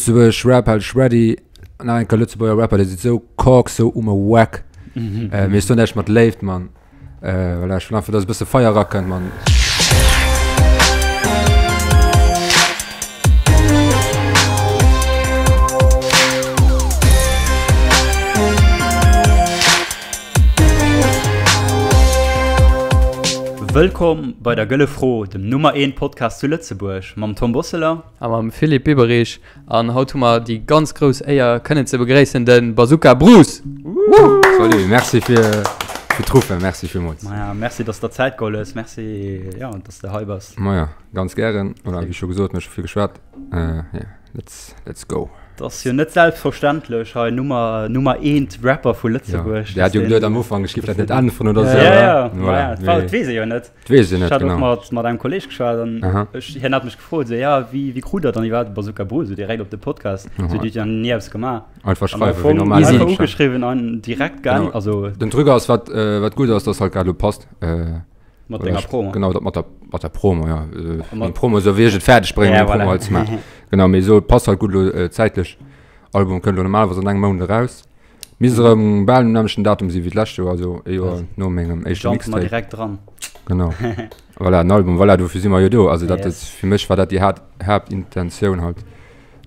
Lëtzebuergesch Rap halt ech ready. Nach eng Kéier Lëtzebuerger Rapper, déi si sou kork, sou um e Wack. Äh, mee ech soen echt mat Léift, Mann. Äh, voilà, ech wëll einfach, dass e bësse Feier rakënnt, Mann. Wëllkomm bei der Gëlle Fro, dem Nummer 1 Podcast zu Lëtzebuerg mam Tom Bosseler. A mam Philippe Biberich. An haut hu mer déi ganz grouss Éier kënnen ze begréissen de Bazooka Bruce. Salut, merci fir fir d'Ruffen, merci villmools. Maja, merci dass der Zäit geholl hues, merci ja, dass de hei bass. Maja, ganz gären, oder wéi scho gesot, mir hu scho vill geschwat, yeah, let's, let's go. Et ass jo net selbstverständlech hei Nummer, Nummer eent Rapper vu Lëtzebuerg. Ja, der hat jo geduet am Ufank, ech géif dat net äntweren oder sou. Ja, ja, voilà, maja, dat weess ee jo net. Wees ech net genau. Ech hat och mat, mat engem Kolleg geschwat an ech, hien hat mech gefrot, so, ja, wéi, wéi krut der dann iwwerhaapt de Bazooka Bruce so direkt op de Podcast? Aha. So, déi huet ja ni eppes gemaach. Einfach schreiwen, wéi normal. Einfach ugeschriwwen an direkt geänt, genau. Also. Den Truc ass, wat, äh, wat gutt ass, dass halt grad elo passt. Äh, mat denger Promo. Genau, dat mat der, mat der Promo, ja. Äh, mat Promo, sou wéi ech et fäerdeg bréngen, ja, voilà. Promo halt ze maachen. Genau, mee sou, et passt halt gutt elo äh, zäitlech. Album kënnt elo normalerweis an engem Mount eraus. Misst erëm bal um nämmlechten Datum sinn wéi d'lescht Joer, also ee Joer no mengem éischte Jump mer Mixtape. direkt dran. Genau. Voilà, den Album, voilà, dofir si mer jo do. Also dat Yes. ass, fir mech war dat déi Haat, Haaptintentioun halt,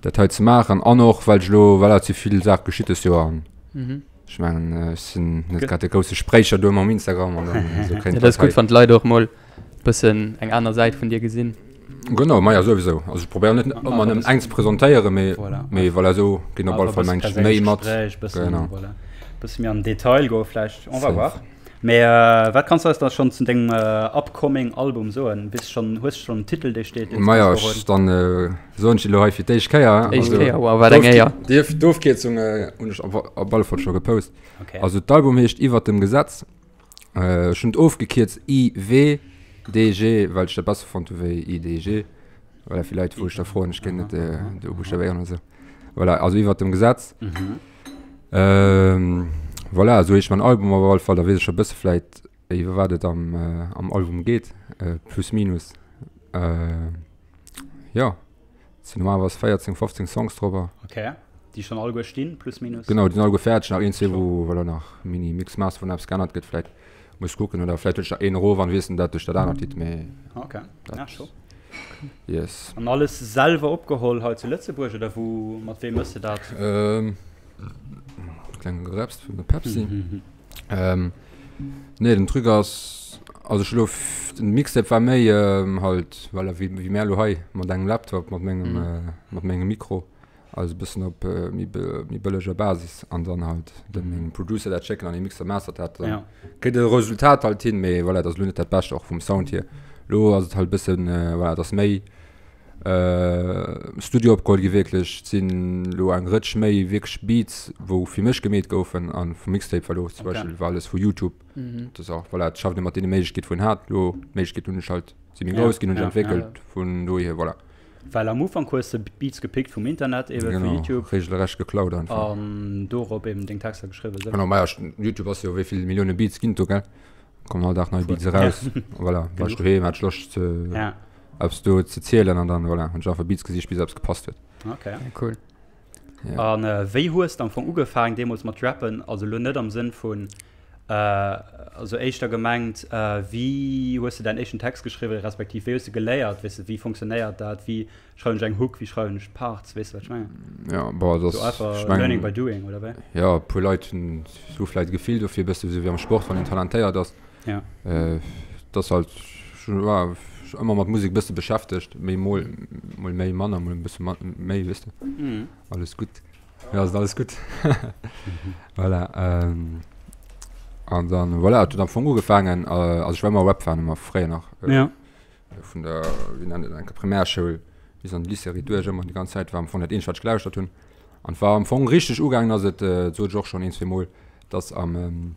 dat hei ze maachen. An och, well ech elo, voilà, et si vill Saache geschitt dëst Joer an Mhm. ech mengen, ech sinn net grad de grousse Sprécher do ëmmer um Instagram an dann esou kéint Ja, dat ass gutt, wann d'Leit och mol bëssen eng aner Säit vun dir gesinn. Genau, maja souwisou. Also ech probéieren net ëmmer nëmmen eng ze presentéieren, mee voilà. mee voilà, esou ginn op alle Fall mengt méi mat. Genau. Voilà. Bësse méi an den Detail goe vläicht, on va voir. Mee äh, wat kanns du eis da schonn zu dengem äh, upcoming Album soen? Bis schon, hues schon en Titel, dee steet? Maja, ech dann äh, soen ech elo hei fir d'éischt Kéier. Éischt Kéier, wow, wat eng Éier. Déi Ofkierzung äh, hunn ech op, op alle Fall scho gepost. Okay. Also d'Album heescht Iwwert dem Gesetz. Ech hunn et ofgekierzt IWDG, well ech dat besser fonnt hu wéi IDG. Voilà, fir Leit, wou ech da froen, ech kéint net do buschtabéieren oder sou. Voilà, also iwwert dem Gesetz. Voilà, esou heescht mäin Album op alle Fall. Da weess ech scho e bësse vläit, iwwer wat et am, am Album geet, plus minus. Jo. Et sinn normalerweis 14, 15 Songs drobber. Okay. Déi schonn alleguer stinn, plus minus? Genau, déi sinn alleguer fäerdeg. Nach een, zwee, wou voilà, nach Mini Mix Master, wou nach eppes geännert gëtt vläit. Muss kucken. Oder vläit huet ech nach een erof an weess dat duerch dat anert Lidd, mee. Okay, ja, scho. Yes. An alles selwer opgeholl hei zu Lëtzebuerg oder wou, mat weem mëss de dat? Ähm, klenge Gerepst vun der Pepsi. Ähm, nee, den Truc ass, also ech elo, den Mixtape war méi ähm, halt, voilà, wéi, wéi mär elo hei, mat engem Laptop, mat mengem, mhm. äh, mat mengem Mikro, also e bëssen op äh, méi, méi bëlleger Basis an dann halt dem mengem Producer dat schécken an e Mixer mastert dat dann. Ja. Kritt e Resultat halt hin, mee voilà, dat ass lo net dat Bescht och vum Sound hier. Lo ass et halt bëssen, äh, voilà, dat ass méi Studio opgeholl gi wierklech. Et sinn elo eng Rëtsch méi wierklech Beats, wou fir mech gemeet goufen a vum Mixtape war elo zum Beispill war alles vu Youtube. Dat ass och, voilà, et schafft ee mat deene Méiglechkeete wou een hat. Elo d'Méiglechkeeten hunn ech halt, si méi grouss ginn, hunn ech entwéckelt, vun dohier, voilà. Well am Ufank hues de Beats gepickt vum Internet, ebe vu Youtube. Genau, regelrecht geklaut einfach. An dorop eben deng Texter geschriwwen, esou? Genau, maja, Youtube ass jo, wéi vill Millioune Beats ginn et do, gell? Kommen all Dag nei Beats eraus. Voilà, war ech doheem, hat ech Loscht ze. Eppes do ze zielen an dann voilà, hunn ech einfach Beats gesicht bis eppes gepasst huet. Okay. Ja, cool. Ja. An äh, wéi hues du am Fong ugefaangen deemools mat rappen? Also lo net am Sënn vun äh, also éischter gemengt, äh, wéi hues du däin éischten Text geschriwwen, respektiv wéi hues du geléiert, weess du, wéi funktionéiert dat, wéi schreiwen ech eng Hook, wéi schreiwen ech Parts, weess du wat ech mengen? Ja, boah, das, So einfach ich mein, learning by doing, oder wéi? Ja, e puer Leit hunn hu vläit e Gefill dofir, e bësse sou wéi am Sport, wann een talentéiert ass. Ja. Äh, das halt schon, war ëmmer mat Musik bësse beschäftegt, méi mol mol méi manner, mol e bësse méi, weess de. Mhm. Alles gutt. Ja, ass alles gutt. Voilà. Ähm, an dann, voilà, et huet am Fong ugefaangen, äh, also ech war ëmmer Rap-Fan, ëmmer fréier nach. Äh, ja. Vun der, wéi nennt een dat, Primärschoul bis an de Lycée eriduerch, ëmmer déi ganz Zäit war am Fong dat eenzegt, wat ech gelauschtert hunn. An war am Fong richteg ugaangen ass et, äh, dat sot ech och schonn een, zweemol, dass am, ähm,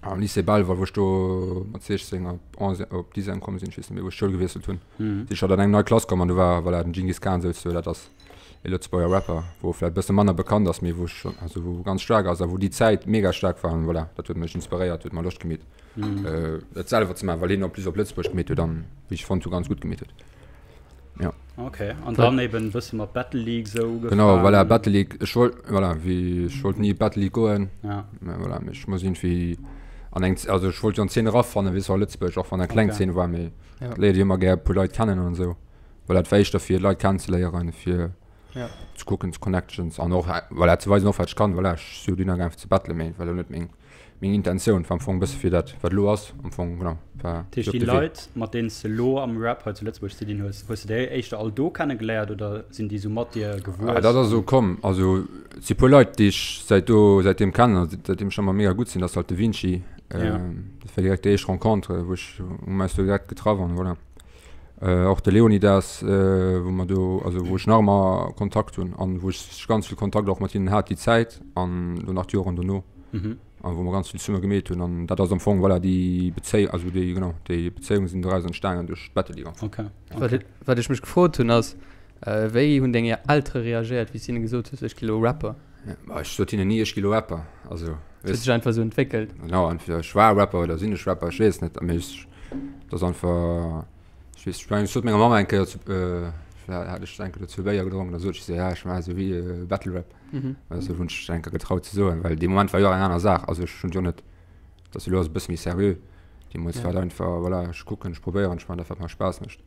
am Lycée Belval, wou ech do mat 16 op 11 op Dixième komm sinn, ech weess net méi, wou ech d'Schoul gewiesselt hunn, Mhm. sinn ech halt an eng nei Klass komm an do war, voilà, den Dschingis Khan souzesoen, dat ass e Lëtzebuerger Rapper, wou vläicht e bësse manner bekannt ass, mee wou ech schonn, also wou ganz staark ass a wou déi Zäit mega staark war an voilà, dat huet mech inspiréiert, huet mer Loscht gemeet, Mhm. äh, dat selwer ze maachen, well hien en plus op Lëtzebuerg gemeet huet an, wéi ech fonnt hu, ganz gutt gemeet huet. Ja. Okay, an dann eben e bësse mat Battle League sou ugefaangen. Genau, voilà, Battle League, ech wollt, voilà, wéi, ech wollt ni Battle League goen. Ja. Mä voilà, ech muss irgendwie an eng, also ech wollt jo an d'Zeen erafannen, weess du, a Lëtzebuerg, och wann eng kleng okay. Zeen war, mee ja. léiert jo ëmmer gär e puer Leit kennen an esou. Voilà, dat war éischter fir Leit kennenzeléieren, fir ja. ze kucken, Connections an och, voilà, ze weisen och, wat ech kann. Voilà, ech si jo dunn agaangen fir ze battlen, mee war lo net meng. Meng Intentioun war am Fong e bësse fir dat, wat elo ass, am Fong, genau, war Dat heescht, déi Leit, mat deenen s de elo am Rap hei zu Lëtzebuerg ze dinn hues, hues de déi éischter all do kennegeléiert oder sinn déi sou mat dir gewuess? Ah, dat ass esou komm. Also, et si puer Leit, déi ech säit do, säitdeem kennen a säitdeem ech ëmmer mega gutt sinn. Dat ass halt de Vinci, dat war direkt déi éischt Rencontre, wou ech, wou mer eis do direkt getraff an voilà. Och de Leonidas, wou mer do, also wou ech nach ëmmer Kontakt hunn an wou ech ganz vill Kontakt och mat hinnen hat déi Zäit an elo nach d'Joren dono. An wou mer ganz vill zesumme gemeet hunn an dat ass am Fong, voilà, déi Bezéiung, also déi, genau, déi Bezéiungen sinn doraus entstanen duerch d'Battle League am Fong. Okay. Wat, wat ech mech gefrot hunn ass, wéi hunn deng Eltere reagéiert, wéi s de hinne gesot hues, ech gi lo Rapper? Ja, ech sot hinnen ni, ech gi lo Rapper, also. Et huet sech einfach esou entwéckelt. Genau, entweder ech war Rapper oder sinn ech Rapper, ech weess net, mee ech. Dat ass einfach, ech weess, ech mengen, ech sot menger Mamm eng Kéier, zu, äh, hat ech eng Kéier zu Béier gedronken, da sot ech se, ja, ech maache sou wéi äh, Battle Rap. Mhm. Also hunn ech eng Kéier getraut ze soen, well dee Moment war jo och eng aner Saach. Also ech hunn jo net, dat ass elo ass e bësse méi seriö. Deemools ja. war et einfach, voilà, ech kucken, ech probéieren, ech maachen dat, wat mer Spaass mécht.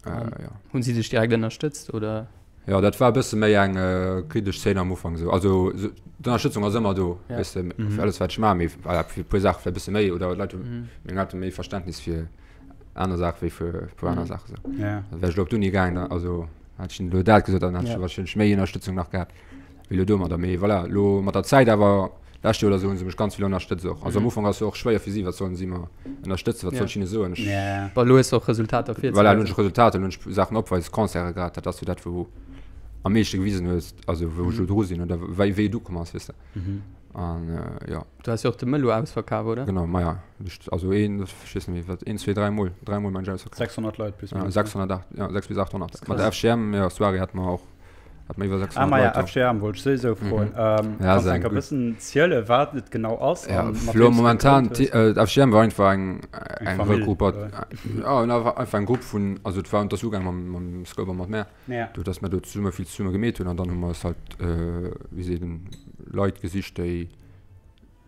Äh, ja. Hunn si dech direkt ënnerstëtzt, oder? Jo, dat war e bësse méi eng kritesch Zeen am Ufank esou. Also d'Ënnerstëtzung ass ëmmer do, weess de, fir alles wat ech maachen, mee voilà, fir e puer Saache vläicht e bësse méi oder d'Leit hu meng Elteren méi Verständnis fir aner Saache wéi fir e puer aner Saache esou. Also wär ech elo op d'Uni gaangen, da also hätt ech hinnen elo dat gesot, dann hätt ech warscheinlech méi Ënnerstëtzung nach gehat wéi elo domadder. Mee voilà, elo mat der Zäit awer, Lescht Joer oder sou hunn se mech ganz vill ënnerstëtzt och. Also am Ufank ass jo och schwéier fir si, wat sollen si mer ënnerstëtzen, wat soll ech hinne soen? Ech. Yeah. Bon, elo hues de och Resultater virzeweisen. Voilà, elo hunn ech Resultater, elo hunn ech Saachen opweis, Concerte gehat, dat ass jo dat wou am meeschte gewisen hues, also wou ech elo dru sinn oder wéi wéi et ukomm ass, weess de. An jo. Du has jo och de Mëllo ausverkaf, oder? Genau, maja, also een, ech weess net méi wat, een, zwee, dräi Mol, dräi Mol mengen ech ausverkaf. 600 Leit plus minus. Ja, 608, ja, 6 bis 800. Mat der FGM, jo, Soirée hate mer och. Hat mer iwwer 600 ah, Leit. Ah, FGM wollt ech souwisou froen. Mhm. Ähm, ja, kannst du enker bëssen ziele wat et genau ass? Ja, lo momentan, äh, FGM war einfach eng, eng, eng Gruppe, ja, einfach eng Grupp vun, also et war das ugaang mam, mam Scope a mat mär. Ja. Do, dass mer do zesumme vill zesumme gemeet hunn an dann hu mer eis halt, äh, wéi seet en, Leit gesicht, déi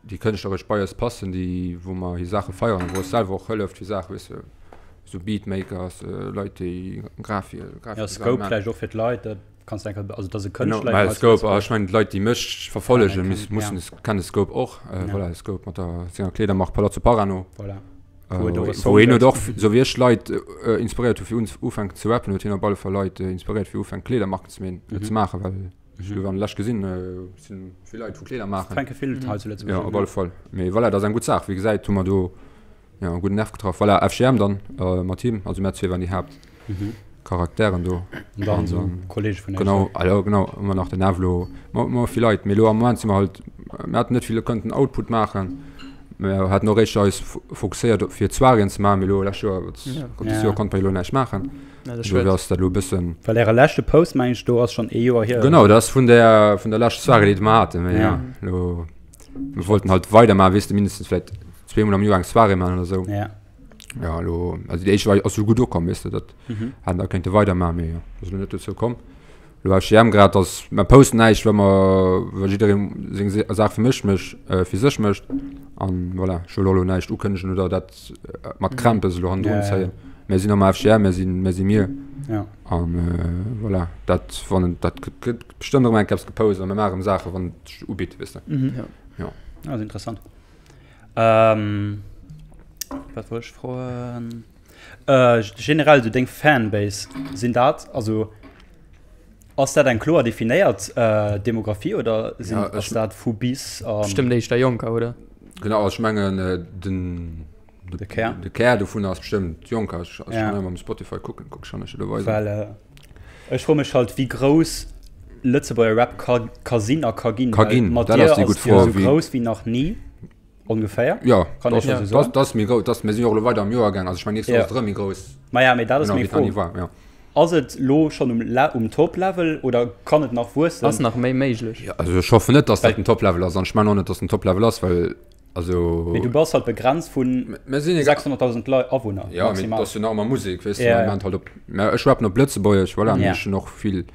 déi kënschtleresch bei eis passen, déi wou mer hir Saache feieren, wou eis selwer och hëlleft fir Saache, weess de, esou Beatmakers, Leit déi Grafik, Grafik Ja, Scope vläicht och fir d'Leit, dat kanns du enker, also dat ass e Kënschtler. Genau, mä Scope, ah ech mengen d'Leit déi mech verfollegen, ja, mussen ja. kenne Scope och, äh, ja. voilà, Scope mat der senger Kleedermark Palazzo Parano. Voilà. Wou et och e Song wou hien huet och, sou wéi ech Leit äh, inspiréiert hu fir ufänken ze rappen, huet hien op alle Fall Leit äh, inspiréiert fir ufänken Kleedermarken ze meen, mhm. ze maachen, well Ech hu an lech gesinn, sinn vill Leit wou Kleeder maachen. Fänke vill hei zu Lëtzebuerg. Ja, op alle Fall. Mee voilà, dat ass eng gutt Saach. Wéi gesäit, hu mer do ja, e gudden Nerv getraff. Voilà, FGM dann äh, mat him, also mär zwee waren déi Haaptcharakteren do. An dann esou Kollege vun Genau, ah, ja, genau, ëmmer nach den Avlo, ma, ma vill Leit. Mee lo am Moment si mer halt, mir haten net vill kënnten Output maachen. Mir haten och éischter eis fokusséiert op fir Soiréen ze maachen, mee lo lescht Joer, ja. dëst Joer konnte mer jo lo näischt maachen. Ja, dat Dofir ass dat lo e bëssen. Well äre leschte Post, meng ech, do ass schonn ee Joer hier. Genau, dat ass vun der, vun der leschter Soirée, déi mer haten. Mee ja, lo, mir wollten halt weidermaachen, weess de, mindestens vläicht zweemol am Joer eng Soirée maachen oder sou. Ja. Ja, lo, also déi éischt war, ass jo gutt ukomm, weess de, dat hätten der kéinte weidermaachen, mee jo, ass lo net dozou komm. Lo FGM grad ass, mer posten näischt, well mer, well jidderee seng Saach fir mech mécht, fir sech mécht. An voilà, ech wëll och elo näischt ukënnegen oder dat mat Krämpes elo hannendrun zéien. Mir sinn am FGM, mir sinn, mir si mir. Ja. An voilà, dat, wann et, dat gëtt bestëmmt erëm eng Kéier eppes gepost a mir maache erëm Saachen, wann et sech ubitt, weess de. Ja. Ja, ass interessant. Wat wollt ech froen? Generell sou deng Fanbase, sinn dat, also ass dat eng kloer definéiert Demografie oder sinn, Ja, ech ass dat vu bis an? Bestëmmt éischter Jonker, oder? Genau, also ech mengen den De Kär. De Kär dovun ass bestëmmt Jonker. Ech ech kann ëmmer am Spotify kucken, kuck ech kann ech elo weisen. Well ech froe mech halt, wéi grouss Lëtzebuerger Rap ka ka sinn a ka ginn. Ka ginn, Mat dat dir ass déi ass gutt jo Fro, esou wéi. grouss wéi nach ni. Ongeféier? Ja, Kann das, ech ja. so soen? Das, das méi grouss, das, mir sinn jo och elo weider am Joer gaang. Also ech mengen, nächst Joer Ja. ass et erëm méi grouss. Maja, mee dat ass Genau, meng wéi d'Anni Fro. war, ja. Ass et lo schonn um, Le um Top-Level oder kann et nach wuessen? Ass nach méi méiglech? Ja, also ech hoffen net, dass dat den Top-Level ass. An ech mengen och net, dass den Top-Level ass, well. Also. Mee du bass halt begrenzt vun 600.000 Leit, Awunner. Ja, mee dat ass jo nach ëmmer Musek, weess de, ja, ja. Halt op, mä ech rappen op Lëtzebuergesch, voilà, ja. Ech hunn och vill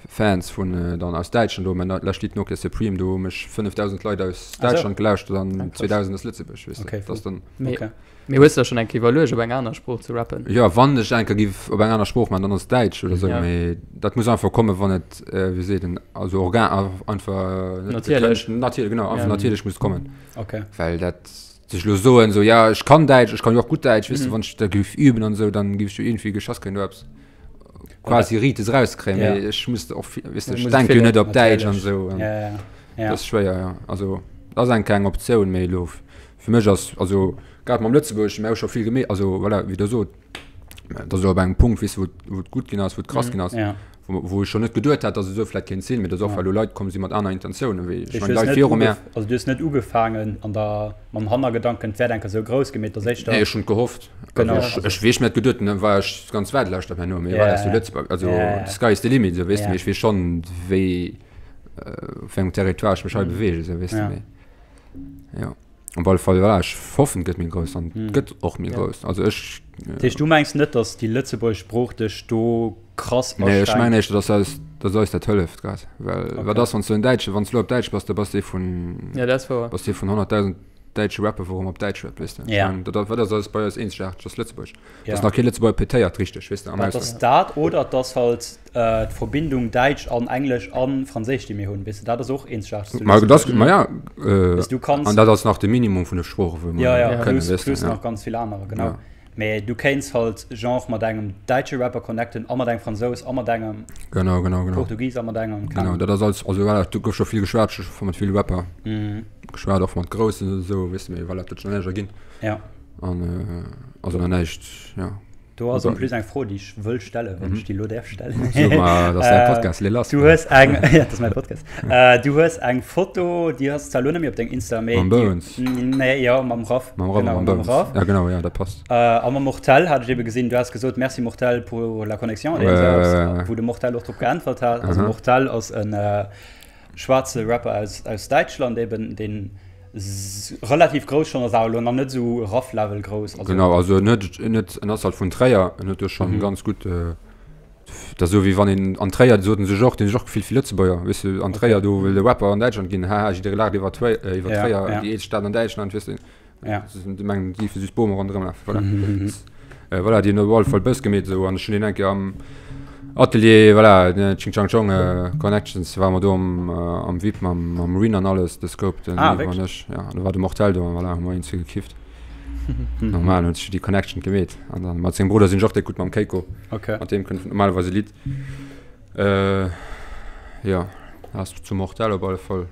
Fans vun äh, dann aus Däitschland do, mä lescht Lidd Nokia Supreme, do hu mech 5.000 Leit aus Däitschland gelauschtert an 2.000 aus Lëtzebuerg, weess de. Okay, Das dann. Mee, okay. Mee hues de der schonn eng Kéier iwwerluecht, op eng aner Sprooch ze rappen? Jo, wann ech eng Kéier giff op eng aner Sprooch maachen, dann ass et Däitsch oder sou, mee dat muss einfach kommen, wann et, wéi seet een, also organ, einfach net Natierlech. gekënscht, natierlech, genau, einfach natierlech muss kommen. Okay. Well dat sech elo soen, sou, ja, ech kann Däitsch, ech kann jo och gutt Däitsch, weess de, wann ech da giff üben an esou, dann giff ech jo iergendwéi geschass kréien, do eppes quasi Riites erauskréien, mee ech muss och vill, weess de, ech denke jo net op Däitsch an esou, an dat ass schwéier, jo. Also, dat ass eng Kéier eng Optioun, mee elo Fir mech ass, also grad mam Lëtzebuergeschen, mir hu scho vill gemeet, also voilà, wéi Der sot, dat ass elo op engem Punkt, weess de, wou wou et gutt ginn ass, wou et krass ginn ass, wou wou ech scho net geduet hat, datt et esou vläicht kéint sinn, mee dat ass och, well elo Leit komm si mat aner Intentiounen wéi ech mengen, Leit viru mär. Also du hues net ugefaangen an der, mam Hannergedanken, et wäert eng Kéier esou grouss ginn, mee et ass éischter. Nee, ech hunn et gehofft. Genau. Also ech, ech, wéi ech mir et geduet hunn, war ech ganz wäit lauschtert herno, mee voilà, zu Lëtzebuerg, also the sky is the limit, esou, weess de, mee ech weess schonn, wéi, op wéi engem Territoire ech mech hei beweegen, esou, weess de, mee. Ja. Op alle Fall, voilà, ech hoffen, et gëtt méi grouss an et gëtt och méi grouss. Also ech. Dat heescht, du mengs net, datt déi lëtzebuergesch Sprooch dech do krass aschränkt? Nee, ech mengen éischter, datt eis, datt eis dat hëlleft grad. Well okay. wat ass, wann s du en Däitsche, wann s du elo op Däitsch bass, da bass de vun. Ja, dat ass wouer. Bass de vun 100.000 däitsche Rapper, wou erëm op Däitsch rappt, weess de. Ja. Ech mengen, dat, wat ass eis bei eis eenzegaarteg, ass Lëtzebuerg. Ja. Dass nach kee Lëtzebuerger pétéiert richteg, weess de, am Dat Ausland. ass dat, oder et ass halt d'Verbindung Däitsch an Englesch an Franséisch, déi mir hunn, weess de, dat ass och eenzegaarteg zu Ma dat, Lëtzebuerg. ma ja, Weess du kanns. an dat ass nach de Minimum vun de Sproochen, wou mer Ja, ja, kënnen, plus, weess de, plus ja. nach ganz vill anerer, genau. Ja. Mee du kéints halt genre mat engem däitsche Rapper connecten a mat engem Fransous a mat engem Genau, genau, genau. Portugis a mat engem, Genau, keng dat ass alles, also voilà, do gouf scho vill geschwat, ech hu scho mat ville Rapper geschwat, och mat groussen an esou, weess de, mee voilà, dat huet sech nach näischt erginn. Ja. An also nach näischt, ja. Do ass en plus eng Fro, déi ech wëll stellen, wann ech déi elo däerf stellen. So, ma dat ass däi Podcast, lee lass. Du hues eng, ja, dat ass mäi Podcast. Du hues eng Foto, déi ass zwar elo net méi op dengem Insta, mee. Mam Bones. Nee, jo, mam Raff. Mam Raff a Genau, mam mam Bones. Raff. Ja, genau, ja, dat passt. A mam Mortel hat ech ebe gesinn, du has gesot, Merci Mortel pour la connexion, oder iergend esou eppes, wou de Mortel och drop geäntwert hat. Also Mortel ass en Schwaarze Rapper aus, aus Däitschland eben, deen relativ grouss schonn ass, awer elo nach net esou Raff-Level grouss. Also, genau, also en huet, en huet, en ass halt vun Tréier, en huet do schonn mhm. ganz gutt, äh, dat ass esou wéi wann een an Tréier, soten sech och, deen sech och gefillt wéi Lëtzebuerger, weess du, an Tréier do wëll de Rapper an Däitschland ginn, haha, jidderee laacht iwwer Tréier, äh, iwwer Tréier, ja, ja. déi eelst Stad an Däitschland, weess du. Ja. Déi mengen, et géife just Bome ronderëm lafen, voilà. Mhm. Äh, voilà, déi hunn op alle Fall Bëss gemeet esou an ech hunn deen eng Kéier am Atelier, voilà, ne, Ching Chang Chong äh, Connections, ware mer do am, äh, am VIP mam, mam Rin an alles, de Scope, den Ah, Yves an wierklech? ech, ja, an do war de Mortel do an voilà, hu mer een ze gekifft. Normal, huet sech déi Connection gemeet. An dann mat sengem Brudder sinn ech och déck gutt mam Keiko. Okay. Mat deem kënnt normalerweis e Lidd. Äh, ja, ass zu Mortel op alle Fall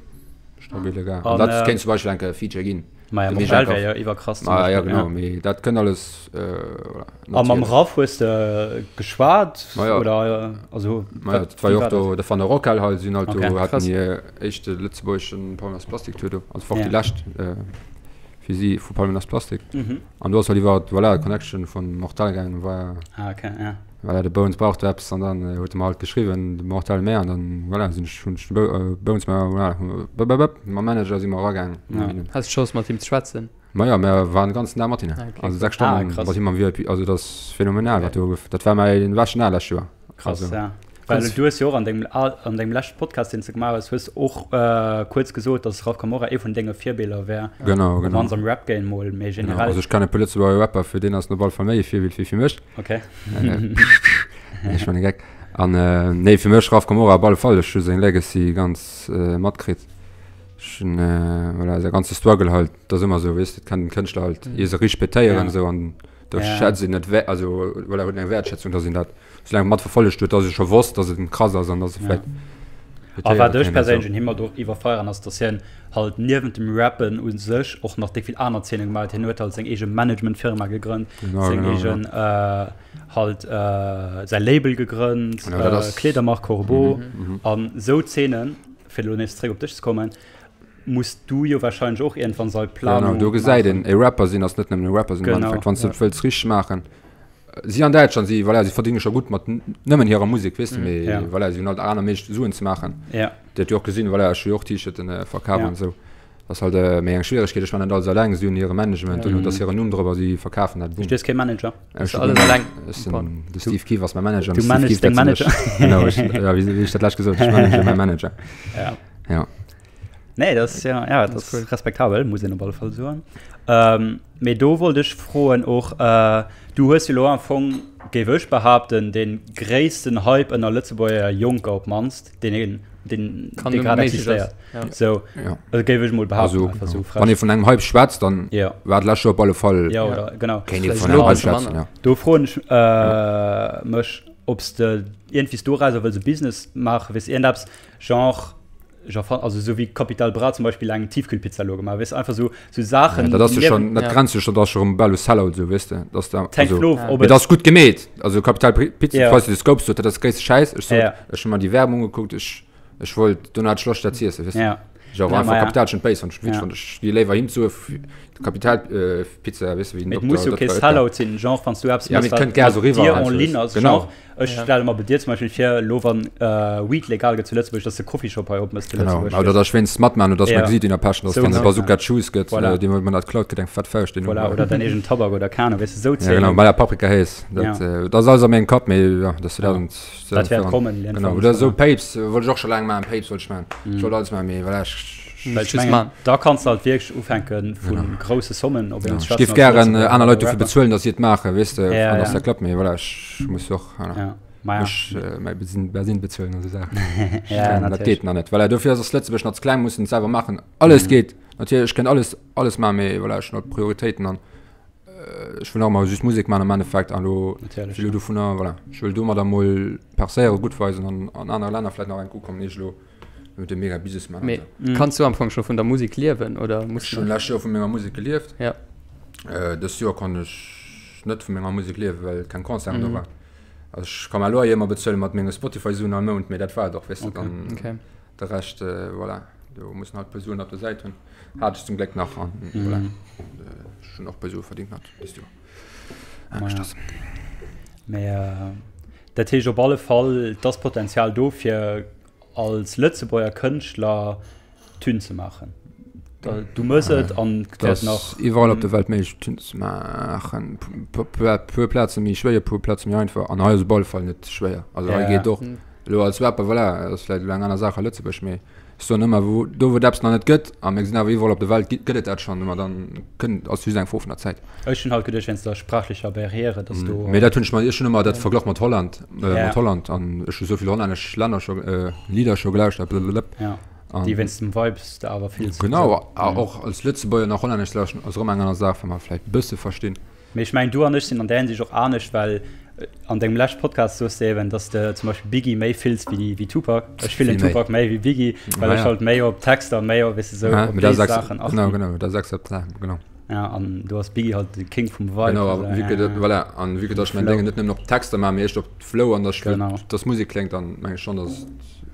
stabile Gars. An An, dat äh, kéint zum Beispill eng Kéier e Feature ginn. Maja, De Mortel Michael wär jo iwwerkrass zum Ma ja, Beispill, genau, ja. mee dat kënnt alles, äh, voilà, A mam natierlech. Raff hues de geschwat Ma ja. oder also Ma ja, wat dat war wéi jo war och do, dat? de Van der Rockhal halt, sinn halt do, Okay, haten krass. hir éischte lëtzebuergeschen Palmen aus Plastik Tour do, also war och Ja. déi lescht, äh, fir si vu Palmen aus Plastik. Mhm. An do ass halt iwwer, voilà, Connection vun Mortel gaangen, war. Ah, okay, ja. Voilà, de Bones braucht eppes an dann huet e mer halt geschriwwen, de Mortel Mär, an dann, voilà, sinn ech, hunn ech de Bones mer, voilà, bëp, bëp, bëp, mam Manager si mer eragaangen. Ja. Has d'Chance mat him ze schwätzen? Ma jo, mer waren den ganzen Dag mat hinnen. Ah, okay, Also cool. 6 Stonnen Ah, krass. mat him am VIP, also dat ass phänomenal, wat Okay. do, dat war mäin beschten Dag lescht Joer. Krass, Also. ja. Well du hues jo och an dengem, an dengem leschte Podcast, deen s de gemaach hues, hues och äh, kuerz gesot, dass Raf Camora ee vun denge Virbiller wär. Genau, genau. Op mannst am Rap-Game mol, mee Genau. generell. Also ech kennen e puer Lëtzebuerger Rapper, fir deen ass en op alle Fall méi e Virbild wéi fir mech. Okay. Nee, ech man e Geck. An äh, nee, fir mech Raf Camora op alle Fall, ech hu seng Legacy ganz äh, matkritt. Ech hunn äh, voilà, säi ganze Struggle halt, dat ass ëmmer esou, weess de, et kennt den Kënschtler halt, ier se respektéieren Ja. esou an do Ja. schätzt een net wä-, also voilà, huet en eng Wäertschätzung, dass een dat Soulaang mat verfollegt huet, dass e scho wosst, dass et krass ass an dass e Ja. vläit A wat ech kéint an perséinlech sou. un him halt och iwwerfeieren ass, dass hien halt niewent dem Rappen u sech och nach déck vill aner Zeene gemaach huet. Hien huet halt seng eege Managementfirma gegrënnt, Genau, seng genau, eegen genau. äh, halt äh, säi Label gegrënnt, Genau, dat äh, ass Kleedermark Corbeau Mhm, mhm. an sou Zeenen, fir elo nees zréck op dech ze kommen, muss du jo wahrscheinlech och iergendwann sou Planung Genau, do gesäit maachen. een, e Rapper sinn ass net nëmmen e Rapper sinn am Genau, Endeffekt, wann s de ja. et wëlls richteg maachen. Si an Däitschland, si, voilà, si verdinge scho gutt mat nëmmen hirer Musek, weess de, mee Ja. voilà, si hunn halt aner Méiglechkeeten, Suen ze maachen. Ja. Dir hutt jo och gesinn, voilà, ech hu jo och T-Shirten verkaf Ja. an esou. Ass halt méi eng Schwieregkeet. Ech man net alles alleng, si hunn hire Management, dunn huet ass hiren Numm drop a si verkafen dat. Du hues kee Manager? Ech hunn alles alleng. Ech sinn, de Steve Keefe ass mäi Manager. Du manages deng Manager. Genau, ech, ja, wéi, wéi ech dat lescht gesot, ech manage mäi Manager. Ja. Ja. Nee, dat ass ja, ja, dat ass respektabel, muss een op alle Fall soen. Ähm, mee do wollt ech froen och, äh, du hues jo lo am Fong, géif ech behaapten, dee gréissten Hype ënner Lëtzebuerger Jonker op d'mannst. den een den Kann dee nëmme grad méiglech existéiert. ass, ja. So, Ja. also géif ech mol behaupten, Also, einfach so wann ee frech. vun engem Hype schwätzt, dann Ja. war d'lescht Joer op alle Fall Ja, oder genau. kéint ee Vläicht vun elo engem e Hype bësse schwätzen, manner. ja. Do froen ech äh, mech, ob s de iergendwies dorauser wëlls e Business maachen, weess iergendeppes, Genre, genre, fa- also sou wéi Capital Bra zum Beispill eng Tiefkühlpizza elo gemaach, weess einfach sou, sou Saachen. Ja, dat ass jo liewen- schon, dat Ja. grenzt jo schon, dat ass schon erëm bal u Sellout, sou, weess de, dass da, Et hänkt also, vun of, Ja. ob mee et dat ass gutt gemeet, also Capital Pri- Pizza, Ja. falls du de Scope sot, dat ass gréisste Schäiss, ech sot, Ja. ech hu mer déi Werbung ugekuckt, ech, ech wollt, dono hat ech Loscht dat z'iessen, weess de. Ja. Genre Ja, einfach ma ja. Capital schon béis, wann ech Ja. wann ech gi léiwer him zu Capital äh, Pizza, weess de, wéi den Mee et Dokter muss jo Dokter kee Oetker. Sellout sinn, genre wann s du eppes Ja, méchs, mee et wat kënnt gär mat sou riwwer, dir halt, en sou, ligne ass, genau. genre ech Ja. stelle mer bei dir zum Beispill vir, elo wann Weed legal gëtt zu Lëtzebuerg, dass de Coffeeshop hei opmëss zu Genau, Lëtzebuerg, oder weess dass ech wéinstens matman, oder dass Ja. man gesiit in der Passion, dass Sou dann genau. Bazooka Juice gëtt, Voilà. äh, dee man dat klaut, kritt eng fett Fauscht, deen Voilà, Numm. oder däin eegenen Tabak oder keng Ahnung, weess de, sou Ja, genau, Zählen. bei der Paprika Haze, dat, Ja. äh, dat ass alles a mengem Kapp, mee ja, dass du dat Ja. und Dat wäert kommen, Genau, irgendwann. oder sou Papes, wollt ech och scho laang maachen, Papes wollt ech maachen. Mhm. Ech wollt alles maachen, mee voilà, ech, Well ech Just mengen, man. da kanns de halt wierklech ufänke vu grousse Sommen, op Ja, eemol ech schwätzen géif als gären Lëtzebuerger aner Leit dofir Rapper. bezuelen, dass si et maachen, weess de, Ja, an dass ja. dat klappt, mee voilà, ech muss och, voilà, Ja, ma ja. mech, äh, mäi Bensin, Bensin bezuelen an esou Saachen. Ja, Dat natierlech. geet nach net. Voilà, dofir ass Lëtzebuerg nach ze kleng, mussen et selwer maachen. Alles Mhm. geet, natierlech, ech kënnt alles, alles maachen, mee voilà, ech hunn halt Prioritéiten an ech wëll nach ëmmer just Musek maachen am Endeffekt an elo, Natierlech, ech wëll ja. dovunner, voilà, ech wëll domadder mol percéieren, gutt weisen an an anere Länner vläicht nach enk ukommen, ier ech elo Mit dem mega Business man. Mee kanns du am Fong scho vun der Musek liewen oder muss Ech hunn lescht Joer vu menger Musek gelieft. Ja. Äh, dëst Joer konnt ech net vu menger Musek liewen, well keng Concerten do waren. Also ech ka mäi Loyer ëmmer bezuelen mat menge Spotify-Suen all Mount, mee dat war et och, weess de. Dann Okay. de Rescht, voilà, do muss en halt e puer Suen op der Säit hunn. Hat ech zum Gléck nach an voilà, ech hunn och e puer Sue verdingt mat dëst Joer. Anescht ass. Mee dat heescht op alle Fall, et ass Potenzial do fir als Lëtzebuerger Kënschtler Thün ze maachen. Du mëss et an et wäert nach. Iwwerall op der Welt méiglech Thün ze maachen. Puer Plaze méi schwéier, puer Plaze méi einfach. An hei ass op alle Fall net schwéier. Also hei geet och elo als Rapper, voilà, ass vläicht elo eng aner Saach a Lëtzebuerg, mee ech soen ëmmer, wou do wou et eppes nach net gëtt, a mir gesinn awer iwwerall op der Welt gëtt et dat schonn, ma dann kënnt, ass just eng Fro vun der Zäit. Ech hunn halt geduecht wéinst der sprachlecher Barriere, dass do. Mee dat hunn ech mer, ech hunn ëmmer dat verglach mat Holland, mat Holland an ech hu souvill hollännesch Länner scho, Lidder scho gelauschtert, blablabla. Ja, déi wéinst dem Vibes de awer fills. Genau, a och als Lëtzebuerger nach hollännesch ze lauschteren ass erëm eng aner Saach, well mer vläicht e bësse verstinn. Mee ech mengen du an ech sinn an där Hinsicht och anescht, well an dengem leschte Podcast soos de eben, dass de zum Beispill Biggie méi fills wéi wéi Tupac. Ech fillen Tupac méi wéi Biggie, well ech halt méi op Texter, méi op, weess de, sou op déi Saachen achten. Genau, genau, dat ass exakt dat, genau. Ja, an do ass Biggie halt de King vum Vibe. Genau, a vu que dat, voilà, an vu que dass ech mäin Déngen net nëmmen op Texter maachen, mee echt op Flow an dass ech wëll, dass Musek kléngt, dann meng ech schonn, dass.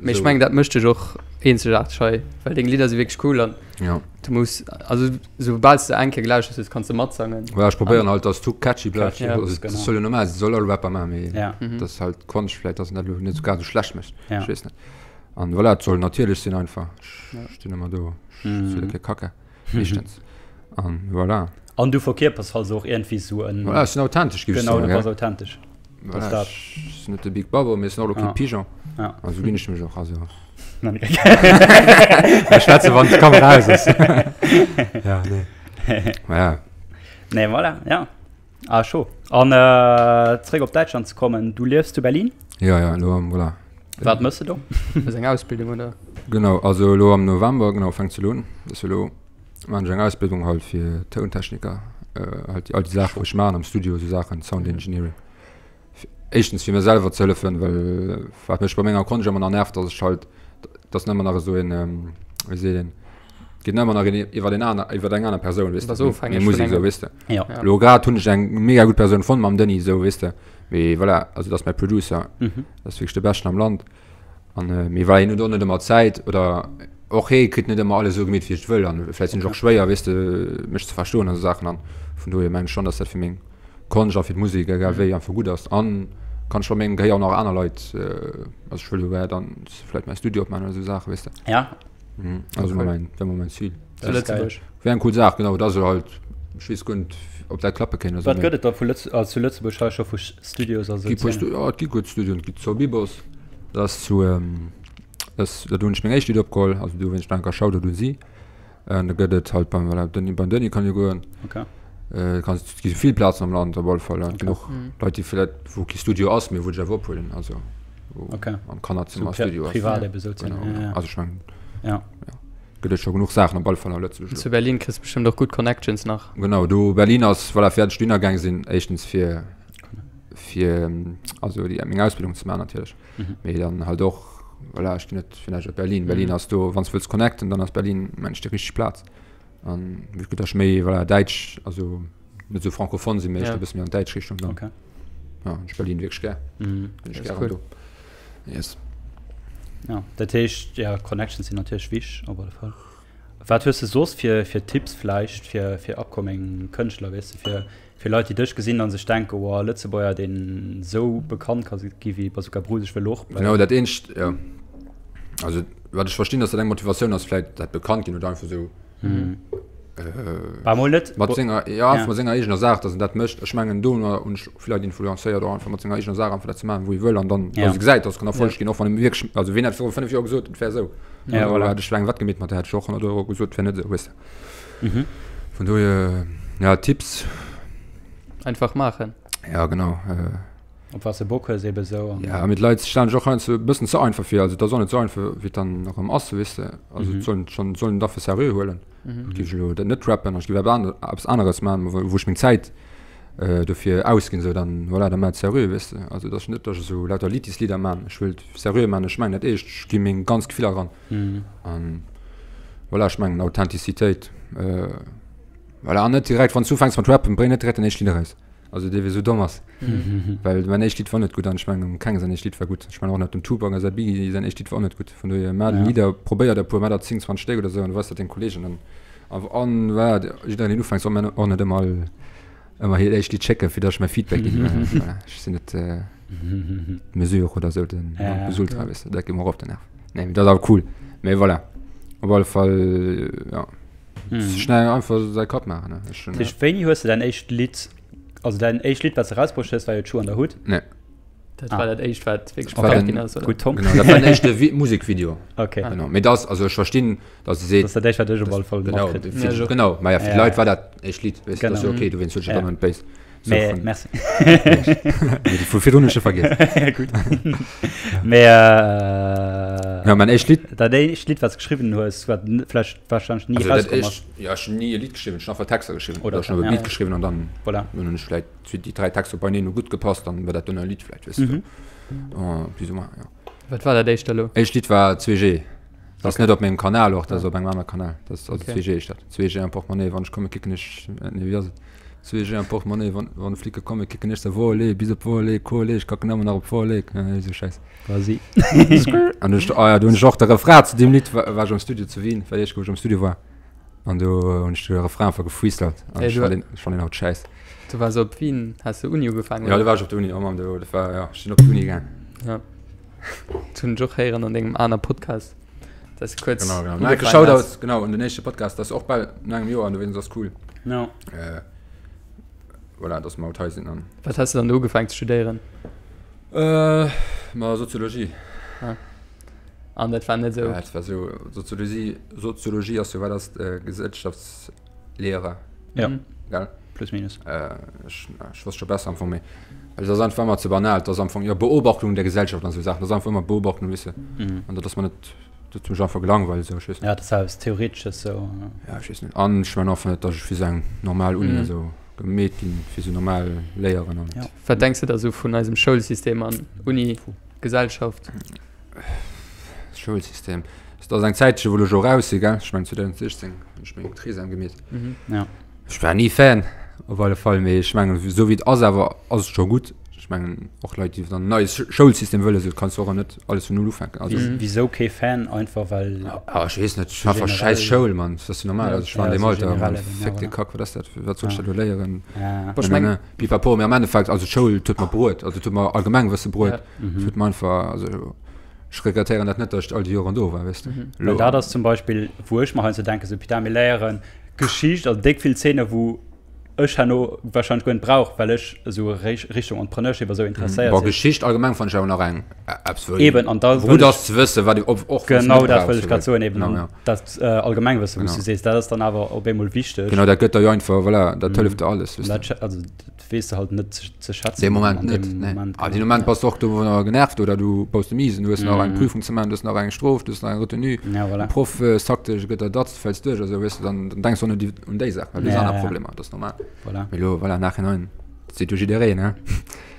Mee ech mengen, dat mécht dech och eenzegaarteg hei, well deng Lidder si wierklech cool an Ja. du muss, also soubal s de eng Kéier gelauschtert hues, kanns de matsangen. Voilà, ech probéieren halt, dass d'Hook catchy bleift. Ja. Also, Genau. dat soll jo normal sinn, soll all Rapper maachen, mee Ja. dat ass halt d'Konscht vläicht, dass en dat elo net esou grad esou schlecht mécht. Ja. Ech weess net. An voilà, et soll natierlech sinn einfach. Ech Ja. stinn ëmmer do, ech ziele kee Kacke. Meeschtens. An voilà. An du verkierpers halt och iergendwéi sou en. Voilà, ech sinn authentesch, géif ech Genau, soen, du gell? bass authentesch. Voilà, Das dat. ech sinn net de Big Bubble, mee ech sinn och elo kee Ja. Pigeon. Ja. An esou ginn ech mech och, also. Nein, Ech schwätze wann d'Kamera aus ass. Ja, nee. Ma ja. Nee, voilà, ja. Ah, scho. An äh, zréck op Däitschland ze kommen, du liefs zu Berlin? Ja, ja, elo am, voilà. Wat mëss de do? Ass eng Ausbildung, oder? Genau, also elo am November, genau, fänkt se elo un. Dat ass elo, maachen ech eng Ausbildung halt fir Tountechniker, äh, halt all déi Saachen, wou ech maachen am Studio, esou Saachen, Sound Engineering. Éischtens fir mir selwer ze hëllefen, well wat mech bei menger Konscht ëmmer nach nervt, ass ech halt, dass net ëmmer nach esou een, wéi seet een, geet net ëmmer nach een iwwer een aner, iwwer eng aner Persoun, weess de, meng Musek esou, weess de. Ja. Elo grad hunn ech eng mega gutt Persoun fonnt mam Denis esou, weess de, mee voilà, also dat ass mäi Producer, dat ass wierklech de Beschten am Land an mee voilà, hien huet och net ëmmer Zäit oder och hie kritt net ëmmer alles esou gemeet wéi ech et wëll an vläicht sinn ech och schwéier, weess de, mech ze verstoen an esou Saachen an vun dohier mengen ech schonn, dass dat fir meng Konscht a fir d'Musek, egal wéi, einfach gutt ass. An kann ech bei mengem Gehéier och nach aner Leit, also ech wëll jo gär dann vläicht mäi Studio opmaachen oder esou Saachen, weess de. Ja. Mhm. Also cool. mein, wär mein Ziel. Zu Lëtzebuerg. Wär eng cool Saach, genau. Dat ass halt, ech weess guer net, ob dat klappe kéint. Also, Wat gëtt et da vu Lëtz also zu Lëtzebuerg hei scho vu Studios a sou? Gi puer Stu ja, et gi gutt Studioen. Et gëtt Zobibos, dat ass zu, ähm, dat ass, dat hunn ech meng éischt Lidd opgeholl, also do wéinst Blanca Shoutout un si. An da gëtt et halt beim, voilà, Denis, beim Denis kann ee goen. Okay. Äh, kannst, et gi vill Plazen am Land op alle Fall. Okay. Genuch mhm. Leit, déi vielleicht, wou kee Studio ass, mee wou dech awer ophuelen. Also, wou okay. am Kannerzimmer so Studio ass. Privat eben so. Genau, ja, ja. Also ich mein, ja. ja. Gëtt et scho genuch Saachen op alle Fall a Lëtzebuerg. Zu Berlin kriss bestimmt och gutt Connections nach. Genau, do Berlin ass, voilà, fir ech dunner gaang sinn, éischtens fir fir also déi meng Ausbildung ze maachen natierlech. Mhm. Mee dann halt och, voilà, ech ginn net fir näischt op Berlin. Berlin mhm. ass do, wann du wëlls connecten, dann ass Berlin mensch déi richteg Plaz. An vue que dass ech méi voilà, däitsch, also net sou francophone sinn, mee ech ja. e bësse méi an däitsch Richtung dann. Okay. Ja, ech Berlin wierklech gär. Mhm. Bin ech gär cool. do. Yes. Ja, dat heescht, ja, Connections sinn natierlech wichteg op alle Fall. Wat hues de soss fir, fir Tipps vläicht fir, fir upcoming Kënschtler, weess de, fir, fir Leit, déi dech gesinn a sech denken, oh, e Lëtzebuerger, deen esou bekannt ka gi wéi Bazooka Bruce, ech wëll och. Genau, dat eenzegt, jo. Also, wat ech verstinn, dass dat eng Motivatioun ass, vläicht dat bekannt ginn oder einfach esou. Mhm. Bah, mol net. Mat senger, ja, einfach mat senger eegener Saach, dass en dat mécht. Ech mengen, do hunn ech vill Leit influencéiert, och einfach mat senger eegener Saach einfach dat ze maachen, wou e wëll an dann, dass e gesäit, dass e kann Erfolleg ginn, och wann e wierklech, also wien hätt viru 5 Joer gesot, et wär esou? Ja, voilà. Hätt ech eng Wett gemeet mat der, hätt ech och 100 Euro gesot, et wär net esou, weess de. Mhm. Vun dohier, ja, Tipps. Einfach maachen. Ja, genau. Op wat s de Bock hues, ebe sou. Ja, mee d'Leit stellen sech och heiansdo e bëssen ze einfach vir. Also, et ass och net sou einfach, wéi et dann erëm ass, weess de. Also, et sollen schonn, sollen et einfach seriö huelen. Et géif ech elo dat net rappen, ech géif eppes aneres maachen, wou ech meng Zäit dofir ausginn, sou, dann, voilà, da maacht et seriö, weess de. Also, et ass net, datt ech esou lauter Litis-Lidder maachen. Ech wëll et seriö maachen, ech mengen dat eescht, ech gi meng ganz Gefiller eran. An voilà, ech mengen Authentizitéit, voilà, an net direkt, wann s du ufänks mat rappen, bréng net direkt däin éischt Lidd eraus. Also dee wéi sou domm ass. Well mäin éischt Lidd war net gutt an ech mengen kengem säin éischt Lidd war gutt. Ech mengen och net dem Tupac a säi Biggie säin éischt Lidd war och net gutt. Vun dohier maach Ja. Lidder, probéier der e puer, maach der 10, 20 Stéck oder sou an du weis dat denge Kollegen an an an voilà, jiddereen deen ufänkt soll mir och net ëmmer all ëmmer hiert éischt Lidd schécken fir datt ech mäi Feedback ginn. Well voilà, ech sinn net d'Mesure oder sou den Ja, ja. Plus ultra, weess de, dat geet mer och op den Nerv. Nee, mee dat ass awer cool. Mee voilà, op alle Fall ja. Mhm. Schnell einfach säi Kapp maachen. Ne? Ech schon, Das heißt, wéini hues du däin éischt Lidd, also däin éischt Lidd, wat du rausbruecht hues, war jo d'Schuh an der Hut. Nee. Dat Ah. war dat éischt, wat wierklech War bekannt den- ginn ass, oder? Gutt, Tom. Genau, dat war den éischte Vi Musikvideo. Okay. Ah. Genau. Mee das, also ech verstinn, dass se seet, Das ist dat éischt, wat ech op alle Fall genau, matkritt. fir, Ja, jo. genau, ma ja, fir Ja, d'Leit ja. war dat éischt Lidd, weißt du, Genau. das ist okay, du wéinst huet Ja. dann net béis. So, Mee, vun- merci. Nee, déi vu virdrun hunn ech scho vergiess. Gutt. Mee, äh, Ja, mein éischt Lidd, dat éischt Lidd, wat du geschriwwen hues, wat n- vläicht wahrscheinlech ni also dat rauskomm ass. éischt, ja, ech hunn ni e Lidd geschriwwen, ech hunn einfach Texter geschriwwen. Oder Oder ech hunn e ja. Beat geschriwwen an dann Voilà. hunn ech vläicht déi 3 Texter beieneen hu gutt gepasst, dann war dat dunn e Lidd vläicht, weess du. Mhm. Oh, plus ou moins, ja. Wat war dat éischt elo? Éischt Lidd war 2G. Dat ass net op mengem Kanal och, dat ass op engem anere Kanal. Dat ass also Okay. 2G heescht dat. 2G am Portemonnaie, wann ech komme kicken ech, nee wéi ass et? 2G am Portemonnaie, wann, wann Flicke komme kicken ech se Volley, bis op Volley, Kollég, ech kacken ëmmer nach op Volley, esou Schäiss. Vas-y. An ech, ah ja, do hunn ech och de Refrain zu deem Lidd, war, war ech am Studio zu Wien, well ech wou ech am Studio war. An do hunn ech de Refrain einfach gefreestylt. An Ey, ech du- fand den, ech fand den haut schäiss. Du waars op Wien, has de Uni ugefaangen? Ja, do war ech op der Uni, oh Mann, do, dat war, ja, ech sinn op d'Uni gaang. Ja. Dat hunn ech och héieren an dengem aner Podcast, dass du kuerz Genau, genau. ugefaangen Nike, Shoutout, has. genau, un den éischte Podcast, dat ass och bal no engem Joer an dowéinst ass cool. Ja. Äh, voilà, dass mer haut hei sinn an. Wat has du dann do ugefaangen ze studéieren? Äh, ma Soziologie. Ah. An dat war net esou. Ja, dat war sou, Soziologie, Soziologie ass jo, wat ass, äh, Gesellschaftslehre. Ja. Mhm. Gell? Plus minus. Äh, ech, ech wosst scho besser am Fong, mee well et ass einfach ëmmer ze banal. Et ass am Fong, jo, Beobachtung der Gesellschaft an esou Saachen. Dat ass einfach ëmmer Beobachtung, weess de. Mhm. An dat ass mer net, dat huet mech einfach gelangweilt esou, ech weess net. Ja, dat ass eppes Theoretesches sou. Ja, ech weess net. An ech mengen och net, datt ech fir sou eng normal Uni Mhm. esou gemeet ginn, fir sou normal Léieren an. Ja. Wat denks de da sou vun eisem Schoulsystem an Uni, Gesellschaft? Schoulsystem. Dat ass eng Zäitche wou ech och raus si, gell? Ech mengen 2016 hunn ech meng Trisam gemeet. Mhm. Ja. Ech war ni Fan op alle Fall, mee ech mengen esou wéi et ass awer ass et scho gutt. Ech mengen och Leit déi dann en neie Schoulsystem wëllen, esou kanns du och net alles vun null ufänken. Also Mhm. Wisou kee Fan? Einfach well. Ah, ech weess net, Zu einfach schäiss generell- Schoul, Mann, dat ass jo normal. Ja. Also ech war an Ja, deem so Alter, generell Mann, eben, ja, fick de voilà. Kack, wat ass dat, wat soll ech Ja. da do léieren? Ja. Boah, ech meng- Pipapo, mee am Endeffekt, also d'Schoul huet mer bruet, also huet mer allgemeng Wësse bruet, Ja. Mhm. huet mer einfach, also. Ech regrettéieren dat net, datt ech all déi Joren do war, weess de. Well dat ass zum Beispill, wou ech mer heiansdo denken, sou, putain, mir léieren Geschicht, also déck vill Zeene wou ech herno wahrscheinlech guer net brauch, well ech esou Richtung Entrepreneurship a sou interesséiert sinn. Bon, Geschicht allgemeng fannen ech awer nach eng eppes wou Eben, an da wou gutt ass ze wëssen, wat och wann s de Genau dat wëll ech grad soen, eben, an dat Allgemengwëssen, wou s du sees, dat ass dann awer op eemol wichteg. Genau, dat gëtt der jo einfach, voilà, dat hëlleft der alles, weess de. Also dat weess de halt net ze schätzen. Dee Moment net, nee. Moment, ah, dee Moment bass du och dovunner genervt oder du baus de Misen, du hues nach eng Prüfung ze maachen, du hues nach eng Strof, du hues nach eng Retenue, ja, voilà. de Proff äh, sackt dech, gëtt der Datz, du fäls duerch, also weess du, dann, dann denks du och net un déi Saach, well du hues ja, aner ja. Problemer, dat ass normal. Voilà. Mee lo, voilà, nachhinein, seet jo jiddereen, ne?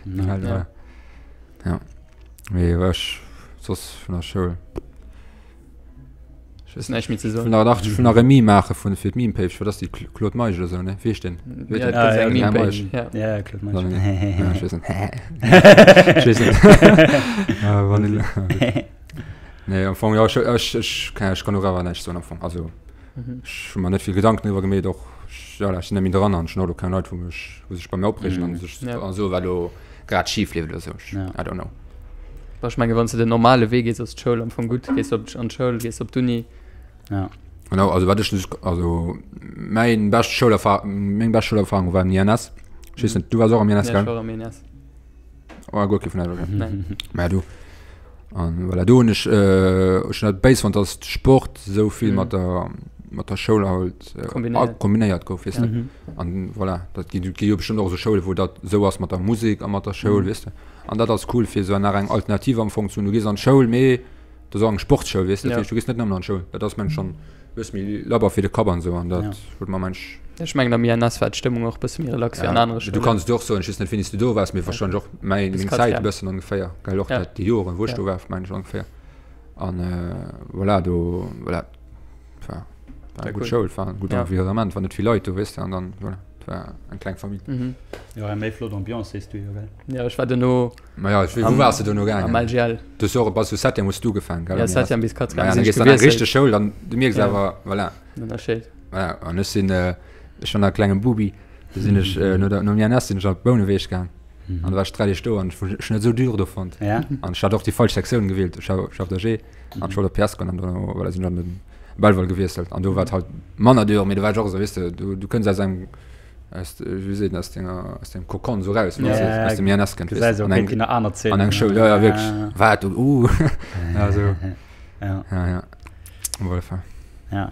Ja. Ja. Ja. Mee ech, soss vun der Schoul. Ech weess näischt méi ze soen. Nach, ech wëll nach e Meme maache vun fir d'Meme-Page, wat ass déi Claude Meisch oder sou, ne? Wéi heescht deen? Ja, et gëtt eng Meme-Page. Ja, ja Claude Meisch. Ja, ech weess net. Ech weess net. Wann Nee, am Fong, ja, ech, ech, ech, ech kann och awer näischt soen am Fong. Also, ech hu mer net vill Gedanken driwwer gemeet, och, ja, ech sinn net méi dran an ech hunn och elo keng Leit, wou mech, wou sech bei mir opreegen an sech an soen, wat elo grad schif leeft oder sou. I don't know. Bah, ech menge wann s de den normale Wee gees, ass d'Schoul am Fong gutt. Gees op an d'Schoul, gees op d'Uni. Ja. Genau, also wat ech also mäin bescht Schoulerfahrung, meng bescht Schoulerfahrung war am INS. Ech weess net, du waars och am INS, Ja, gell? ech war am INS. Oh, guer kee vun eis, okay. Nee. Mä du. An voilà, do hunn ech, äh, ech hunn dat béis fonnt, dass Sport esou vill Mhm. mat der, mat der Schoul halt äh, Kombinéiert. kombinéiert gouf, weess de. Mhm. An voilà, dat gi gi jo bestëmmt och esou Schoulen, wou dat esou ass mat der Musek a mat der Schoul, Mhm. weess de. An dat ass cool fir esou nach eng Alternativ am Fong ze hunn. Du gees an d'Schoul, mee dat ass och eng Sportsschoul, weess de. Dat Ja. heescht, du gees net nëmmen an d'Schoul. Dat ass mengen ech schonn e bësse méi labber fir de Kapp an esou an dat Ja. huet mer mengen ech. Ech mengen am INS war d'Stëmmung och e bësse méi relax wéi an anere Du Schoulen. kanns et och soen, ech weess net wéini s du do waars, mee warscheinlech och mäi Bis meng grad Zäit e ja. bëssen ongeféier, gell, och Ja. dat déi Joren wou ech Ja. do war, mengen ech ongeféier. An voilà, do voilà, war war eng War gutt cool. Schoul, war e gutt Ja. Environnement, war net vill Leit do, weess de, an dann voilà. War eng kleng Famill. Mhm. Jo, eng méi flott Ambiance, sees du jo, gell? Ja, ech war dono Ma ja, ich, wou waars du dono am gaangen? LGL. Du hues jo och, bass du Septième hues du ugefaangen, gell? Ja, Septième bis Quatrième Ma ja, sinn dann ech gees du an eng gewiesselt. richteg Schoul, dann du mierks Ja. awer, voilà. Den Ënnerscheed. Voilà, an ech sinn, äh, ech war nach e klenge Bubi, du sinn ech, äh, no der, nom INS sinn ech op Bouneweg gaang. An da war ech 3 Deeg do an ech hu ech hunn et esou dur do fonnt. Ja. An ech hat och déi falsch Sektioun gewielt, ech war ech war op der G an ech wollt op PS goen an dono, voilà, sinn ech an den Belval gewiesselt an do war et halt manner dur, mee do war ech och esou, weess de, du, du kënns aus engem, aus, wéi seet een, aus denger, aus dengem Kokon esou raus, wann s de Ja, aus dem INS kënnt, weess Gesäis de, och an eng, géint déi aner Zeen. an eng Schoul, ja, ja, wierklech, wat, uh, ja, esou, Ja. ja, ja, op alle Fall. Ja.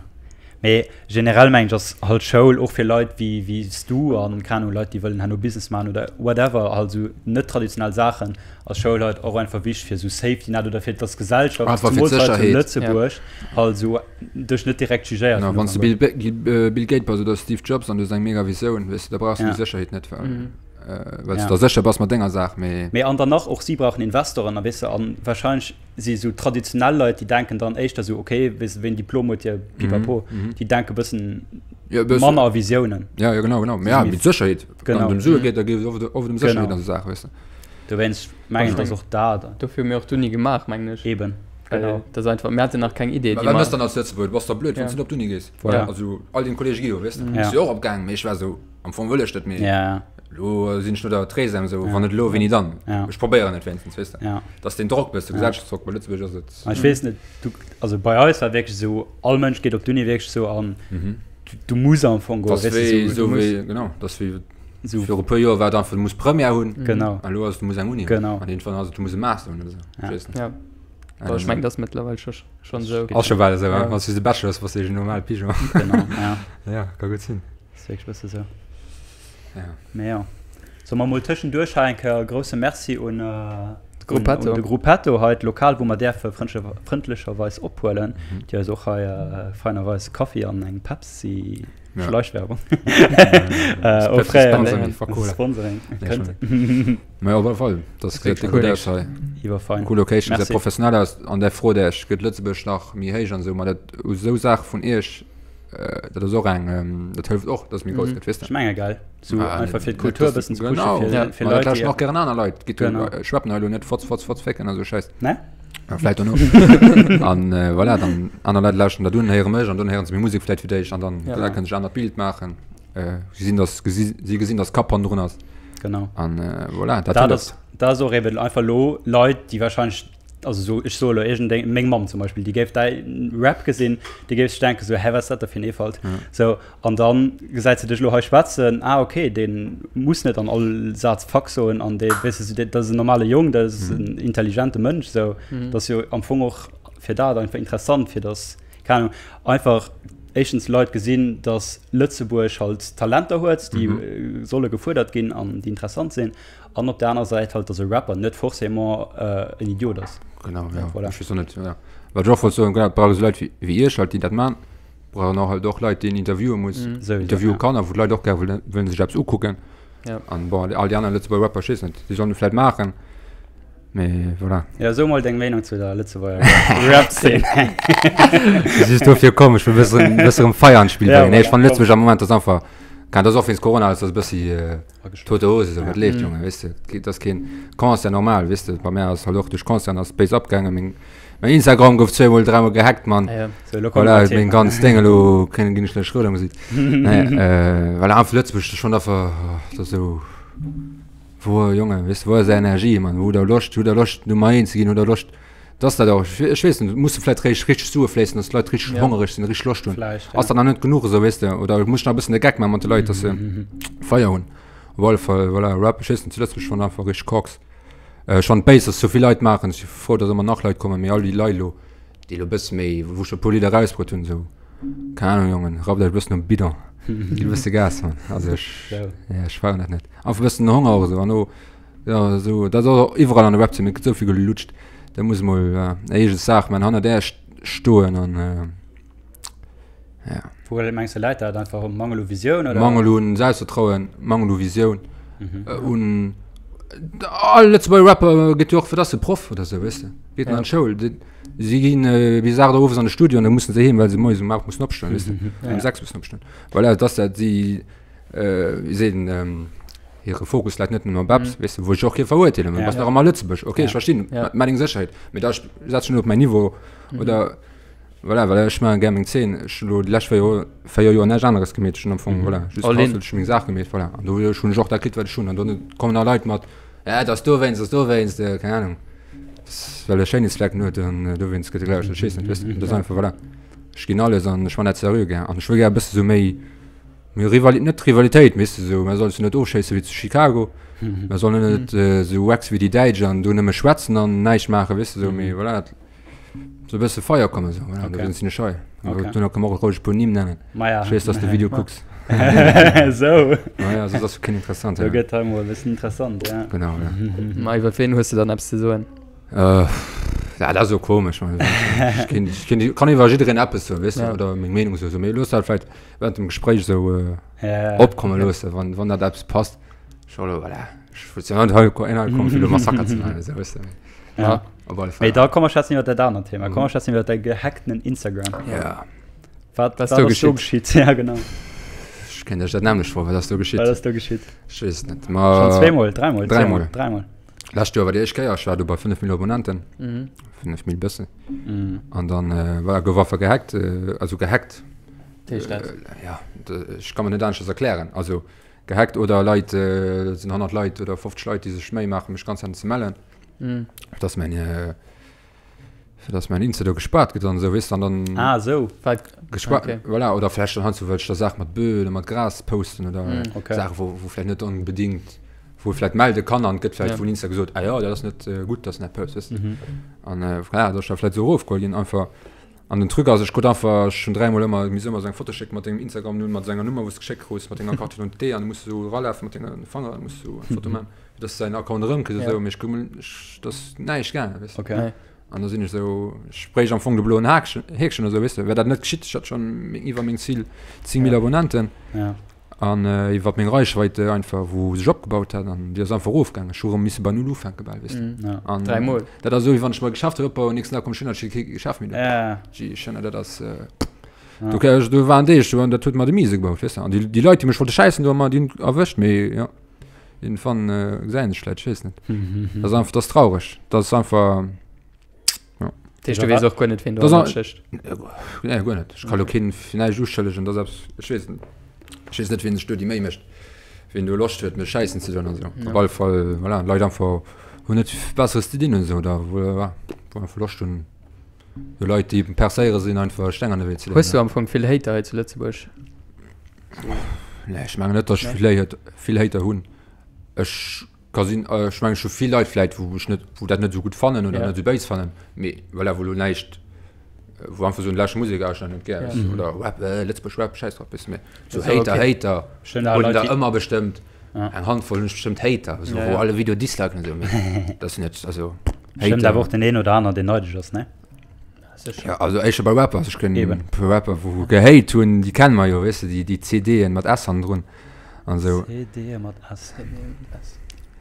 Mee generell mengen ech ass halt Schoul och fir Leit wéi wéi s du an keng Ahnung Leit déi wëllen herno Business maachen oder whatever halt esou net traditionell Saachen ass Schoul halt och einfach wichteg fir esou Safety Net oder fir dass d'Gesellschaft Einfach fir zemools hei zu d'Sécherheet. Lëtzebuerg halt esou dech net direkt jugéiert Genau, vun wann s du Ufank Bill, un. Bill, Bill Gates bass oder Steve Jobs an du hues eng mega Visioun, weess du, da brauchs du Ja. déi Sécherheet net, well Mhm. äh, well s Ja. du da sécher bass mat denger Saach, mee Mee an dann nach och si brauchen Investoren a weess de an wahrscheinlech si sou traditionell Leit, déi denken dann éischter sou, okay, weess de, ween Diplom huet, jo, pipapo. Mhm, mhm. Déi denke bëssen Ja, bëssen. manner a Visiounen. Ja, ja, genau, genau. Mee ja, méi- mit Sécherheet. Genau. Wann et ëm Sue geet, da geet et oft, oft ëm Sécherheet Genau. an sou Saachen, weess de. Dowéinst mengen ech, dass och dat. Dofir hu mir och d'Uni gemaach, mengen ech. Eben, Well genau. dat ass einfach, mir haten nach keng Idee, Mä déi wat mer. méchs dann als Lëtzebuerger? Du bass da blöd, wann s Ja. du net op d'Uni gees. Voilà. Also, all deng Kollege gi jo, weess de. Ja. Ech si och opgaangen, mee ech war sou, am Fong wëll ech dat, mee Ja, elo sinn ech no der Treizième sou, Ja. wann net elo, wéini dann? Ja. Ech probéieren et wéinstens, weess de. ja. Dat ass deen Drock, bëssen, Ja. Gesellschaftsdrock, bei Lëtzebuerg ass et. An ech weess net, du, also bei eis war wierklech esou, all Mënsch geet op d'Uni wierklech esou an Mhm. du, du muss am Fong goen, Das weess du, wéi, sou, sou du muss, wéi, genau, das wéi sou, viru e puer Joer war et einfach, du muss Première hunn. genau, An elo ass et, du muss eng Uni hunn. Genau. An iergendwann ass et, du muss e Master hunn oder sou. Ja. Ech weess net. Ja, Boah, ech mengen, dat ass mëttlerweil scho, schonn esou. Ass scho bal esou, Ja. wann s du de Bachelor hues, bass du eegen normal Pigeon. Genau, ja. Ja, ka gutt sinn. Ass wierklech bësse sou. Ja. Mee jo. Solle mer mol tëschenduerch hei eng Kéier e grousse Merci un, un, Gruppetto. un de Gruppetto hei, d'Lokal, wou mer däerfe frëndlecherweis ophuelen, déi eis och hei feinerweis Kaffi an eng Pepsi, Ja. Schleichwerbung, Pepsi offréieren. Sponsoring, fuck Cola. Sponsoring, Nee, kënnt. Mä op alle Fall, dat Das gesäit wierklech gutt cool. aus hei. Iwwerfein. Cool Location, gesäit Merci. professionell aus. An där Fro, där ech, gëtt Lëtzebuerg nach méi héich an esou, ma dat u sou Saache vun iech, Dat ass och eng, dat hëlleft och, dass méi grouss gëtt, weess de. Ech menge gell, sou Ah, einfach fir net, d'Kultur e dass- bëssen ze pushen, genau. fir, Ja. fir Ma dat Leit, lauschten déi. och gären aner Leit. Gitt Genau. schwappen hei elo net Fotz, Fotz, Fotz, Fécken a sou Schäiss. Ne? Ja, vläit dono. An voilà, dann aner Leit lauschten dat un, héiere mech an dann héieren se meng Musek vläit fir d'éischt an dann Ja. da kënnen se sech anert Bild maachen. Si gesinn, dass si gesinn, dass Kapp hannendrun ass. Genau. An voilà, dat Dat hëlleft. ass, dat ass och eben einfach elo Leit, déi wahrscheinlech. also so, ech soe lo iergendeng, meng Mamm zum Beispill, déi géif däi Rap gesinn, déi géif sech denken, sou, hä, wat ass dat da fir en Eefalt? Ja. So, an dann gesäit se dech lo hei schwätzen, ah, okay, dee muss net an all Saz Fuck soen an dee, weess de, dat ass en normale Jong, dat ass en intelligente Mënsch, sou. Mhm. Dat ass jo am Fong och fir dat einfach interessant, fir dass, keng Ahnung, einfach éischtens Leit gesinn, dass Lëtzebuerg halt Talenter huet, déi mhm. solle gefuerdert ginn an déi interessant sinn. An op der aner Säit halt, dass e Rapper net forcément äh, en Idiot ass. Genau, ja. Voilà. Ech weess och net, ja. Wat ech och wollt soen, genau, et brauch esou Leit wéi, wéi iech halt, déi dat man. Brauchen och halt och Leit, déi een interviewe muss, mm. Sowieso, interviewe ja. kann, a wou d'Leit och gär wëllen, wëllen sech eppes ukucken. Ja. An bon, all déi aner Lëtzebuerger Rapper, ech weess net, déi sollen et vläit maachen. Mee voilà. Ja, so mol deng Meenung zu der Lëtzebuerger Rap-Szene. Just dofir komm, ech wëll bëssen, bëssen Feier an d'Spill Ja, bréngen. Nee, ech voilà, fannen komm. Lëtzebuerg am Moment ass einfach, kann das och wéinst Corona ass das e bëssi äh, tote Hose, so, wat leeft, Junge, weess de, et ass keen Concert normal, weess de, bei mär ass halt och duerch Concert ass d'Base abgaangen, meng, mäin Instagram gouf zweemol, dräimol gehackt, Mann. Ja. So, lo kommen Voilà, wir meng Thema. ganz Ding elo kréien, ginn ech gläich rout am Gesiit. Nee, äh, voilà, einfach Lëtzebuerg, das ist schon einfach, oh, das ist so, Wou, Jongen, weess de, wou ass är Energie, Mann? Wou hutt der Loscht, hutt der Loscht, Nummer eent ze ginn? Hutt der Loscht, dass dat och, ech weess net, musse vläicht réischt richteg Sue fléissen, dass d'Leit richteg Ja. hongereg sinn, richteg Loscht hunn? Vläicht, ja. Ass dat nach net genuch esou, weess de? Oder muss ech nach e bëssen de Geck maache mat de Leit, dass se Feier hunn? Op alle Fall, voilà, Rap, ech weess net, zu Lëtzebuerg schonn einfach richteg Koks. Ech fannen d'Base, dass esou vill Leit maachen, ech si frou, dass ëmmer nach Leit kommen, mee all déi Leit elo, déi elo e bësse méi, wou scho e puer Lidder erausbruet hunn, esou, keng Ahnung, Jongen, rappt eech e bëssen um Bidon, gitt e bësse Gas, Mann. Also ech, Sou. ja, ech feieren dat net. Einfach e bëssen Honger och esou an o, ja, esou, dat ass och iwwerall an der Rap-Zeen, et gëtt esou vill gelutscht, da muss emol eng eege Saach man, hannert där stoen an, ja. Wou mengs de läit dat? Einfach um Mangel u Visioun, oder? Mangel un Selbstvertrauen, Mangel u Visioun, un all Lëtzebuerger Rapper gëtt jo och, wat ass e Proff oder esou, weess de, geet an d'Schoul, si ginn bis 8 Auer owes an de Studio an da mussen se heem, well se moies um 8 mussen opstoen, weess de, um 6 mussen opstoen. Voilà, et ass dat, si, wéi seet een, hire Fokus läit net nëmmen op eppes, weess de, wou ech och kee verurteelen, well bass nach ëmmer Lëtzebuerg, okay, ech verstinn, mat eng Sécherheet, mee da setz ech net op mäin Niveau oder Voilà, well ech maachen gär meng Zeen. Ech hunn elo déi lescht 4 Joer, 4 Joer näischt aneres gemeet. Ech hunn am Fong, voilà, just All in. gehustelt, ech hunn meng Saach gemeet, voilà. An doduerch hunn ech och dat kritt, wat ech hunn. An dann kommen nach Leit mat, ja, dat ass dowéinst, dat ass dowéinst, äh, keng Ahnung. Das, well e Schéinheetsflecken huet an äh, dowéinst gëtt e gelauschtert. Ech weess net, weess de. Dat ass einfach, voilà. Ech ginn alles an ech man dat seriö gär. An ech wëll gär e bësse sou méi, méi Rivali-, net Rivalitéit, weess de, sou, mer sollen se net ofschéisse wéi zu Chicago. Mer sollen net äh, sou wax wéi déi Däitsch an do nëmme schwätzen an näischt maachen, weess de, sou, mee voilà. So e bësse Feier kommen so, voilà, okay. sinn ech hei. Okay. Duerno kann man och roueg e puer Nimm nennen. Ma ja. Ech weess, dass de Video kucks. So. Ma ja, soss ass jo keen interessant. Do gëtt hei mol e bëssen interessant, ja. Genau, ja. Ma iwwer ween hues de dann eppes ze soen? Äh, ja, dat ass jo komesch. Man. Ech keen, ech keen, kann iwwer jiddereen eppes soen, weess de, Ja. oder meng Meenung soen. Mee looss dat vläicht während dem Gespréich esou äh, Ja. opkomme loossen, wann, wann dat eppes passt. Ech elo, voilà. Ech wëll jo net hei ko- een hei kommen, fir elo Massaker ze maachen, esou, weess de. Ja. Op alle Fall. Mee da komm mer schwätzen iwwer dat anert Thema. Komm mer schwätzen iwwer däi gehacktenen Instagram. Ja. Wat, Was wat do ass do geschitt? geschitt? Ja, genau. Ech kéint iech dat nämlech froen, wat ass do geschitt? Wat ass do geschitt? Ech weess et net. Ma Schon zweemol, dräimol, dräimol. zweemol, dräimol. Lescht Joer war déi éischt Kéier, ech war do bei 5 Mil Abonnenten. Mhm. 5 Mil bëssen. Mhm. An dann äh, war gouf einfach gehackt, äh, also gehackt. Wat heescht dat? Äh, ja, d- ech kann mir net aneschters erklären. Also gehackt oder Leit, äh, et sinn 100 Leit oder 50 Leit, déi sech Méi maachen, mech ganz Zäit ze mellen. Mhm. Dass mein, äh, fir dass mein Insta do gespaart gëtt an esou, weess de, an dann Ah, esou. Wat? gespaart, Okay. voilà, oder vläicht dann heiansdo wëll ech da Saache mat Bö oder mat Gras posten oder Mhm. Okay. Saache wou, wou vläicht net onbedingt, wou ee vläicht melde kann an et gëtt vläicht Ja. vun Insta gesot, ah jo, dat ass net äh, gutt, dass en dat post, weess de. Mhm. An äh, voilà, dass ech da vläicht esou erofgeholl ginn einfach. An den Truc ass, ech krut einfach, ech hunn dräimol ëmmer, mir si ëmmer esou eng Foto schéckt mat dengem Instagram-Numm, mat senger Nummer, wou s de geschéckt krus, mat denger Carte d'identité an du muss esou eralafen mat denge Fanger, du muss esou eng Foto maachen, fir dass de säin Account erëmkriss Ja. esou. Mee ech krut, ech, et ass näischt gaangen, weess de. Okay. Nee. An da sinn ech esou, ech bréich am Fong de bloen Haakchen, Häkchen oder esou, weess de. Wär dat net geschitt, ech hätt schonn iwwer meng Zil 10 Mille Abonnenten. Ja. An iwwer meng Reichweite einfach, wou sech opgebaut hat, an déi ass einfach erofgaangen. Ech hu rëm misse bei Null ufänke bal, weess de. Ja. An Dräimol. dat ass esou, wéi wann ech mer e Geschäft hei opbauen, nächsten Dag komm ech hin an ech hu kee Geschäft méi do. Ja. Gee, ech hunn, dat ass, Ja. do ke, do waren Deeg, do, dat huet mer de Mise gebaut, weess de. An déi, déi Leit, déi mech wollte schäissen, do hu mer déi erwëscht, mee jo, iergendwann gesäit een sech vläicht, ech weess net. Dat ass einfach, dat ass traureg. Dat ass einfach. Dat heescht, du weess och guer net, wien do Das hannert an- stécht. Nee, guer net. Ech ka lo keen fir näischt uschëllegen, dat ass eppes, ech weess net. Ech weess net, wien sech do déi Méi mécht, wien do Loscht huet, mech schäissen ze doen an esou. Ja. Op alle Fall, voilà, Leit einfach. Wou net Besseres ze dinn hunn esou, oder wou, ja, wou einfach Loscht hunn, de Leit, déi percéiere sinn, einfach Steng an de Wee ze leeën. Hues du am Fong vill Hater hei zu Lëtzebuerg? Nee, ech mengen net, datt ech vill Hate, vill Hater hunn. Ech ka sinn, ech mengen, ech hu vill Leit vläit, wou ech net, wou dat net esou gutt fannen oder net esou béis fannen, mee voilà, wou elo näischt, wou einfach soen, lauschter Musek, ah, ech hunn dat net gär, weess de, oder Rap, Lëtzebuerg Rap, schäiss drop, weess de, mee esou Hater, Hater hunn der ëmmer bestëmmt. Eng Handvoll hunn ech bestëmmt Hater, esou wou alle Video disliken esou, mee dat sinn net, also Hater. Stëmmt awer och den een oder aner, deen neideg ass, ne? Ja, also éischter bei Rapper, also ech kenn e puer Rapper, wou gehate hunn, déi kenne mer jo, weess de, déi, déi CDen mat S hannendrun an esou. CDe mat S.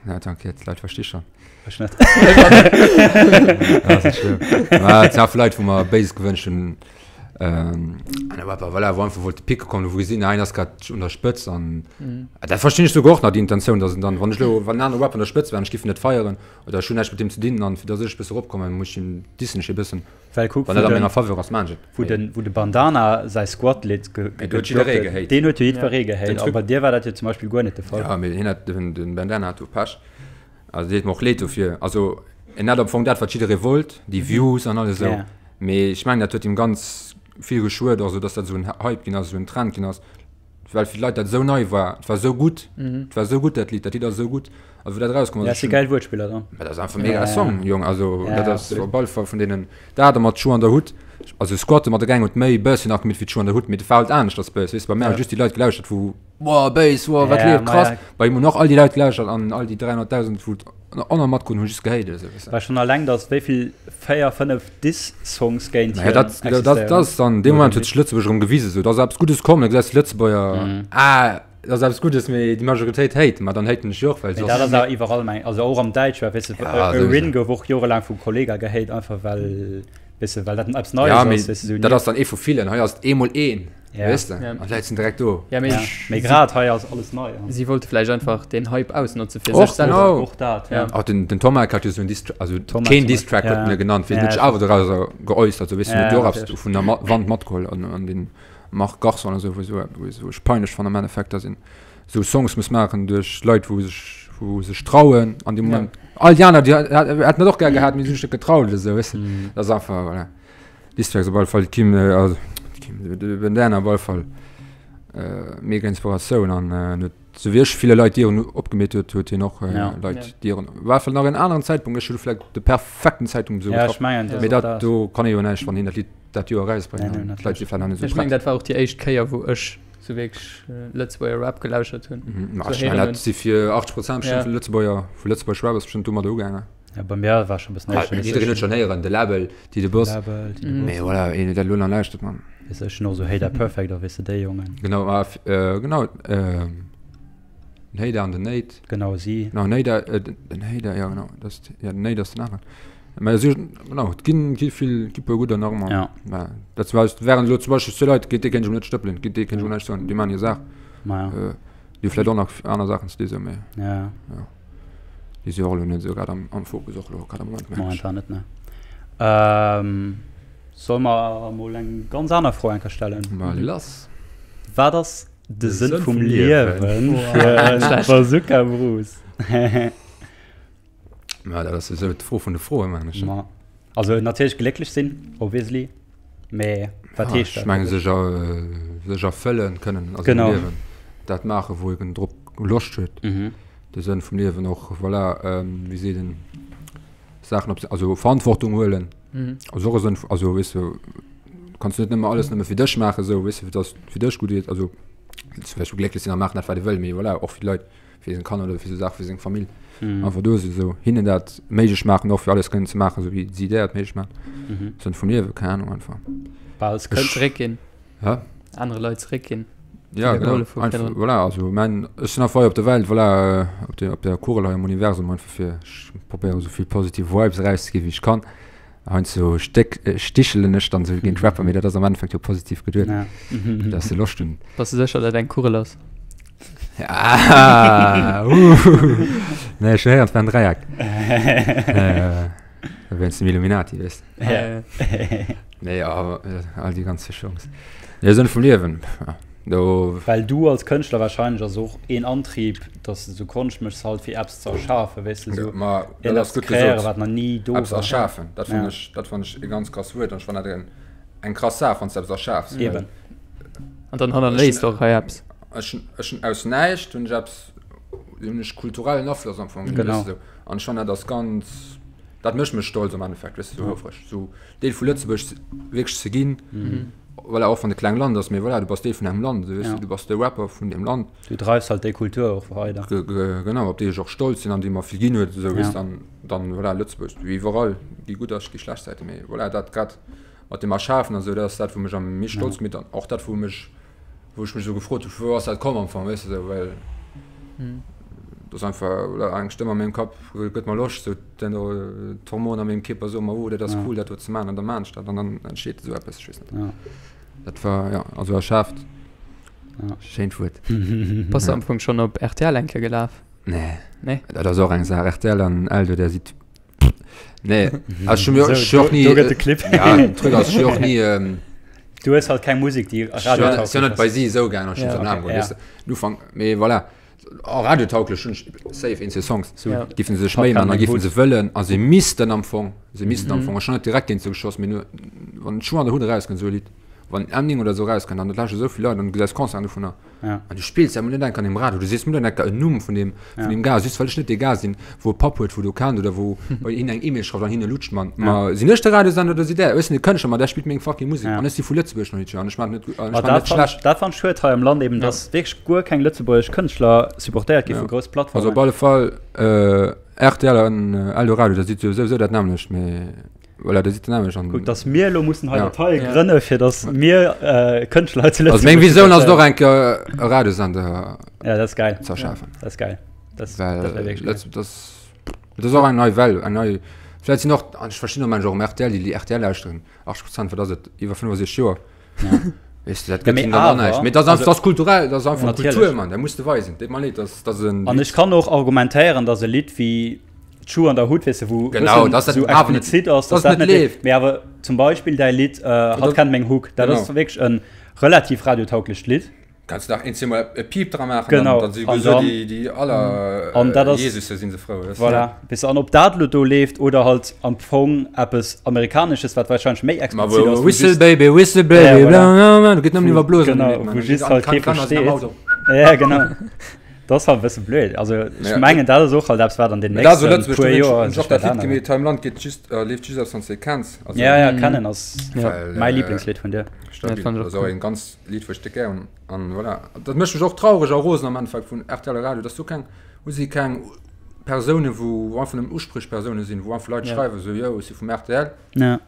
Ja, t'inquiète, d'Leit versti schonn. Ech net. Ja, ass net schlëmm. Mä et sinn awer Leit, wou mer Béises gewënscht hunn. Ähm, an der Rapper, voilà, wou einfach wollte picke kommen, wou gesinn, ein ass grad un der Spëtz an mm. dat verstinn ech sogar och nach déi Intentioun, dass en dann wann ech lo wann en aner Rapper an der Spëtz wär, ech giff en net feieren oder ech hunn näischt mat deem ze dinn an fir dass ech e bësse eropkommen, muss ech him dissen ech e bëssen. Well kuck, Wann dat an menger Faveur ass, maan ech et. Wou den, wou de Bandana säi Squad-Lidd ge, ge, huet jidderee gehate. Deen huet jo jiddweree gehate, a bei dir war dat jo zum Beispill guer net de Fall. Ja, mee hien hat, den, den Bandana hat do Pech. Also deet mer och leed dofir. Also en hat am Fong dat wat jidderee wollt, déi Views an alles esou. Mee ech mengen dat huet him ganz vill geschuet och esou, datt dat esou en Hype ginn ass, esou en Trend ginn ass, well fir d'Leit dat esou nei war. Et war esou gutt, et war esou gutt dat Lidd, dat Lidd ass esou gutt. Also wou dat erauskomm ass, Ja, si geil Wuertspiller dran. Mä dat ass einfach e mega Song, Jong. Also dat ass op alle Fall vun deenen, dat a mat Schuh an der Hutt, also Squatte mat der Gang huet méi bëssen nach gemeet wéi d'Schuh an der Hutt, mee dat war halt anescht als Bëss, weess de. Bei mär hu just déi Leit gelauschtert wou Boah, Bass, wow, wat leeft, krass. Bei him hunn och all déi Leit gelauschtert an all déi 300.000, wou et och nach matkruten, hu just gehate oder sou, weess de. War schonn alleng, datt wéi vill, 4, 5 Diss-Songs géint hien existéieren. Dat, dat ass dann, dee Moment huet sech Lëtzebuerg erëm gewisen, sou, da ass eppes Guddes komm, da gesäis de Lëtzebuerger, ah, dat ass eppes Guddes, mee déi Majoritéit hate, ma dann haten ech jo och, well soss. Mee dat ass awer iwwerall, meng, also och am Däitschrap, weess de, Rin gouf och jorelaang vum Kollegah gehate, einfach well, weess de, well dat eppes Neies ass, weess de, sou. Ja, mee dat ass dann ee vu villen, hei ass et eemol een. Ja. Weißt du? Ja. An d'Leit sinn direkt do. Ja, mee Ja. Mee grad hei ass alles nei. Ja. Si wollte vläicht einfach den Hype ausnotze fir Och, sech selwer. genau. Och dat, Ja. ja. Auch den, den Tomac hat jo so en Diss, also Tomac keen zum Diss-Track Beispiel. huet Ja. en genannt, wéi Ja, huet sech awer dorauser geäussert, so weißt du, Ja, huet jo och eppes natierlech. vun der Ma Wand matgeholl an, an den Marc Garçon oder sou, wou sou, wou sou ech peinlech fannen am Endeffekt, dass een sou Songs muss maachen duerch Leit, wou sech, wou sech trauen an dem Ja. Moment. All déi aner, déi hätten dat och gär gehat, mee si hunn sech net getraut oder sou, weißt du. Mhm. Dat ass einfach, voilà. Diss-Tracks op alle Fall, Kim, also Kim, de Bandana op alle Fall mega Inspiratioun an huet sou wéi ech ville Leit Dieren opgemeet huet, huet hien och Leit Dieren. War vläicht nach en aneren Zäitpunkt, ech hu vläicht de perfekten Zäitpunkt esou getraff. Mee dat do kann ee jo näischt, wann hien dat Lidd dat Joer erausbréngt an d'Leit si vläicht nach net esou Ech meng prett. dat war och déi éischt Kéier wou ech sou wierklech Lëtzebuerger Rap gelauschert hunn. Ma ech mengen dat si fir 80 Prozent bestimmt vu Lëtzebuerger, vu Lëtzebuerg Rap ass bestimmt domadder ugaangen. Ja, bei mir war schon bëssen ah, Jiddereen huet schon héieren, de Label, déi de Boss. Label, déi de Boss. Mee voilà, een huet dat elo nach lauschtert, man. Weess ech schon och sou Hey Da Perfect a weess de déi Jongen. Genau, ah, äh, genau, äh, den Hey Da an den Nate. Genau, si. Genau, Nate, äh, den Hey Da, ja genau, das, ja, den Nate ass den aneren. Mä si, genau, et ginn, gi vill, gi puer gudder nach ëmmer. Ja. Mä dat war, wären elo zum Beispill zwou Leit, géint déi kéint ech mol net stëppelen, géint déi kéint ech mol näischt soen, déi maachen hir Saach. Ma ja. Äh, déi hu vläicht och nach aner Saachen ze di sou, mee. Ja. Ja. Déi si och elo net esou grad am, am Fokus, och elo grad am Moment, mengen ech. Momentan net, ne. Ähm, soll mer emol eng ganz aner Fro eng Kéier stellen? Ma allez lass. Wat ass de Sënn vum Liewen fir Bazooka Bruce? Ma dat ass esou d'Fro vun de Froen, mengen ech. Ma, also natierlech glécklech sinn, obviously, mee wat heescht dat? Ech menge sech, sech erfëllen kënnen a sengem Liewen. Dat maachen, wou een drop Loscht huet. Mhm. De Sënn vum Liewen och, voilà, wéi seet een, Saachen op, also Verantwortung huelen. Mhm. Ass och e Sënn, also weess de, kanns net nëmme alles nëmme fir dech maachen, esou, weess de, fir datt et fir dech gutt geet, also zum Beispill glécklech sinn a maachen dat wat ee wëll, mee voilà, och fir d'Leit. fir seng Kanner oder fir sou Saachen, fir seng Famill. Mhm. Einfach do sinn, sou hinnen dat méiglech maachen, och fir alles kënnen ze maachen, sou wéi si där et méiglech maachen. Mhm. Sënn vum Liewen, keng Ahnung, einfach. Bal als Kënnt. Zeréckginn. Hä? Anere Leit zeréckginn. Ja, Déi genau. gehollef hu Einfach, virdrun. voilà, also mein, ech sinn einfach hei op der Welt, voilà, op der, op der Kugel hei am Universum, einfach fir, ech probéiere sou vill positiv Vibes erauszeginn, wéi ech kann. Heiansdo stéck, stichelen ech dann sou géint Rapper, mee dat ass am Endeffekt jo positiv geduet, Ja. dass se Loscht hunn. Bass de sécher, dat eng Kugel ass? Ah, uh. Nee, ech hunn héieren, et war en Dräieck. Äh, wéinst dem Illuminati, weess de. Ja. Nee, awer äh, all déi ganz Verschwörungs. Nee, Sënn vum Liewen. Ja. Do. Well du als Kënschtler wahrscheinlech ass och een Antrieb, dass de sou Konscht méchs halt fir eppes ze erschafen, weess de, sou Ma dat een ass eppes ze gutt kreéieren, gesot. wat nach ni do Eppes war. erschafen, dat Ja. fannen ech, dat fannen ech e ganz krass Wuert an ech fannen dat eng, eng krass Saach, wann s de eppes erschafs, well Eben. An dann ech hannerléisst och hei eppes. ech hunn, ech hunn aus näischt hunn ech eppes, hunn ech kulturellen Afloss am Fong ginn, Genau. weess de sou. An ech fannen dat ass ganz, dat mécht mech stolz am Endeffekt, weess de, sou houfreg, sou Deel vu Lëtzebuerg wierklech ze ginn. Voilà, och wann et e kleng Land ass, mee voilà, du bass Deel vun engem Land, weess de, du bass de Rapper vun deem Land. Du dreifs halt déi Kultur och weider. Genau, op déi ech och stolz sinn an déi mer vill ginn huet, esou, weess de, an dann, voilà, Lëtzebuerg, wéi iwwerall, gi gutt a gi schlecht Säiten, mee voilà, dat grad mat deem Erschafen an esou, dat ass dat, wou mech am méi stolz mécht an och dat, wou mech wou ech mech esou gefrot hu, wou ass dat komm am Fong, weess de, esou, well dat ass einfach, voilà, eng Stëmm a mengem Kapp gëtt mer Loscht, esou, den d'Hormoner a mengem Kierper soe mer, oh, dat ass cool, dat do ze maachen, an da maan ech dat an dann entsteet esou eppes, ech weess net. Dat war, jo, also erschaaft, schéint Wuert. Bass de am Fong schonn op rtl eng Kéier gelaf? Nee. Nee? Dat ass och eng Saach, rtl an Eldo, där sidd, nee, also ech hu mir, ech hu och ni, Do gëtt de Clip. ja, den Truc ass, ech hu och ni, Du hues halt keng Musek, déi Ech sinn radiotauglech net bei ass. si esou gaangen, ech hunn Ja, se am Namen okay, geholl, ja. weess de. Den Ufank, mee voilà. Oh, radiotauglech hunn ech safe een, zwee Songs. So, Ja. Giffen se sech Méi man a Hat giffen Hut. se wëllen a se missten am Fong, se missten am Mhm. Fong. Ech hunn net direkt géint se geschoss, mee nur wann d'Schuh an der Hutt erauskënnt, esou e Lidd, wann M9 oder esou erauskënnt, dann dat lauschteren esou vill Leit an du gesäis Concerten dovunner. Ja. An du spills emol net enk an dem Radio, du sees mol net enk en Numm vun deem, vun Ja. deem Gars, just well ech net dee Gars sinn, wou e Papp huet, wou do kennt oder wou bei hien eng E-Mail schreift an hien e lutscht, Mann. Ma sinn ech de Radiosender oder sidd där? Ech sinn e Kënschtler, ma där spillt meng fucking Musek Ja. an ech si vu Lëtzebuerg noch nicht, an ech man net, an ech Ma man dat net fand, schlecht. dat fand ech schued hei am Land eben, Ja. dass wierklech guer keng lëtzebuergesch Kënschtler supportéiert gi Ja. vu grouss Also op Plattformen. alle Fall äh, RTL an äh, Eldorado, da sidd souwisou dat nämmlecht, mee Voilà, da sidd der nämlech an. Kuck, dass mir elo mussen hei Ja. Datei Ja. grënne fir dass mir äh, Kënschtler hei zu Also meng Lëtzebuerg Visioun ass et och supportéieren. eng Kéier e Radiosender Ja, dat ass geil. ze erschafen. Dat ass geil. Dat, dat wär Well wierklech geil. Lëtz, das, dat ass och eng nei Well, eng nei, vläicht sinn och, an ech verstinn och Menschen och um RTL, déi déi RTL lauschteren, 80 Prozent, wat ass et, iwwer 65 Joer. Ja. Weess de, dat Ja, gëtt mee hinnen dann och awer, näischt. Mee dat ass also- einfach, dat ass kulturell, dat ass einfach Natierlech. Kultur, Mann, dat muss de weisen. Deet mer leed, dat, dat ass en An ech kann och argumentéieren, dass e Lidd wéi D'Schuh an der Hut, weess de, wou Genau, bëssen dass dat sou awer net- explizit ass, dass dass dat net net leeft. leeft. Mee awer zum Beispill däi Lidd äh, Hatt dat- kennt meng Hook, dat Genau. ass wierklech e relativ radiotauglecht Lidd. Kanns du nach een, zweemol e Piep dra maachen, Genau. dann, dann si An sowieso dann- déi, déi aller An dat ass- Jesusse si se frou. Weißt du? Voilà. Weess de, an ob dat elo do leeft oder halt am Fong eppes Amerikanesches, wat wahrscheinlech méi Ma explizit wou ass, wou Whistle just- Baby, Whistle Baby, Ja, voilà. bla, bla, bla, du geet nëmmen Wou- iwwer Blosen. genau, Lidd, Mann. wou just An halt kann- kee kann ass am versteet. Auto. Ja, genau. Dat ass halt e bësse blöd. Also ech Ja. mengen, dat ass och halt eppes, wat an den Mee dat ass nächsten Lëtzebuerg, puer do hunn ech- Joer hunn ech sech och dat wäert Lidd änneren. gemeet, hei am Land geet just, äh, leeft just aus wann s de kenns. Also, Ja, ja, Mhm. kennen ass Ja. well, mäi äh, Lieblingslidd vun dir. Stabil. Ja, fand ich Dat auch ass och cool. en ganz Lidd, wou ech déck gär hunn. An voilà. Dat mécht mech och traureg a rosen am Endeffekt vun rtl Radio, dass do keng, hu si keng Persounen, wou einfach nëmmen Usprichpersounen sinn, wou einfach Leit Ja. schreiwen, sou, yo, ech si vum rtl, Ja. äh,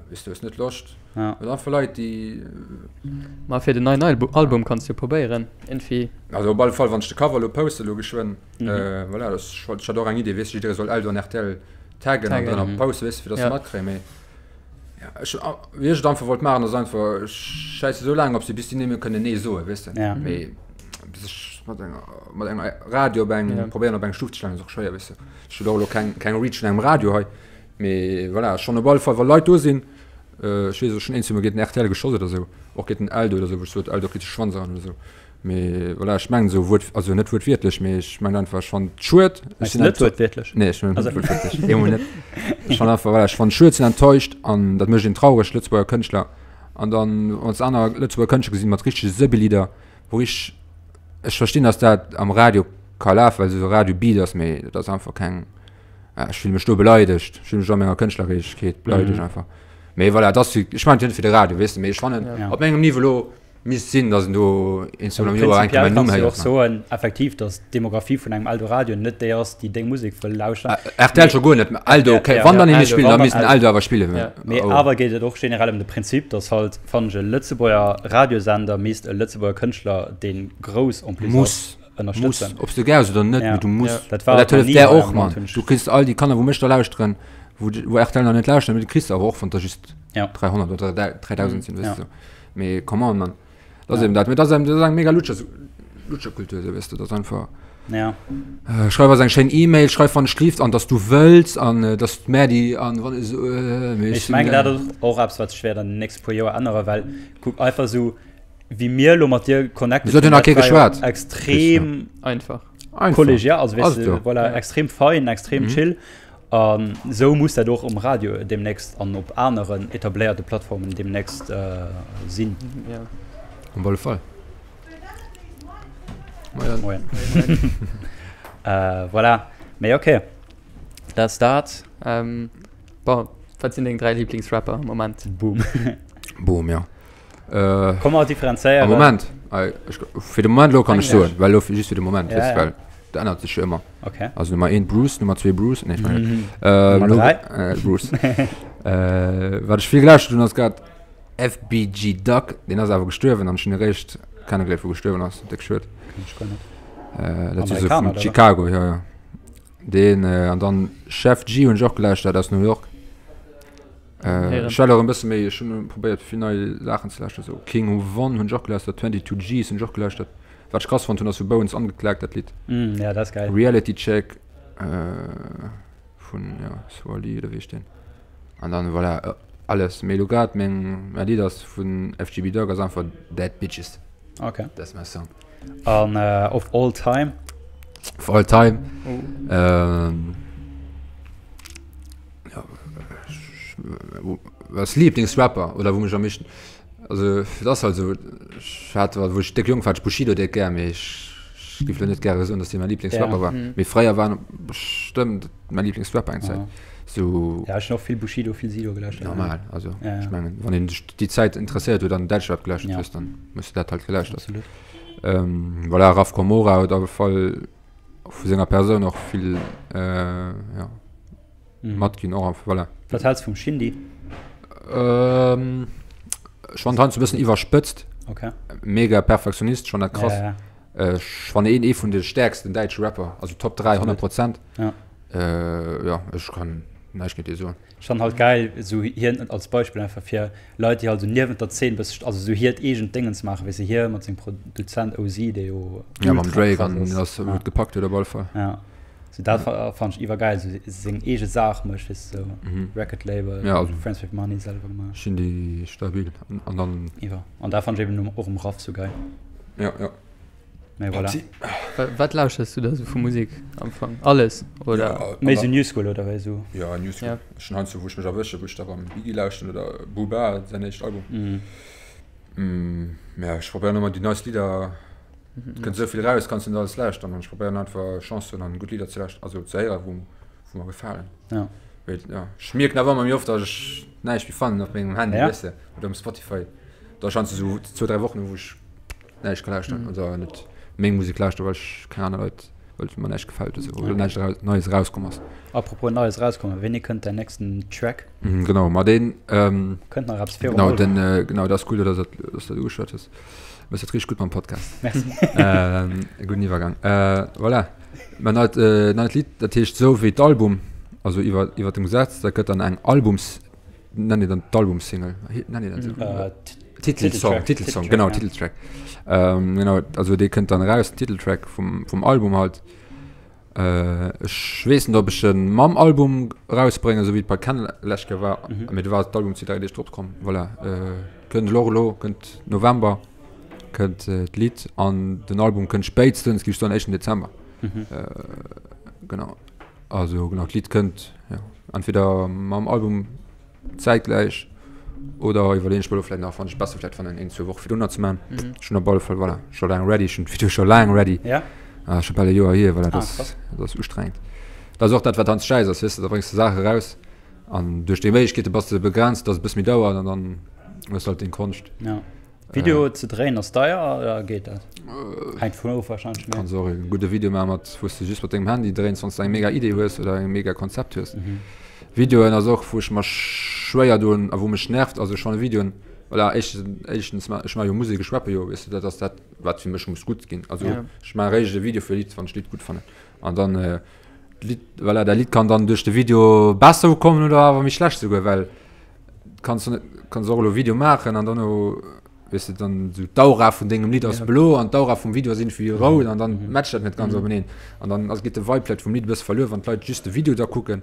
weess du, hues net Loscht. Ja. Oder einfach Leit, déi, Ma fir den neien Albu Album kanns du jo probéieren, irgendwie. Also op alle Fall, wann ech de Cover elo poste elo geschwënn, Mhm. äh, voilà, das, ech wollt, ech hat och eng Idee, weess du, jidderee soll Eldo an rtl taggen an Taggen. dann och posten, weess du, fir dass Ja. se matkréien, mee ja, ech, a, wéi ech et einfach wollt maachen, ass einfach, ech schäisse sou laang op si, bis déi net méi kënnen nee soen, weess de, Ja. mee bis ech mat enger, mat enger Radio op eng, Ja. probéieren op eng Stuf ze stellen, ass och schwéier, weess du. Ech hunn och elo keng, keng Reach vun engem Radio hei, mee voilà, schonn op alle Fall, wa Leit do sinn, Ech weess och schonn een, zwee mol géint den rtl geschoss oder esou, och géint den Eldo oder esou, wou ech sot, Eldo kritt de Schwanz eran oder esou. Mee voilà, ech mengen esou wuert, also net wuertwiertlech, mee ech mengen einfach, ech fannen et schued. Ech Mengs du sinn net wuertwiertlech? Nee, ech mengen net Also. wuertwiertlech, eemol net. Ech fannen einfach, voilà, ech fannen et schued, sinn enttäuscht an dat mécht een traureg, Lëtzebuerger Kënschtler. An dann, wann s de aner Lëtzebuerger Kënschtler gesinn mat richtege Sëbelidder, wou ech, ech verstinn, datt dat am Radio ka lafen, well se esou Radio-Beat ass, mee dat ass einfach keng, Ech fillen mech do beleidegt. Ech fillen mech a menger Kënschtlerfäegkeet beleidegt mhm. einfach. Mee voilà, das, ech mein net fir de Radio, weess de, mee ech fannen ja. op mengem Niveau lo misst sinn, dass en do een zu Joer eng Prinzipiell kannst du och soen effektiv, dass d'Demografie vun engem Eldoradio net déi ass, déi deng Musek wëll lauschteren. Äh, RTL scho guer net, mä Eldo, okay, ja, wann ja, dann een Eldo, spillen, wann dann dann misst den Eldo. Eldo awer spillen. Ja. Mee Oh. awer geet et och generell ëm de Prinzip, dass halt, fannen ech, e Lëtzebuerger Radiosender misst e Lëtzebuerger Kënschtler, dee grouss en plus ass, Muss. ënnerstëtzen. Muss, ob s du gär hues oder net, Ja. mee du muss. Ja. Dat war Well dat nach hëlleft ni där hei och, am Mann. Land, hunn ech- Du kriss all déi Kanner, wou mech da lauschteren, wou, wou RTL nach net lauschteren, mee du kriss se awer och, wann der just Ja. 300 oder 3000 sinn, weess Ja. du. Mee come on, Mann. Dat ass Ja. eben dat. Mee dat ass eben, dat ass eng mega Lutscher, Lutscherkultur, esou, weess du. Dat ass einfach. Ja. Äh, schreif eis eng schéin E-Mail, schreif wann ech lieft an dass du wëlls an äh, dass mär déi an wann esou äh, mee Ech sinn, mengen, äh, dat ass och eppes, wat sech wäert an den nächste puer Joer änneren, well kuck einfach esou. Wéi mir elo mat dir connected Wieso huet nach kee geschwat? Extrem einfach. Einfach. Kollegial, also weißt Ass du, jo. voilà, Ja. extrem fein, extrem Mhm. chill. An sou muss dat och um Radio demnächst an op aneren etabléierte Plattformen demnächst äh, sinn. Ja. Op alle Fall. Moien. Moien. Äh, voilà. Mee okay. Dat ass dat. Ähm, bon, wat sinn deng 3 Lieblingsrapper am Moment? Boom. Boom, ja. Äh, Komm mal differenzéieren. Am Moment, äh, ich, fir de Moment lo kann ech soen, well lo just fir de Moment, Ja, ja, ja. well dat ännert sech jo ëmmer. Okay. Also Nummer 1 Bruce, Nummer 2 Bruce, nee, ich meine, Mhm. äh, Nummer lo, 3? Äh, Bruce. äh, wat ech vill gelauschtert hunn ass grad FBG Duck, deen ass awer gestuerwen an ech hunn eréischt kennegeléiert wou gestuerwen ass, déck schued. Kenn ech guer net. Äh, dat ass Amerikaner, vun oder? Chicago, ja, ja. Deen, äh, an dann Chef G hunn ech och gelauschtert aus New York. Äh, ech well och e bësse méi, ech hunn probéiert vill nei Saachen ze lauschteren, sou King Von hunn ech och gelauschtert, 22 G's hunn ech och gelauschtert. Wat ech krass fonnt hunn ass vu Bones angeklagt dat Lidd. Mm, ja, dat ass geil. Reality Check äh, vun ja, Swally oder wéi heescht deen. An dann voilà, alles. Mee lo grad meng, mäi Lidd ass vun FGB Dog ass einfach Dead Bitches. Okay. Dat ass mäi Song. An äh, of all time? Of all time? Oh. Ähm, ja, was Lieblingsrapper oder wou mech am meeschten also dat ass halt esou ech hat wou ech déck jonk war hat ech Bushido déck gär mee ech ech géif lo net gäre soen datt dee mäi Lieblingsrapper war Mhm. mee fréier war en bestëmmt mäi Lieblingsrapper eng Zäit sou Ja, ech hunn och vill Bushido, vill Sido gelauschtert. normal also Ja, ja. ech mengen wann een sech déi Zäit interesséiert huet an Däitschrap gelauschtert Ja. hues dann hues du dat halt gelauschtert Absolut. ähm, voilà Raf Camora huet op alle Fall vu senger Persoun och vill äh, ja Mhm. matginn och einfach voilà. Wat hältst vum Shindy? Ähm, ech fand heiansdo e bëssen iwwerspëtzt. Okay. Mega Perfektionist, schon dat krass. Ja, ja. Äh, ech fannen een ee vun de stäerksten däitsche Rapper, also Top 3 Absolut. 100 Prozent. Ja. Äh, ja, ech kann näischt géint dee soen. Ech fannen halt geil esou hien als Beispill einfach fir Leit déi halt esou niewent der Zeen bësse also esou hiert eegent Déngens maachen, weess de, hie mat sengem Produzent OZ dee jo Ja, mam ultra Drake krass an ass. ass Ja. huet gepackt huet op alle Fall. Ja. So dat fand ech iwwergeil, so seng eege Saach mécht, weess de, sou Mhm. Record Label, Ja, also Friends with Money selwer gemaach. Ech sinn déi stabil an, an dann. Iwwer. An dat fand ech eben och um Raff sou geil. Ja, ja. Mee voilà. Papsi. Wat lauschterst du da sou vu Musek am Fong? Alles oder? Ja, Méi sou New School oder wéi sou? Ja, New School. Ja. Ech hunn heiansdo, wou ech mech erwëschen, wou ech da rëm Biggie lauschteren oder Booba, säin éischt Album. Mhm. Mm, ja, ech probéieren ëmmer déi neist Lidder Et kënnt esou vill eraus, kanns net alles lauschteren an ech probéieren einfach Chance ze hunn an gutt Lidder ze lauschteren, also ze héieren, wou wou mer gefalen. Ja. Well ja, ech mierken awer ëmmer méi oft, datt ech näischt méi fannen op mengem Handy, Ja. weess de, oder um Spotify. Da ass schonns esou zwou, dräi Wochen, wou ech näischt ka lauschteren Mhm. oder net meng Musek lauschtere, well ech keng aner Leit, well mer näischt gefält oder sou, oder Ja. näischt eraus Neies erauskomm ass. Apropos Neies erauskommen, wéini kënnt däin nächsten Track? Mhm, genau, ma deen, ähm, Kënnt nach eppes virum genau, Album? den, äh, genau, dat ass cool, datt dat datt s dat ugeschwat hues. Méchs dat richteg gutt mam Podcast. Merci. Ähm, e gudden Iwwergang. Äh, voilà. Mein neit, äh, neit Lidd, dat heescht sou wéi d'Album, also iwwer, iwwer dem Gesetz, dat gëtt dann eng Albums, nennt een dann d'Albumsingle? Nennt een dat sou? Äh, Titelsong, Titeltrack, Titelsong, genau, ja. Titeltrack. Ähm, genau, also dee kënnt dann eraus, den Titeltrack vum, vum Album halt. Äh, ech weess net, ob ech en mam Album erausbréngen, esou wéi et bei Ken lescht Kéier war, Mhm. mee do war d'Album zwee, dräi Deeg drop komm. Voilà, äh, kënnt elo och elo, kënnt November, kënnt äh, d'Lidd an den Album kënnt spéitstens, géif ech soen, éischten Dezember. Mhm. Äh, genau. Also genau, d'Lidd kënnt, ja, entweder mam Album Zäitgläich oder iwwerleen ech mer elo vläit nach, wann ech besser vläit fannen, een, zwou Woche virdrunner ze man. Mhm. Ech hunn op alle Fall, voilà, scho laang ready, ech hunn d'Video scho laang ready. Ja? Ah, scho bal e Joer hier, voilà, Ah, dat krass. dat ass ustrengend. Dat ass och dat, wat heiansdo schäiss ass, weess de, da bréngs de Saache raus an duerch déi Méiglechkeete bass de begrenzt, dass et e bësse méi dauert an dann hues de halt deng Konscht. Ja. Video ze dréien ass deier oder geet dat? Hänkt vun of wahrscheinlech méi. Kanns och e gudde Video maachen mat wou s de just mat dengem Handy dréins, wann s de eng mega Idee hues oder e mega Konzept hues. Mhm. Videoen ass och wou ech mer schwéier doen a wou mech nervt, also ech fanne Videoen, voilà, éischtens éischtens ech maache jo Musek, ech rappe jo, weess de, dat ass dat wat fir mech muss gutt ginn. Also Ja. ech maache eréischt e Video fir e Lidd wann ech d'Lidd gutt fannen an dann d'Lidd, voilà, dat Lidd kann dann duerch de Video besser ukommen oder awer méi schlecht souguer, well kanns du net kanns och elo Video maachen an dann o weess de dann sou d'Aura vun dengem Lidd ass Ja. blo an d'Aura vum Video ass irgendwie rout an dann Mhm. matcht dat net ganz Mhm. openeen an dann ass geet de Vibe vläicht vum Lidd e bësse verluer wann d'Leit just de Video da kucken.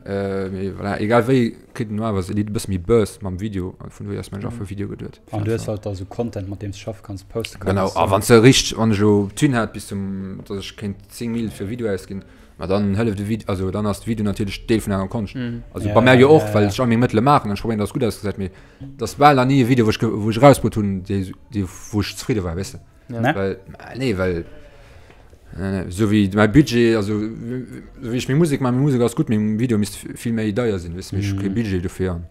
Mee voilà, egal wéi kritt en awer e Lidd e bësse méi Buzz mam Video an vun dohier ass mengen ech och fir Video geduet. An du hues halt da sou Content mat deem s de schaffe kanns, poste kanns. Genau, a wann s de richteg, wann ech elo Thün hätt bis zum, datt ech kéint 10 Mille fir e Video ausginn, ma dann hëlleft e Video, also dann ass de Video natierlech Deel vun enger Konscht. Also bei mär jo och, well ech all meng Mëttele maachen an ech probéieren, datt et gutt ausgesäit, mee et ass bal nach ni e Video wou ech, wou ech erausbrutt hunn, dee, dee wou ech zefridde war, weess de. Ja. Ne? Well, nee, well äh, so wie mein Budget, also so wie ich meng Musik maachen, meng Musik ass gutt, meng Video misst vill méi deier sinn, weess du, mee ech hu kee Budget dofir an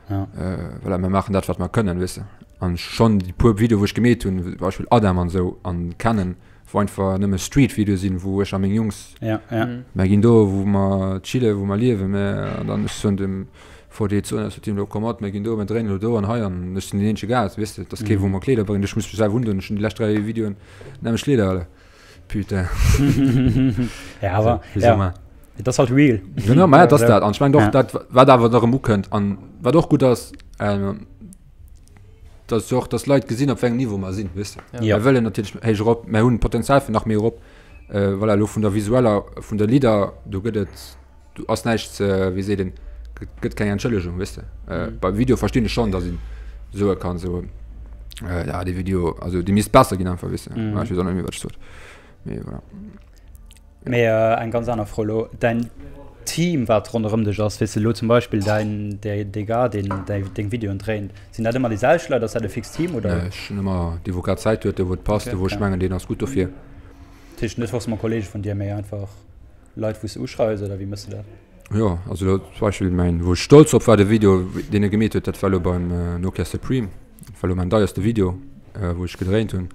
Ja. äh, voilà, mir maachen dat wat mer kënnen, weess de. An schonn déi puer Video wou ech gemeet hunn, zum Beispill Adam an esou an Canon, wou einfach nëmme Street-Videoe sinn, wou ech a meng Jungs Ja, ja. Mer ginn do wou mer chillen, wou mer liewen, mer an dann ech soen dem VD zu aus dem Team, komm mat, mer ginn do, mer dréinen elo do an hei an ech sinn deen eenzege Gast, weess de, et ass kee wou mer Kleeder bréngt, ech muss mech selwer undoen, ech hunn déi lescht 3 Videoen nämmlecht Kleeder, Alter. Putain. Ja, awer, Wéi soll ja. mer. Et ass halt real. Genau, ma ja, et ass dat. An ech mengen och Ja. dat, wat awer da erëm ukënnt an wat och gutt ass, ähm, dass jo och, dass d'Leit gesinn, op wéi engem Niveau mer sinn, weess de. Ja. Mer wëllen natierlech héich erop, mer hunn Potenzial fir nach méi erop, äh, voilà, elo vun der visueller, vun der Lidder, do gëtt et, do ass näischt ze, wéi seet een, gëtt keng Entschëllegung, weess de. Äh, mm. Beim Video verstinn ech schonn, datt een soe kann, so, äh, ja, de Video, also dee misst besser ginn einfach, weess de. Mm. Ech weess och net méi, wat ech sot. Mee voilà. Mee äh, eng ganz aner Fro lo. Däin Team, wat ronderëm dech ass, weess de lo zum Beispill däin, däi, dee Gars, deen däi, deng Videoen dréint, sinn dat ëmmer déi selwecht Leit? Ass dat e fixt Team oder? Nee, ech hunn ëmmer dee, wou grad Zäit huet, dee wou et passt, Okay, dee wou ech okay. mengen, deen ass gutt dofir. Dat heescht net forcément Kollege vun dir, mee einfach. Leit wou s de uschreiws oder wéi mëss de dat? Jo, also elo zum Beispill mäin, wou ech stolz drop war, de Video deen e gemeet huet, dat war elo beim Nokia Supreme, dat war elo mäin deierste Video wou ech gedréint hunn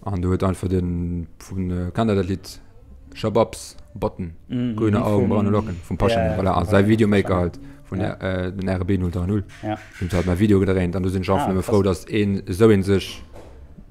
an do huet einfach de vun, kennt der dat Lidd Shababs Botten, Grüne Augen, braune Locken vum Paschanim, voilà, a säi Videomaker halt vun den RB 030, deen huet halt mäi Video gedréint an do sinn ech einfach nëmme frou, datt een esou een sech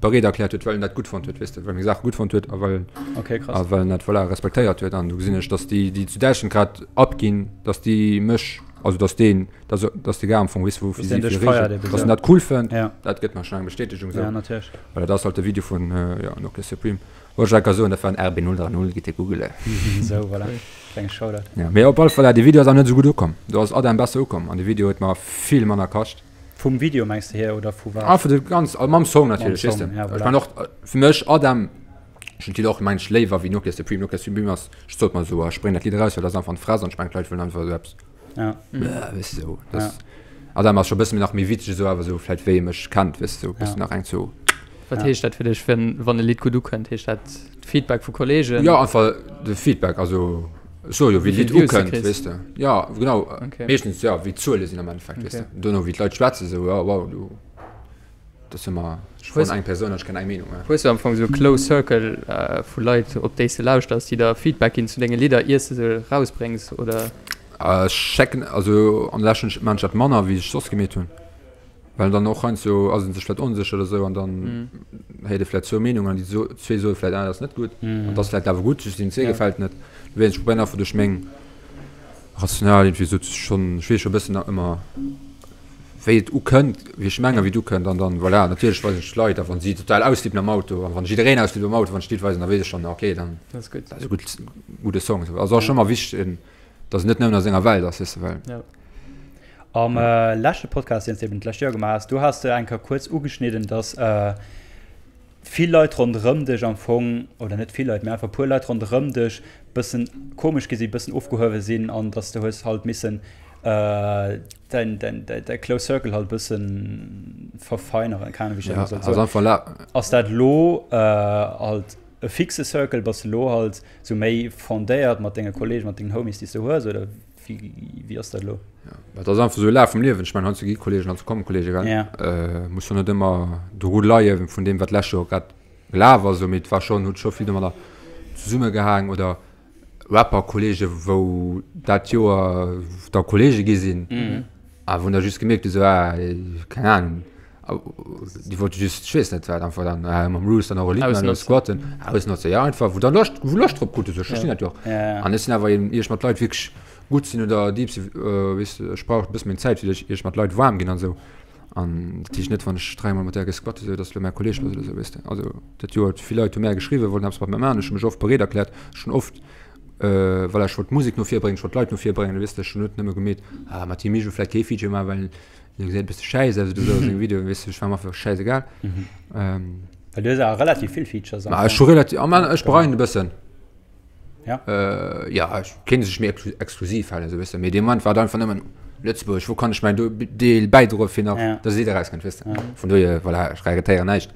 bereet erkläert huet, well en dat gutt fonnt huet, weess de, well meng Saache gutt fonnt huet a well, okay, krass. a well en dat voilà respektéiert huet. An do gesinn ech, datt déi, déi zu Däitschland grad abginn, datt déi mech, also datt deen, datt, datt de Gars am Fong weess, wou fir si fir reegelt, datt en dat cool fënnt, ja. dat gëtt mer schonn eng Bestätegung esou. Ja, natierlech. Well dat ass halt de Video vun, jo, Nokia Supreme. Wollt ech enker soen, dat war en RB 030, gitt Dir googelen. Esou, voilà. Klenge Shoutout. Ja, mee op alle Fall, dee Video ass awer net esou gutt ukomm. Do ass Adam besser ukomm an de Video huet mer vill manner kascht. Vum Video mengs de hier oder vu wat? Ah, vu de ganz, ah, mam Song natierlech, weess de. Ja, Ech mein och, fir mech Adam, ech hunn d'Lidd och mengen ech léiwer wéi Nokia Supreme. Nokia Supreme ass, ech sot mer esou, ah, ech bréngen dat Lidd eraus, well dat ass einfach an d'Fress an ech mengen d'Leit wëllen einfach esou eppes, Ja. weess de, esou. Dat ja. Adam ass scho e bësse méi nach méi witzeg esou, awer esou vläit wéi ee mech kennt, weess de, esou e bëssen nach eng zu. Wat heescht dat fir dech, wenn, wann e Lidd gutt ukënnt? Heescht dat Feedback vu Kollegen? Jo, einfach de Feedback, also ech soe jo, wéi d'Lidd ukënnt, weess de. Jo, genau, meeschtens jo, wéi d'Zuele sinn am Endeffekt, weess de. Duerno wéi d'Leit schwätzen, esou, jo, wow, du, dat ass ëmmer, ech fannen eng Persoun, ech kennen eng Meenung, ja. Hues du am Fong esou e close circle vu Leit, op déi s de lauschters, déi der Feedback ginn zu denge Lidder, iers de se erausbréngs, oder? Ech checken, also an der Lescht hunn ech, maan ech dat manner, wéi ech soss gemeet hunn. Well dann och heiansdo ass en sech vläit onsécher oder sou an dann héiert e vläit zwou Meenungen an déi zwee soe vläit, ah dat ass net gutt an dat ass vläit awer gutt, just deenen zwee gefält net. Dowéinst, ech probéieren einfach duerch meng rational iergendwéi sou schonn, ech weess scho e bëssen ëmmer wéi et ukënnt, wéi ech mengen wéi et ukënnt an dann voilà, natierlech weisen ech d'Leit a wann si total ausflippen am Auto an wann jiddereen ausflippt am Auto wann ech d'Lidd weisen, da weess ech schonn, okay dann Dat ass gutt. dat ass e gutt, gudde Song. Also ass scho ëmmer wichteg, datt en net nëmmen a senger Welt ass, weess de, well. Am leschte Podcast, deen s de eben d'lescht Joer gemaach has, do has de eng Kéier kuerz ugeschnidden, dass vill Leit ronderëm dech am Fong, oder net vill Leit, mee einfach e puer Leit ronderëm dech bëssen komesch gi sinn, bëssen ofgehuewe sinn an dass de hues halt missen däin, däin, däi close circle halt bëssen verfeineren, keng Ahnung, wéi ech dat elo soll soen. Ass dat elo halt e fixe Circle? Bass de elo halt sou méi fondéiert mat denge Kollegen, mat dengen Homies, déi s de hues, oder? Wéi ass dat elo? Ja, dat ass einfach sou Laf vum Liewen. Ech mengen, heiansdo gi Kolleegen, heiansdo komme Kolleegen, gell? Ja. Äh, muss jo net ëmmer doru leie vun deem, wat d'lescht Joer grad gelaf ass, mee et war schonn, huet scho vill domadder zesummegehaang oder Rapper-Kolleege wou dat Joer da Kolleege gi sinn a wou da just gemierkt hu sou, ah, keng Ahnung, déi wollte just, ech weess net wat, einfach dann äh, mam Roos dann och e Lidd maachen oder squatten, ausnotzen, ja einfach, wou dann Loscht, wou Loscht drop kruten, sou, ech verstinn dat jo och. An ech sinn awer een, ier ech mat Leit wierklech gutt sinn oder deep sinn, weess de, ech brauch e bësse meng Zäit, fir ier ech mat Leit waarm ginn an esou. An dat heescht net, wann ech dräimol mat där gesquat hu, sou, dass elo mäi Kolleeg ass oder sou, weess de. Also dat Joer, vill Leit hu mär geschriwwen, wollten eppes mat mär maachen, ech hu mech oft bereet erkläert, ech hunn oft. Voilà, ech wollt d'Musek no vir bréngen, ech wollt d'Leit no vir bréngen, weess de, ech hunn net nëmme gemeet, ah mat him ech vläicht kee Feature maachen, well hie gesäit e bësse schäiss aus oder esou a sengem Video, weess de, ech war mer einfach schäisegal. Well du hues awer relativ vill Features am Ma ech hu relativ, ah man, ech bereien e bëssen. Ja. Ja, ech kéint sech méi exklusiv halen, esou weess de, mee dee Moment war et einfach nëmmen Lëtzebuerg, wou kann ech mäin Deel bäidroe fir nach, dass e Lidd erauskënnt, weess de. Vun dohier, voilà, ech regrettéieren näischt.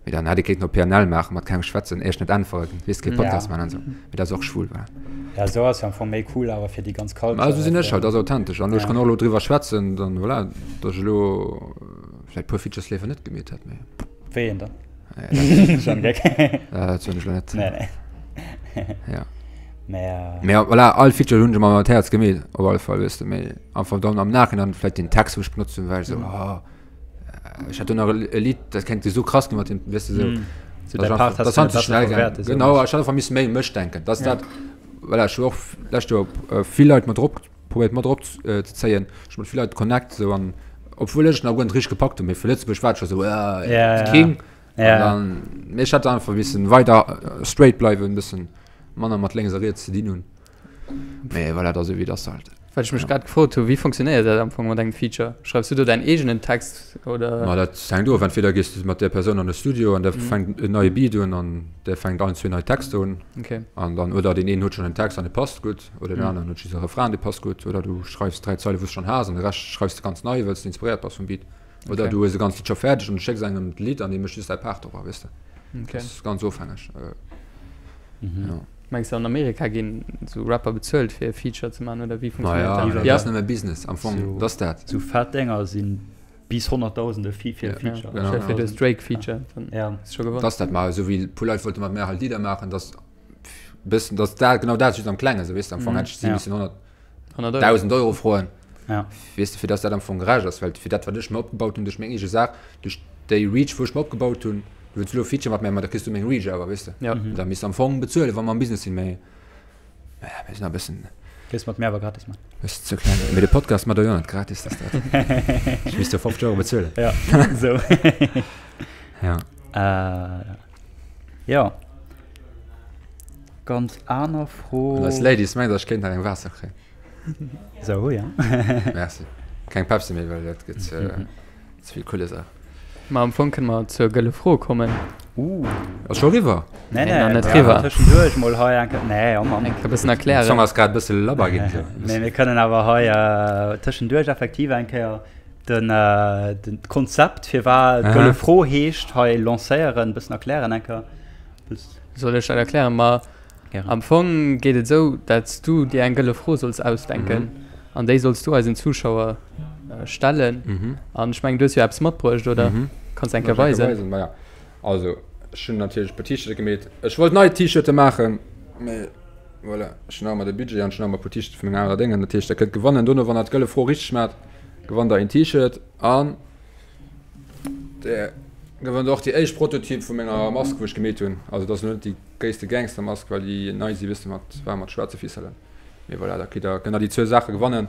Mee dann hätt ee kéinten op PNL maachen, mat kengem schwätzen, éischt net äntweren, weess kee Podcast maachen an esou. Mee dat ass och schwul, voilà. Ja, esou ass jo am Fong méi cool awer fir déi ganz Culture. Ma esou sinn ech halt, dat ass authentesch. An ech kann och elo driwwer schwätzen, dann voilà, datt ech elo vläicht puer Features léiwer net gemeet hätt, mee. Wéi een dann? Schon Geck. Dat soen ech elo net. Nee, nee. Ja. Mee, äh. Mee voilà, all Feature hunn ech ëmmer mat Häerz gemeet, op alle Fall, weess de. Mee einfach dann am Nachhinein vläicht den Text, wou ech benotzt hunn, war ech esou, oh. Ech hat do nach e Lidd, dat kennt esou krass ginn mat dem, weess de, sou. Mm. So däi Part hast du besser verwäert. Genau, ech hat einfach missen méi u mech denken. Dat ass dat, voilà, ech hu och d'lescht Joer vill Leit mat drop, probéiert mat drop ze zéien. Ech hu mat vill Leit connect sou an obwuel ech et nach guer net richteg gepackt hunn, mee fir Lëtzebuerg war et scho sou, Ja, King. Ja. An dann, mee ech hätt einfach missen weider straight bleiwen, bëssen manner mat lénks a riets ze dinn hunn. Mee voilà, dat ass esou wéi et ass halt. Wat ech mech grad gefrot hu, wéi funktionéiert dat am Fong mat engem Feature? Schreifs du do däin eegenen Text oder? Ma dat hänkt of, entweder gees du mat där Persoun an de Studio an der fänkt en neie Beat un an där fänkt ein, zwee nei Texter un. Okay. An dann, oder deen een huet schonn en Text an dee passt gutt, oder deen aneren huet just e Refrain, dee passt gutt, oder du schreifs 3 Zeile wou s de schonn has an de Rescht schreifs de ganz nei, well s de inspiréiert bass vum Beat. Oder Okay. du hues e ganzt Lidd scho fäerdeg an du schécks engem d'Lidd an dee mécht just säi Part dorop, weess de. Okay. Dat ass ganz ofhängeg. Ja. Mengs de an Amerika ginn sou Rapper bezuelt fir e Feature ze man oder wéi funktionéiert Naja, dat? dat Ja. ass nëmme Business am Fong, So- dat ass dat. Sou fett Dénger sinn bis Honnertdausende fir fir e Ja. Feature. Genau. Stell dir vir du hues Drake Feature, dann Ja. hues du scho gewonnen. Dat ass dat, ma esou wéi puer Leit wollte mat mär halt Lidder maachen, dass bëssen, dass dat genau dat just am Klengen, sou weess de, am Fong Mhm. hätt ech si Ja. missen 100 100 Euro. 1.000 Euro froen, Ja. weess de, fir dass dat am Fong gerecht ass, well fir dat wat ech mer opgebaut hunn duerch meng eege Saach, duerch déi Reach wou ech mer opgebaut hunn, du wëlls elo e Feature mat mär, ma da kriss du meng Reach awer, weess de. Ja. Mhm. Da misst de am Fong bezuelen, wa mer am Business sinn, mee naja, mir sinn nach e bëssen. Kéints mat mär awer gratis man. Bëssen ze kleng. Mee de Podcast mat der jo net gratis, dass dat. Ech misst jo 50 Euro bezuelen. Ja, sou. Ja. Äh, ja. Ganz aner Fro. An eis Ladies, mengt der ech kéint nach eng Waasser kréien? Sou, ja. Merci. Keng Pepsi méi, well dat gëtt ze vill Kuelesaach. Ma am Fong kënne mer zur gëlle Fro kommen. Uh. Ass scho eriwwer? Nee, Nee, nee, nach net ja, eriwwer. Tëschenduerch mol hei eng Kéier. Nee, oh Mann. Eng Kéier e bëssen Den erklären. Song ass grad e bësse labber ginn. Sou. Nee, mir kënnen awer hei tëschenduerch effektiv eng Kéier den, den d'Konzept, firwat Aha. d'gëlle Fro heescht, hei lancéieren, e bëssen erklären eng Kéier. Soll ech dat erklären? Ma Gären. am Fong geet et esou, dat s du dir eng gëlle Fro solls ausdenken an déi solls du eisen Zuschauer stellen. Mhm. An ech mengen, du hues jo eppes matbruecht, oder? Mhm. Kanns de eng Kéier weisen? Weisen? Ma ja. Also, ech hunn natierlech e puer T-Shirte gemeet. Ech wollt nei T-Shirte maachen, mee voilà, ech hunn nach ëmmer de Budget an ech hunn nach ëmmer e puer T-Shirte vu menge aner Déngen. Dat heescht, der kënnt gewannen. Dono, wann der d'gëlle Fro richteg maacht, gewannt der een T-Shirt an Der gewënnt och déi éischt Prototyp vu menger Mask wou ech gemeet hunn. Also dat ass elo net déi gréisste Gangstermask, well déi nei si wëss de mat war mat schwaarze Ficellen. Mee voilà, da kritt der kënnt der déi zwou Saache gewannen.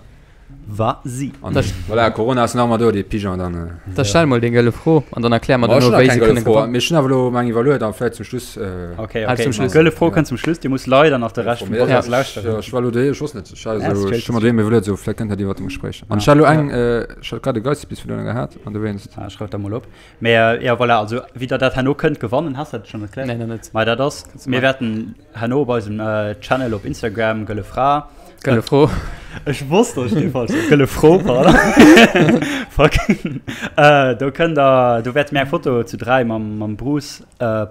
Wa si. An voilà, Corona ass nach ëmmer do, dee Pigeon dann. Da stell mol deng gëlle Fro an dann erklär mer Ma ech dono hunn nach wéi se keng gëlle kënne Fro. gewannen. Mee ech hunn awer elo meng iwwerluet an vläit zum Schluss. Okay, Ah, okay. zum Schluss. Gëlle Fro kënnt zum Schluss. Dir musst leider nach de Rescht vum Mee dat Podcast ass, lauschteren. ech war elo doheem, ech wosst net, ech hat Ja, esou, ass ech hu mer doheem iwwerluet, esou vläit kënnt dat iwwert dem Gespréich. An ech hat elo eng, ech hat grad e Geistesblitz vun deene gehat an dowéinst. Ah, schreif dat mol op. Mee jo, voilà, also wéi der dat herno kënnt gewannen, has dat schonn erkläert? Nee, nach net. Mei dat ass, Kannst du mir maachen. wäerten herno op eisem Channel op Instagram Gëlle Fra. Gëlle Fro. Ech wosst, datt ech dee falsch soen. Gëlle Fro, pardon. Fuck. Do kënnt der, do wäerte mir eng Foto zu 3 mam, mam Bruce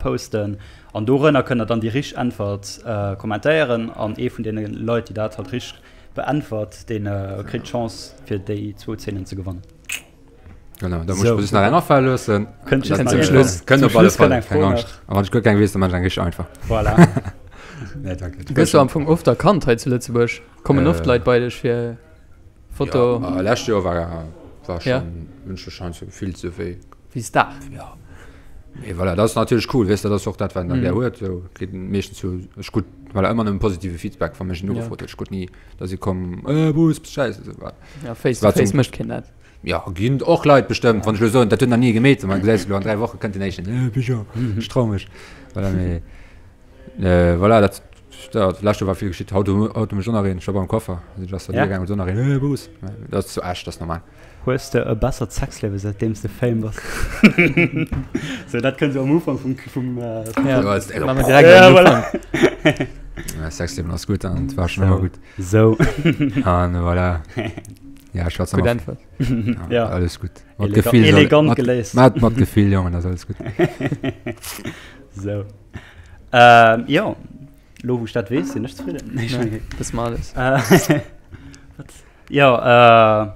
posten an dorënner kënnt der dann déi richteg Äntwert kommentéieren an ee vun deene Leit, déi dat halt richteg beäntwert, dee kritt d'Chance fir déi zwou Zeenen ze gewannen. Genau, da muss ich nach eng afallen loossen. Kënnt Dann, just zum nach Schluss. eng. Kënnt Zum op alle Schluss kënnt Fall, eng Fro keng Angscht. nach. A wann ech guer keng weess, dann man ech eng richtig einfach. Voilà. Nee, danke. Gëss du am Fong oft erkannt hei zu Lëtzebuerg? Kommen oft Äh, Leit bei dech fir Foto? Ja, äh, lescht Joer war, war Ja. schon, hunn ech wahrscheinlich so gefillt so wéi, Wéi Star. ja. Mee voilà, dat ass natierlech cool, weess de, dat ass och dat, wat een da Mhm. gär huet. So, kritt een meeschtens jo, ech krut, voilà, ëmmer nëmmen positive Feedback, wa mech een Ja. ugefrot huet. Ech krut ni, dass ee komm, äh, Bruce, bist scheiße, so, war. Ja, face to War zum- face mécht keen dat. Ja, ginn och Leit bestëmmt, wann ech elo soen, dat huet nach ni gemeet, man gesäis elo an 3 Woche kënnt den éischten, äh, Pigeon, ech trau mech. Voilà, mee, äh, voilà, dat Dat lescht Joer war vill geschitt. Haut haut hu mech och nach een, ech war beim Coiffer, sinn ech aus der Dier gaangen, huet och nach een, Hey Bruce! Dat ass zu Esch, dat ass normal. Hues de e bessert Sexliewe säitdeems de Fame bass? Sou, dat kënnt sou am Ufank vum, vum, vum Ja, Podcast. ja, Machen wir direkt Ja, am voilà. Ufank. Ja, Sexliewen ass gutt an et war schon ëmmer gutt. Sou. An voilà. Ja, ech schwätze Gutt mat. Äntwert. Ja, Ja. alles gutt. Mat Elega Gefill. soll- elegant mat, geléist. Mat, mat Gefill, Jongen, ass alles gutt. Sou. Ähm, jo, lo wou ech dat weess, sinn ech zefridden. Nee, Ja, ich das mal alles. Äh, wat? Jo, äh,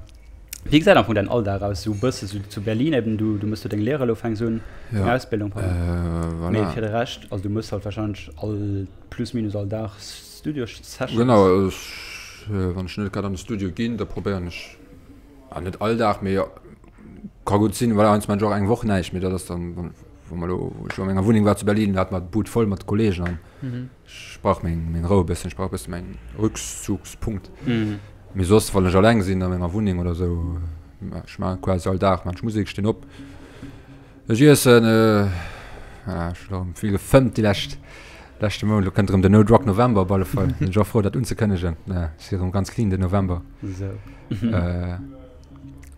wéi gesäit am Fong däin Alldag aus? Sou bësse sou zu Berlin eben, du, du mëss do deng Lehre elo, fänks un, deng Ja. Ausbildung, pardon. Äh, Mee voilà. fir de Rescht, also du mëss halt wahrscheinlech all, plus minus all Dag Studio-Sessions. Genau, also ech, wann ech net grad an de Studio ginn, da probéieren ech, ah, net all Dag, mee ka gutt sinn, voilà, heiansdo maan ech och eng Woch näischt, mee dat ass dann, wann, wou mer elo, wou ech lo a menger Wunneng war zu Berlin, do hat mer d'Bud voll mat Kollegen an Mhm. ech brauch meng, meng Rou e bëssen, ech brauch e bëssen mäin Rückzugspunkt. Mhm. Mee soss, wann ech alleng sinn a menger Wunneng oder sou, ech maachen quasi all Dag maan ech Musek, stinn op, ech iessen, voilà, ech hunn erëm vill gefëmmt déi lescht, leschte Mount, elo kënnt erëm den No Drug November op alle Fall, sinn ech och frou dat unzekënnegen, ech si erëm ganz clean den November. Sou.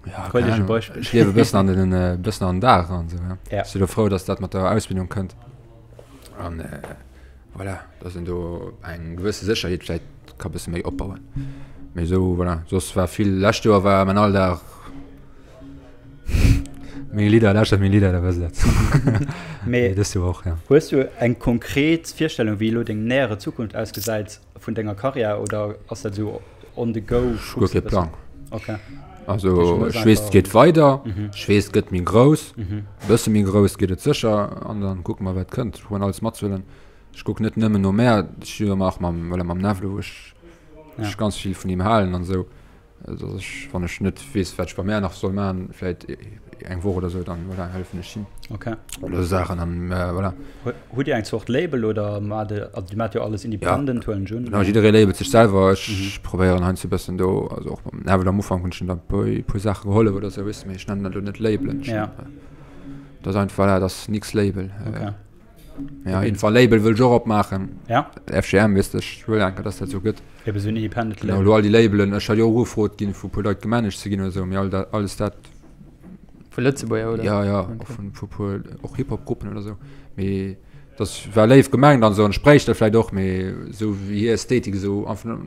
Ja, Huel keine dech e Ahnung. Beispill. Ech liewe bëssen an den, äh, bëssen an den Dag an sou, ja. Ja. Ech si lo frou, dass dat mat der Ausbildung kënnt. An äh, voilà, dass een do eng gewësse Sécherheet vläit ka bësse méi opbauen. Mee sou, voilà, soss war vill, lescht Joer war mäin Alldag meng Lidder, lauschtert meng Lidder, da wësst der dat. Mee Mee dëst Joer och, ja. hues du eng konkret Virstellung, wéi elo deng nähere Zukunft ausgesäit? Vun denger Karriär oder ass dat esou on the go? Ech hu guer kee Plang. Okay. Also ech weess et geet weider, ech weess et gëtt méi grouss, e bësse méi grouss geet et sécher an dann kucke mer wat kënnt. Ech probieren alles matzehuelen. Ech kucken net nëmmen no mär, ech si jo ëmmer och mam, voilà, mam Nevlo, wou ech ech ganz vill vun him halen an esou. Dass ech, wann ech net weess, wat ech bei mär nach soll maachen, vläit eng Woch oder sou, dann voilà, hëllefen ech him. Okay. Oder sou Saachen an voilà. Hutt Dir eng Zort Label oder maacht Dir, also Dir maacht jo alles independent, huelen ech un. Genau, jidderee labelt sech selwer. Ech probéieren heiansdo e bëssen do, also och mam Neville am Ufank hunn ech him da e puer Saache gehollef oder sou, weess de, mee ech nennen dat elo net labelen. Ja. Dat ass einfach, voilà, dat ass nix Label. Okay. Ja, jeden Fall Label wëll ech och opmaachen. Ja. FGM, weess de, ech wëll enker, dass dat sou gëtt. Eben sou en independent Genau, Label. elo all déi Labelen, ech hat jo och ugefrot ginn, vu puer Leit gemanagt ze ginn oder sou, mee all dat, alles dat. Vu Lëtzebuerger, oder? Ja, ja, Okay. och vun, vu puer, och Hip-Hop-Gruppen oder sou. Mee dat war léif gemengt an sou, an ech bräicht dat vläit och, mee sou wéi hir Ästhetik esou, einfach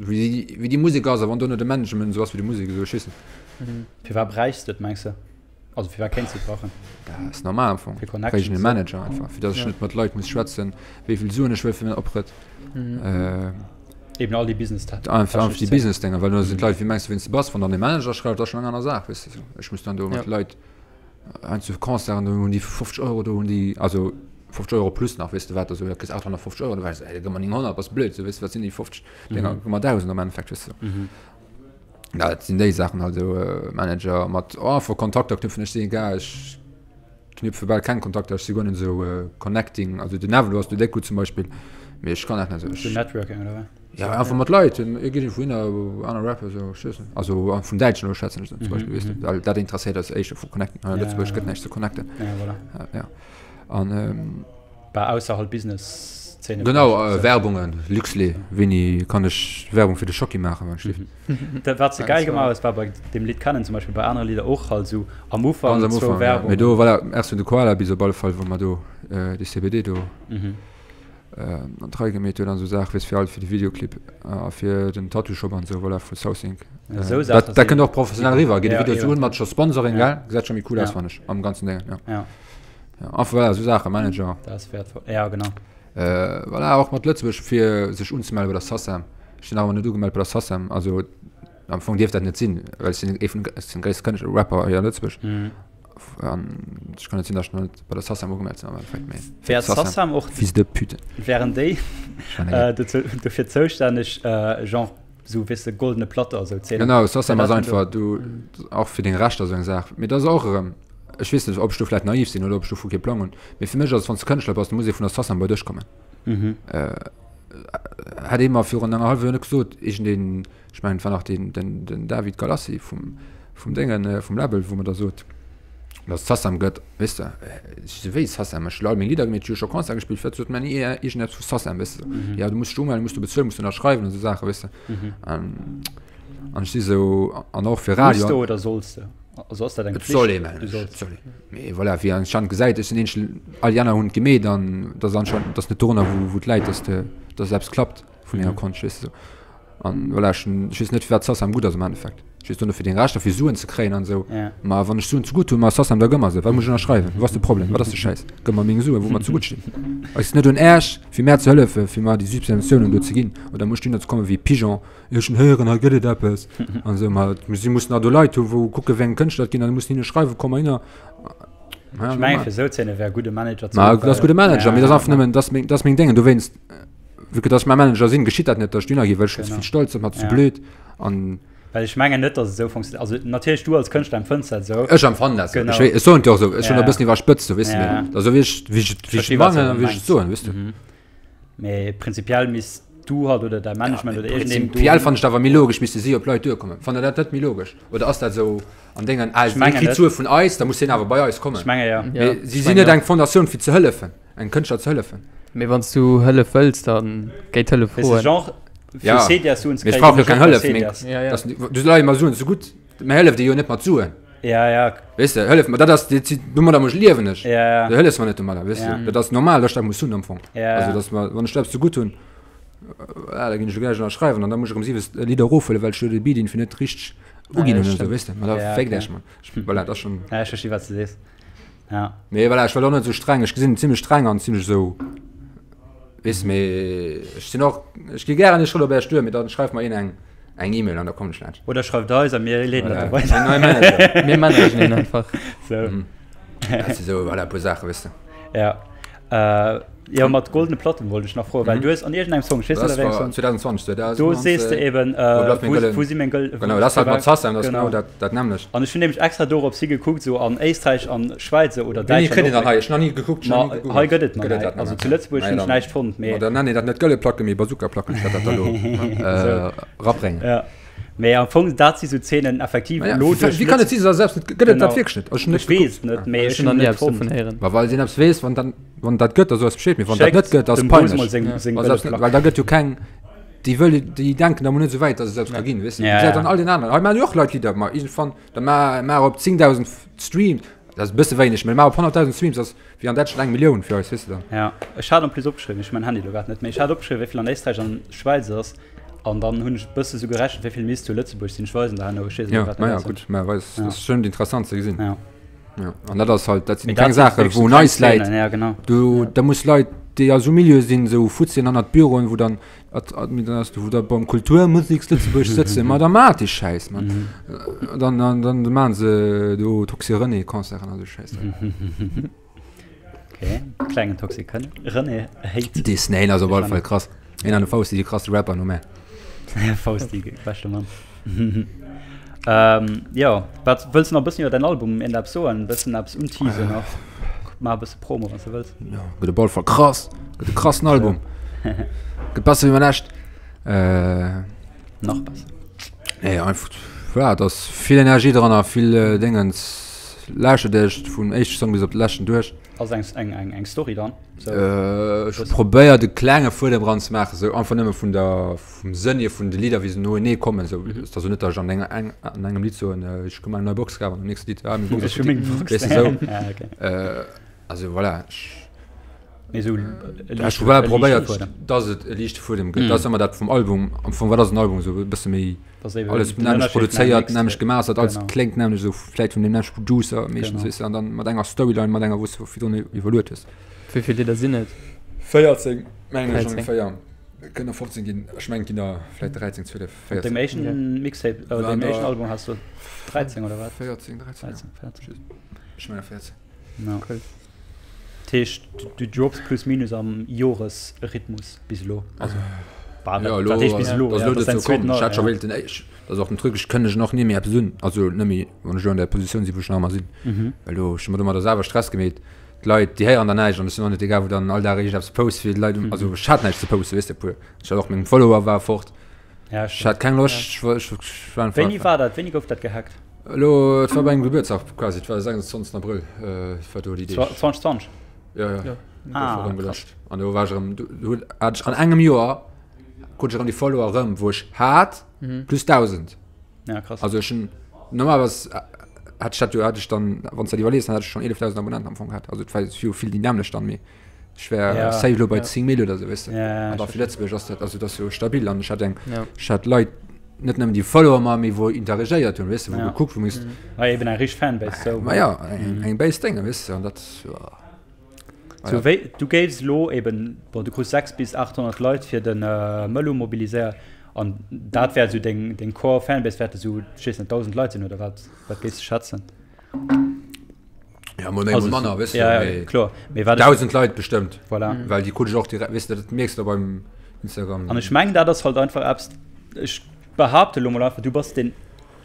wéi, wéi déi Musek ass, a wann dono de Management esou ass wéi déi Musek, esou, ech weess net. Firwat bräichs de et, mengs de? Also fir wat kéints de et brauchen? Dat ass normal am Fong. Fir Bréich Connections. e Manager einfach, fir datt ech Ja. net mat Leit muss schwätzen, wéi vill Suen ech wëll fir mäin Oprëtt. Mhm. Äh, Eben all déi Business einfach einfach déi Business-Dinger, well do sinn d'Leit, wéi mengs du, wien s de bass? Wann dann e Manager schreift, ass schonn eng aner Saach, weess de sou. Ech muss dann do mat Ja. Leit heiansdo Concerten, do hunn déi 50 Euro, do hunn déi, also 50 Euro plus nach, weess de wat, also da kriss 850 Euro, du weess, ey, da gëmm mer 900, bass blöd, sou, weess de, wat sinn déi 50 Dinger, gëmm mer 1.000 am Endeffekt, weess de sou. Mhm. Ja, dat sinn déi Saachen halt esou, Manager mat oh, einfach Kontakter knüpfen. Ech sinn egal, ech knüpfe bal keng Kontakter, ech si guer net esou connecting. Also den Nevelo ass do déck gutt zum Beispill, mee ech kann dat net esou. Sou Ech, Networking oder wat? ja, einfach mat Leit, iergendwouhinner, aner Rapper esou, ech weess net. Also vun Däitschen elo schwätzen ech zum Beispill, weess de, well dat interesséiert eis éischter vu connecten. Hei a Lëtzebuerg gëtt näischt ze connecten. Ja, voilà. Ja, an. Bah, ausser halt Business-Szene. Genau, Werbungen, Luxlé, wéini kann ech Werbung fir de Schocki maachen, wann ech lift? Dat wat se geil gemaach hues, war bei deem Lidd Kennen zum Beispill, bei anere Lidder och halt esou am Ufank Ganz am zwou Ufank, ja. Werbungen. Mee do, voilà, Merci un de Koala bis op alle Fall, wou mer do dee CBD do an d'Rei gemeet huet an esou Saachen, weess fir alt fir de Videoclip a fir den Tattoo-Shop an esou, voilà, vu Southink. Esou Saache Dat, dat sinn. kënnt och professionell eriwwer, geet de Ja, Video esou eben. un mat scho Sponsoring, Ja. gell? Gesäit scho méi cool Ja. aus, fannen ech, am ganzen Déngen, ja. Ja. Ja, einfach voilà, esou Saachen, Manager. Dat ass wäertvoll. Ja, genau. Äh, voilà, och mat Lëtzebuerg fir sech unzemellen bei der SACEM. Ech sinn nach ëmmer net ugemellt bei der SACEM. Also am Fong dierft dat net sinn, well ech sinn ee vun ech sinn gréisste Kënschtler, Rapper hei a Lëtzebuerg. Mhm. An ech kann net sinn, datt ech net bei der SACEM ugemellt sinn am Endeffekt, mee Wär d'SACEM och, Fils de pute. wären déi Schwein, äh, dozou, dofir zoustänneg, äh, genre sou weess de goldene Platte a sou Zählen. Genau, SACEM Ja, ass dat einfach du och fir deng Rechter esou eng Saach. Mee dat ass och erëm, ech weess net, ob ech do vläicht naiv sinn oder ob ech dovu kee Plang hunn, mee fir mech ass et, wann s de Kënschtler bass, da muss ee vun der SACEM bei dech kommen. Mhm. Hätt ee mer virun enger hallwer Joer net gesot, iergendeen, ech mengen et war nach deen, den, den David Galassi vum, vum Déngen, vum Label, wou mer da sot. Dass et Sassam gëtt, weess de. Ech si sou, wéi Sassam? Ech hu all meng Lidder gemeet, ech hu jo scho Concerte gespillt, firwat sot mer ni iergendeppes vu Sassam, weess de. Jo, du muss dech umellen, muss du bezuelen, muss du ënnerschreiwen an esou Saachen, weess de. An ech si sou, an och fir Radio. Muss de oder solls de? Also ass dat eng Pflicht? Et soll ee mengen ech, et soll ee. Mee voilà, wéi anscheinend gesäit, ech sinn eenzegen, all déi aner hunn et gemeet an dat ass anscheinend, dat ass net dorunner wou wou et läit, dass de, dass eppes klappt vun enger Konscht, weess de sou. An voilà, ech hunn, ech weess net firwat Sassam gutt ass am Endeffekt. Ech weess dono fir deng Rechter, fir Suen ze kréien an esou. Ma wann ech Suen zegutt hunn, ma Sassam da gëmm mer se, wat muss ech ënnerschreiwen? Wou ass de Problem? Wat ass de Schäiss? Gëmm mer meng Suen, wou mer zegutt stinn. Ass net un Äech fir mär ze hëllefen, fir mer déi Subventiounen do ze ginn oder muss ech dunner ze komme wéi Pigeon, Ech hunn héieren, hei gëtt et eppes. An esou, ma si mussen da do Leit hunn, wou kucke wéi eng Kënschtler et ginn, an da mussen hinne schreiwen, komm mal hinner. Ech mengen, fir esou Zeene wär e gudde Manager ze hunn. Dat ass gudde Manager, mee dat ass einfach nëmmen, dat ass meng, dat ass meng Déngen. Dowéinst, vu que dass ech mäi Manager sinn, geschitt dat net, datt ech dohinner ginn, well ech hunn ze vill Stolz, dat ass mer ze blöd. An. Well ech mengen net, datt et esou funktioniert. Also natierlech, du als Kënschtler empfënns dat esou. Ech empfannen dat esou. Ech, ech soen et jo och esou, ech hunn e bëssen iwwerspëtzt, esou, weess de, mee dat ass esou, wéi ech, wéi ech, wéi ech et mengen a wéi ech et soen, weess de. Mee prinzipiell misst du halt oder däi Management oder iergendeen do. Prinzipiell fannen ech dat awer méi logesch, misste si op d'Leit duerkommen. Fannt der dat net méi logesch? Oder ass dat esou an dengen Aen, Ech mengen hie kritt net. Sue vun eis, da muss hien awer bei eis kommen? Ech menge jo. Mee Ja, si ech sinn mengen net och. eng Fondatioun fir ze hëllefen, engem Kënschtler ze hëllefen. Mee wann s du Hëllef wëlls, da géi d'Hëllef Weess de, froen. genre fir Ja, Cedias-Suen ze mee ech kréien, brauch ginn jo ech keng och bei Hëllef. Meng, Cedias. Ja, ja. dass, du leie mer Suen zegutt, mä hëllef dir jo net mat Suen. Ja, ja. Weess de, hëllef mer, dat ass, dat, domadder muss liewen ech. Ja, ja. Du hëllefs mer net domadder, weess Ja. de. Dat ass normal, dass ech dat muss hunn am Fong. Ja, Also, ja. dass mer, wann ech dat eppes zegutt hunn, ah, da ginn ech elo gläich ënnerschreiwen an da muss ech erëm 7 Lidder erofhuelen, well ech jo de Beat irgendwie net richteg uginn Ja, hunn an esou, stimmt. weess de. Ma da Ja, féckt okay. Iech, Mann. Ech, voilà, dat ass schon. Ja, ech versti wat s de sees. Ja. Mee voilà, ech well och net esou streng, ech gesinn zimmlech streng an zimmlech esou, weess de, mee ech sinn och, ech gi gären ee Schrëtt op Äech duer, mee dann schreift mer een eng, eng E-Mail an da kommen ech laanscht. Oder schreift eis a mir leeden dat da Voilà, weider. mein neie Manager. Mir managen een einfach. Sou. Dat si sou, voilà, e puer Saachen, weess de. Ja. Äh, jo, mat goldene Platten wollt ech nach froen, well du hues an iergendengem Song, ech weess net Das a wéi engem war Song, 2020, do sees de 2019. eben, Wo äh, bleift meng wou, gëllen? wou si meng gëll, Genau, dat ass halt mat Sassam, dat ass genau Genau. dat, dat nämmlecht. An ech hunn nämlech extra dorops higekuckt, sou an Éisträich an Schwäiz sou oder Wéini Däitschland kritt een och, dat hei? Ech hunn nach ni gekuckt, ech hunn Ma nach ni hei gegoogelt. gëtt et nach Gëtt et näischt. dat nach Also net? zu Lëtzebuerg Naja, hunn ech dann, näischt fonnt, ma mee dann nennen een dat net gëlle Placke, mee Bazooka-Placken, ech wäert dat da lo sou. äh, rabréngen. Ja. Mee am Fong, dat si sou Zeenen effektiv Naja, elo wéi, duerch wéi kann Lëtz et si, dass dat selbst net, gëtt et dat Genau. wierklech net? Ech hunn net Ech weess gekuckt. et net, mee Ech ech hunn hunn nach ni net eppes dovun fonnt. héieren. Ma well een eppes weess, wann dann, wann dat gëtt, da so eis Bescheed, mee wann dat Schéckt net gëtt, ass dem Bruce peinlech. mol seng, Ja. seng Wa gëlle selbst net, Plack. well da gëtt jo keng, déi wëll, déi denken da mol net esou wäit, dass et selbst ka ginn, weess de. Ja, Gesäit ja. dann all den aneren, hei maachen jo och Leit Lidder, ma iergendwann, da ma, ma op 10.000 Streams, dat ass e bësse wéineg, mee ma op 100.000 Streams ass wéi an Däitschland eng Millioun fir eis, weess de dann. Ja, ech hat en plus opgeschriwwen, ech hu mäin Handy elo grad net méi, ech hat opgeschriwwen, wéi vill an Éisträich an Schwäiz ass, an dann hunn ech e bësse sou gerechent, wéi vill misst zu Lëtzebuerg sinn. Ech weisen der herno, ech weess elo Ja, grad ma net ja, auswenneg. gutt, ma weis, Ja. dat ass schonn interessant ze gesinn. Ja. Ja, an dat ass halt, dat sinn Mee keng dat sinn Saachen, wierklech wou sou un kleng eis läit. Szenen, ja genau. Du, da muss Leit, déi a sou Milieue sinn, sou Fuzzien hannert Büroen, wou dann ad, ad, dann ass du, wou da beim Kulturmuseks Lëtzebuerg sëtzen, ma da maacht déi Schäiss, Mann. Mhm. Dann, dann, dann maachen se do Toxic René Concerten an sou Schäiss. Okay, klengen Toxic René Hate. Dis, neen, ass op alle Fall krass. Hien an de Fausti, déi krasse Rapper no mär. Fausti, beschte Mann. ähm, jo, wat wëlls du nach e bëssen iwwer däin Album iergendeppes soen? E bëssen eppes unteasen nach? Maach e bësse Promo, wann s du wëlls. Jo, gëtt op alle Fall krass. Gëtt e krassen Album. Gëtt besser wéi mäin lescht. Äh, Nach besser. Nee, einfach, ja, et ass vill Energie dran a vill äh, Dingens. Lauschtert iech vum éischte Song bis op de leschten duerch. Ass eng, eng, eng, eng Story dran? So. Äh, ech probéiert e klenge Fuedem dran ze maachen, sou einfach nëmme vun der, vum Sënn hier vun de Lidder, wéi se noenee kommen. Sou, mm -hmm. Ass net, dass ech an enger, eng, an engem Lidd soen, äh, ech hu meng nei Box kaf an am nächste Lidd, ah, meng Box ass Ech hu meng Box. Weess de, sou. ja, okay. Äh, also voilà, ech, Mee sou, ech hu voilà probéiert, dass et e liichte Fuedem gëtt. Mm. Dat ass ëmmer dat vum Album, am Fong, wat ass en Album, sou e bësse méi alles nämlech produzéiert, nämlech gemastert, alles kléngt nämlech esou, vläit vun deem nämleche Producer meeschtens, Genau. weess de, an dann mat enger Storyline, mat enger, wou s de virdrun iwwerluet hues. Wéi vill Lidder sinn et? 14, mengen ech 14. ongeféier. Et kënnen der 15 ginn, ech mengen et ginn der vläit 13, 12, Op 14. dem éischten Mixtape, äh, Waren dem éischten der Album has du 13 oder wat? 14, 13, ja. 13, 14. Ech menge 14. Ja. Cool. Dat heescht, du drops plus minus am Joresrhythmus bis elo. Also, bah, Ja, wat heescht bis elo? dat Ja, ass dat ass dozou dein komm. zweeten Ech hat scho ja. wéilten, ech, dat ass och den Truc, ech kënnegen och ni méi eppes un, also net méi, wann ech elo an där Positioun sinn, wou ech nach ëmmer sinn. Mhm. Well do, ech hu mer domadder selwer Stress gemeet. D'Leit, déi héieren dann näischt an ech sinn och net dee Gars, wou dann all Dag iergendeppes post fir d'Leit, Mhm. also ech hat näischt ze posten, weess de, puer, ech hat och meng Follower war fort. Ja, Ech hat keng Loscht, ech war, ech war einfach. Wéini war dat? Wéini gouf dat gehackt? Elo, et war bei engem Gebuertsdag quasi, et war de 26. Abrëll, et war do déi Deeg. 2020? Ja, ja. ja. Ah, erëm gelöscht. An do war ech erëm, do hat ech an engem Joer krut ech erëm déi Follower erëm, wou ech hat, mhm. plus 1000. Ja, krass. Also ech hunn, normalerweis hat ech dat jo, hat ech dann, wann s dat iwwerlees, dann hat ech schon 11.000 Abonnenten am Fong gehabt. Also et war jo vill déi nämlech dann, mee ech wär ja, safe lo bei ja. 10 Mille oder so, weißt du. Ja, ja, fir Lëtzebuerg ass dat, also dat ass jo stabil an ech hat eng, ja. ech hat Leit, net nëmmen déi Follower ma méi wou interagéiert hunn, weißt du, wou ja. gekuckt, wou misst. Mhm. Ah, eben eng richtig Fanbase, so. Ma ja, eng, mhm. eng Base Dinge, weißt du, an dat, ja. So, ja. wéi, du géifs lo eben, bon, du krus 6 bis 800 Leit fir den äh, Mëllu mobiliséiert an dat wär so deng, deng Core Fanbase wäerte so, ich weess net, 1000 Leit sinn oder wat, wat géifs du schätzen? Ja, mol méi, mol manner, weißt du, ja, ja, mee kloer. Mee wat ech, 1000 Leit bestëmmt. Voilà. Mhm. Well déi krut ech och direkt, weißt du, dat mierks du beim Instagram. An ech mengen, dat ass halt einfach eppes, ech behaapte lo mol einfach, du bass den,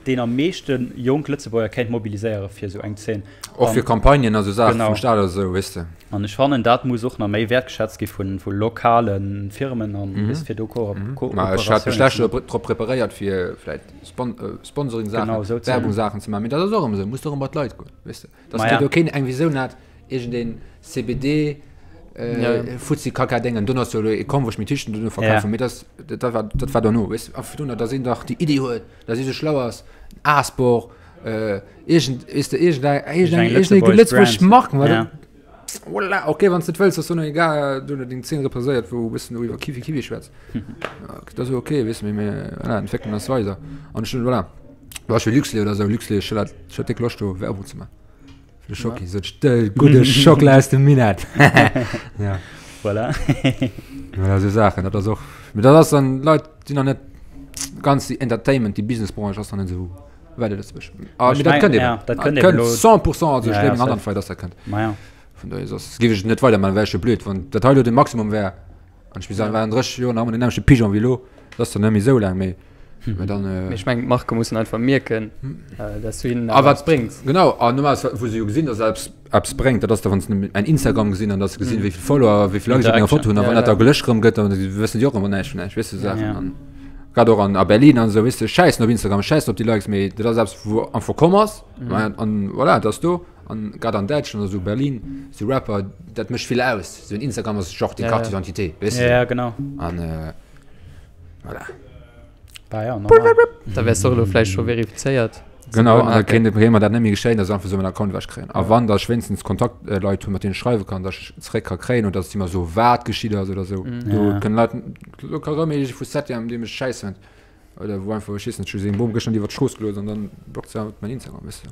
deen am meeschte jonk Lëtzebuerger kéint mobiliséiere fir esou eng Zeen. Och fir Campagnen a sou Saache Genau. vum Staat oder sou, weess de. An ech fannen, dat muss och nach méi wäertgeschätzt gi vu, vu lokale Firmen an, weess, fir do Ko Ma ech hat mech Kooperatiounen schlecht ze maachen. drop preparéiert, fir vläit Spon Sponsoring-Saachen, Genau, esou ze. Werbung-Saachen ze maachen. Mee dat ass och ëmmer sou, muss och ëmmer d'Leit goen, weess de. Dass Ma ja. ja. do keen eng Visioun hat, iergendeen CBD äh, Fuzzi Kaka Déngen, dunn ass jo elo ee komm, wou ech méi Tichten dono verkafen, Ja. mee das, dat war, dat war dono, weess de. A virun, dass een dach déi Iddi huet, dass ee sou schlau ass, A-Sport, äh, iergend, weess de, iergendeng, iergendeng, iergendeng lëtzebuergesch Mark, ma Ja. Voilà, okay, wann s de et wëlls, ass dono egal, dono deng 10 represéiert, wou e bëssen do iwwer Kiwi Kiwi schwätzt. Dat ass jo okay, weess de, mee mir, voilà, entwéckelen eis weider. An ech hunn, voilà, zum Beispill Luxlait oder sou, Luxlait, ech hat, ech hat déck Loscht do Werbung ze maachen. Fir de Schocki, sou de gudde Schockela aus dem Minett. Ja. Voilà. Voilà, sou Saachen, dat ass och, mee dat ass dann, d'Leit sinn nach net ganz déi Entertainment, déi Businessbranche ass nach net esou wäit a Lëtzebuerg. Ah, Ech mee dat meng, kënnt eben. ja, dat kënnt Dat eben kënnt elo. 100 Pourcent, also ech Ja, ja, gleewen safe. andernfrei, dass dat kënnt. Ma ja. Vun dohier, soss géif ech et net weidermaachen, wär ech jo blöd, wann dat hei elo de Maximum wär. An ech war an 30 Joer nach ëmmer den nämmlechte Pigeon wéi elo. Dat ass dann net méi esou laang, mee mee dann. Mee ech mengen, d'Marke mussen einfach mierken, dass du hinnen A awer wat eppes bréngs. Genau, an normalerweis, wou se jo gesinn, dass eppes eppes bréngt, dat ass da wann se mäin Instagram gesinn an dass se gesinn, wéi vill Follower, wéi vill Likes ech op enger Foto hunn. A wann dat da gelöscht erëm gëtt, dann wëssen déi och ëmmer näischt vun näischt, weess de, sou Saachen. An grad och an a Berlin an esou, weess de, schäissen op Instagram, schäissen op déi Likes, mee dat ass eppes, wou einfach komm ass. An voilà, dat ass do. An grad an Däitschland oder sou Berlin, sou Rapper, dat mécht vill aus. Sou en Instagram ass genre déi Carte d'identité, weess de? Ja, genau. An voilà. Bah ja, normal. Da wäers de och elo vläicht scho verifizéiert. Genau, an da kéint et mer dat net méi geschéien, dass ech einfach sou mäin Account ewech kréien. A wann, dass ech wéinstens Kontaktleit hunn, mat deenen ech schreiwe kann, dass ech zeréck ka kréien oder dass si mer soe wat geschitt ass oder sou. Do kënnen Leit, do ka rëm ee vu Septième, dee mech schäiss fënnt, Oder wou einfach, ech weess net, ech hu seng Bom gëschter iwwer d'Strooss gelooss an dann blockt se einfach mäin Instagram, weess de.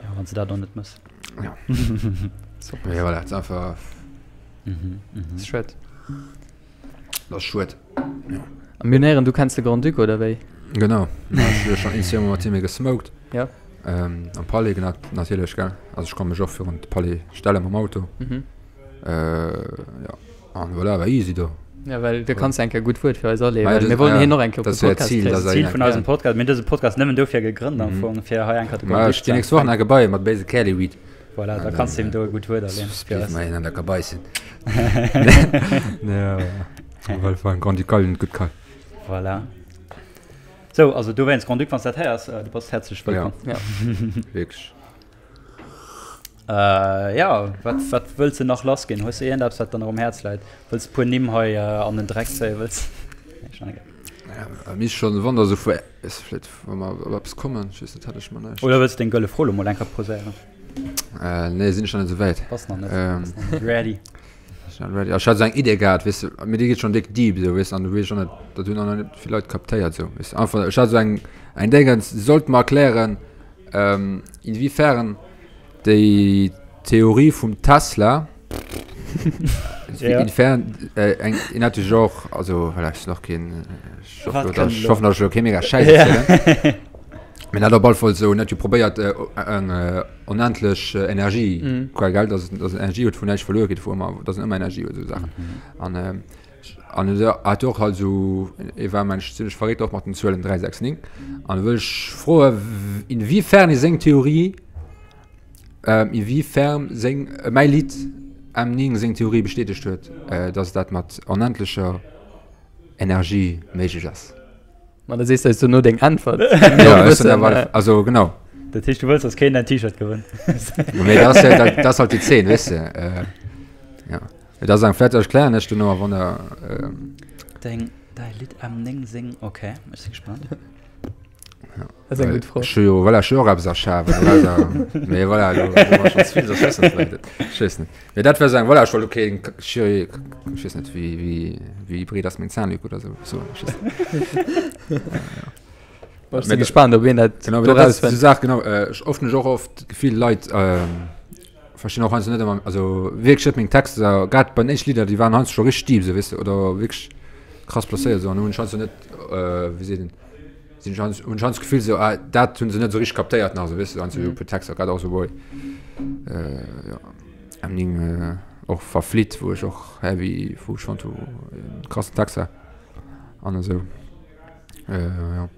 Ja, wann se dat och net mëss. Ja. Super. Ja, voilà, et ass einfach. Mhm, mhm. Ass schued. Dat ass schued. Ja. A mir hunn héieren, du kenns de Grand-Duc, oder wéi? Genau. Ech hu schonn een, zweemol mat him gesmoked. Ja. Ähm, am Palais, genau, natierlech, gell. Also ech ka mech och virun de Palais stelle mam Auto. Mhm. Äh, ja. An voilà, war easy do. Ja, well du kanns eng Kéier gutt Wuert fir eis aleeën, Ma well ja, mir wollen ja, hien och eng Kéier op dat de wär Podcast d'Zil, kréien. dass er Zil hien vun eisem Podcast. Mir hunn dëse Podcast nëmmen dofir gegrënnt am Fong, fir hei eng Kéier de Ma Grand-Duc ech ginn ze nächst Woch empfänken. nach Gebai mat béise Kerli Weed. Voilà, da kanns du him do e gutt Wuert aleeën fir eis. Spleef mer een an der Kabaissen. Ja, well war en Grand-Ducal net gutt kal. Voilà. Sou, also dowéinst, Grand-Duc, wann s dat héiers, du bass häerzlech wëllkomm. Ja. Wierklech. Äh, ja, wat, wat wëlls de nach lass ginn? Hues de iergendeppes, wat der nach um Häerz läit? Wëlls de puer Nimm hei äh, an den Dreck zéien? Wëlls Nee, schon egal. Ja, mich schon Wonder so vu ist vielleicht wann mer op eppes kommen, ich weess net, hat ech mer näischt. Oder wëlls de deng gëlle Fro lo mol eng Kéier poséieren? Äh, nee, sinn ech nach net esou wäit. Bass nach net, Ähm. bass nach net ready. Sinn nach net ready. Ech hat esou eng Idee gehat, weess de, mee déi geet schon déck deep esou, weess de, an du weess och net, dat hunn och nach net vill Leit captéiert esou, weess de. Einfach, ech hat esou eng, eng Déngens, se sollt mer erklären, ähm, inwiefern déi Theorie vum Tesla Ja. inwiefern äh, eng en hat jo och also voilà, ech sinn och keen ech Wat hoffen, kënnt dass- elo? hoffen, dass ech elo kee mega Schäiss Ja. erzielen. Mee en hat op alle Fall sou en hat jo probéiert äh, eng äh, onendlech äh, Energie Mhm. quasi gell, dass dass en Energie huet wou näischt verluer geet wou ëmmer dass en ëmmer Energie huet sou Saachen. An ähm, An e hat och halt esou, e war mensch zimmlech verréckt och mat den Zuelen 3, 6, 9. An wëll ech froe inwiefern e seng Theorie, ähm, inwiefern seng, äh, mäi Lidd M9 seng Theorie bestätegt huet, äh, dass dat mat onendlecher Energie méiglech ass. Ma da sees du eis dono deng Äntwert. Ja, ech sinn awer, also genau. Dat heescht, du wëlls, dass keen däin T-Shirt gewënnt? Nee, dat ass ja, dat, dat ass halt déi Zeen, weess de. Äh, ja. Dat ass eng, vläicht erklären ech duerno, wann der. Ähm, Deng, däi Lidd M9 seng, okay, ech si gespannt. Dat ass eng gutt Fro. Ech hu jo, voilà, ech hu jo och eppes erschafen. Mee voilà, elo hu mer schonn ze vill, ech weess net, vläicht, ech weess net. Mee dat war esou eng, voilà, ech wollt okay, ech hu, ech weess net, wéi, wéi, wéi breet ass meng Zahnlück oder esou, so, ech weess net. Bon, ech si gespaant, ob een dat Genau, do dat ass rausfënnt. déi Saach, genau. Ech oft hunn ech och oft d'Gefill, Leit verstinn och heiansdo net ëmmer, also wierklech net meng Texter, grad bei den éischten Lidder, déi waren heiansdo scho richteg deep, esou, weess de, oder wierklech krass placéiert, esou, an hunn ech heiansdo net, wéi seet een, sinn ech heiansdo, hunn ech heiansdo d'Gefill, esou, ah, dat hu se net esou richteg kaptéiert nach, esou, weess de, heiansdo esou e puer Texter, grad och esou bei, jo, M9, och Verflitt, wou ech och heavy, wou ech fonnt hu, krassen Text war an esou. Äh, ja.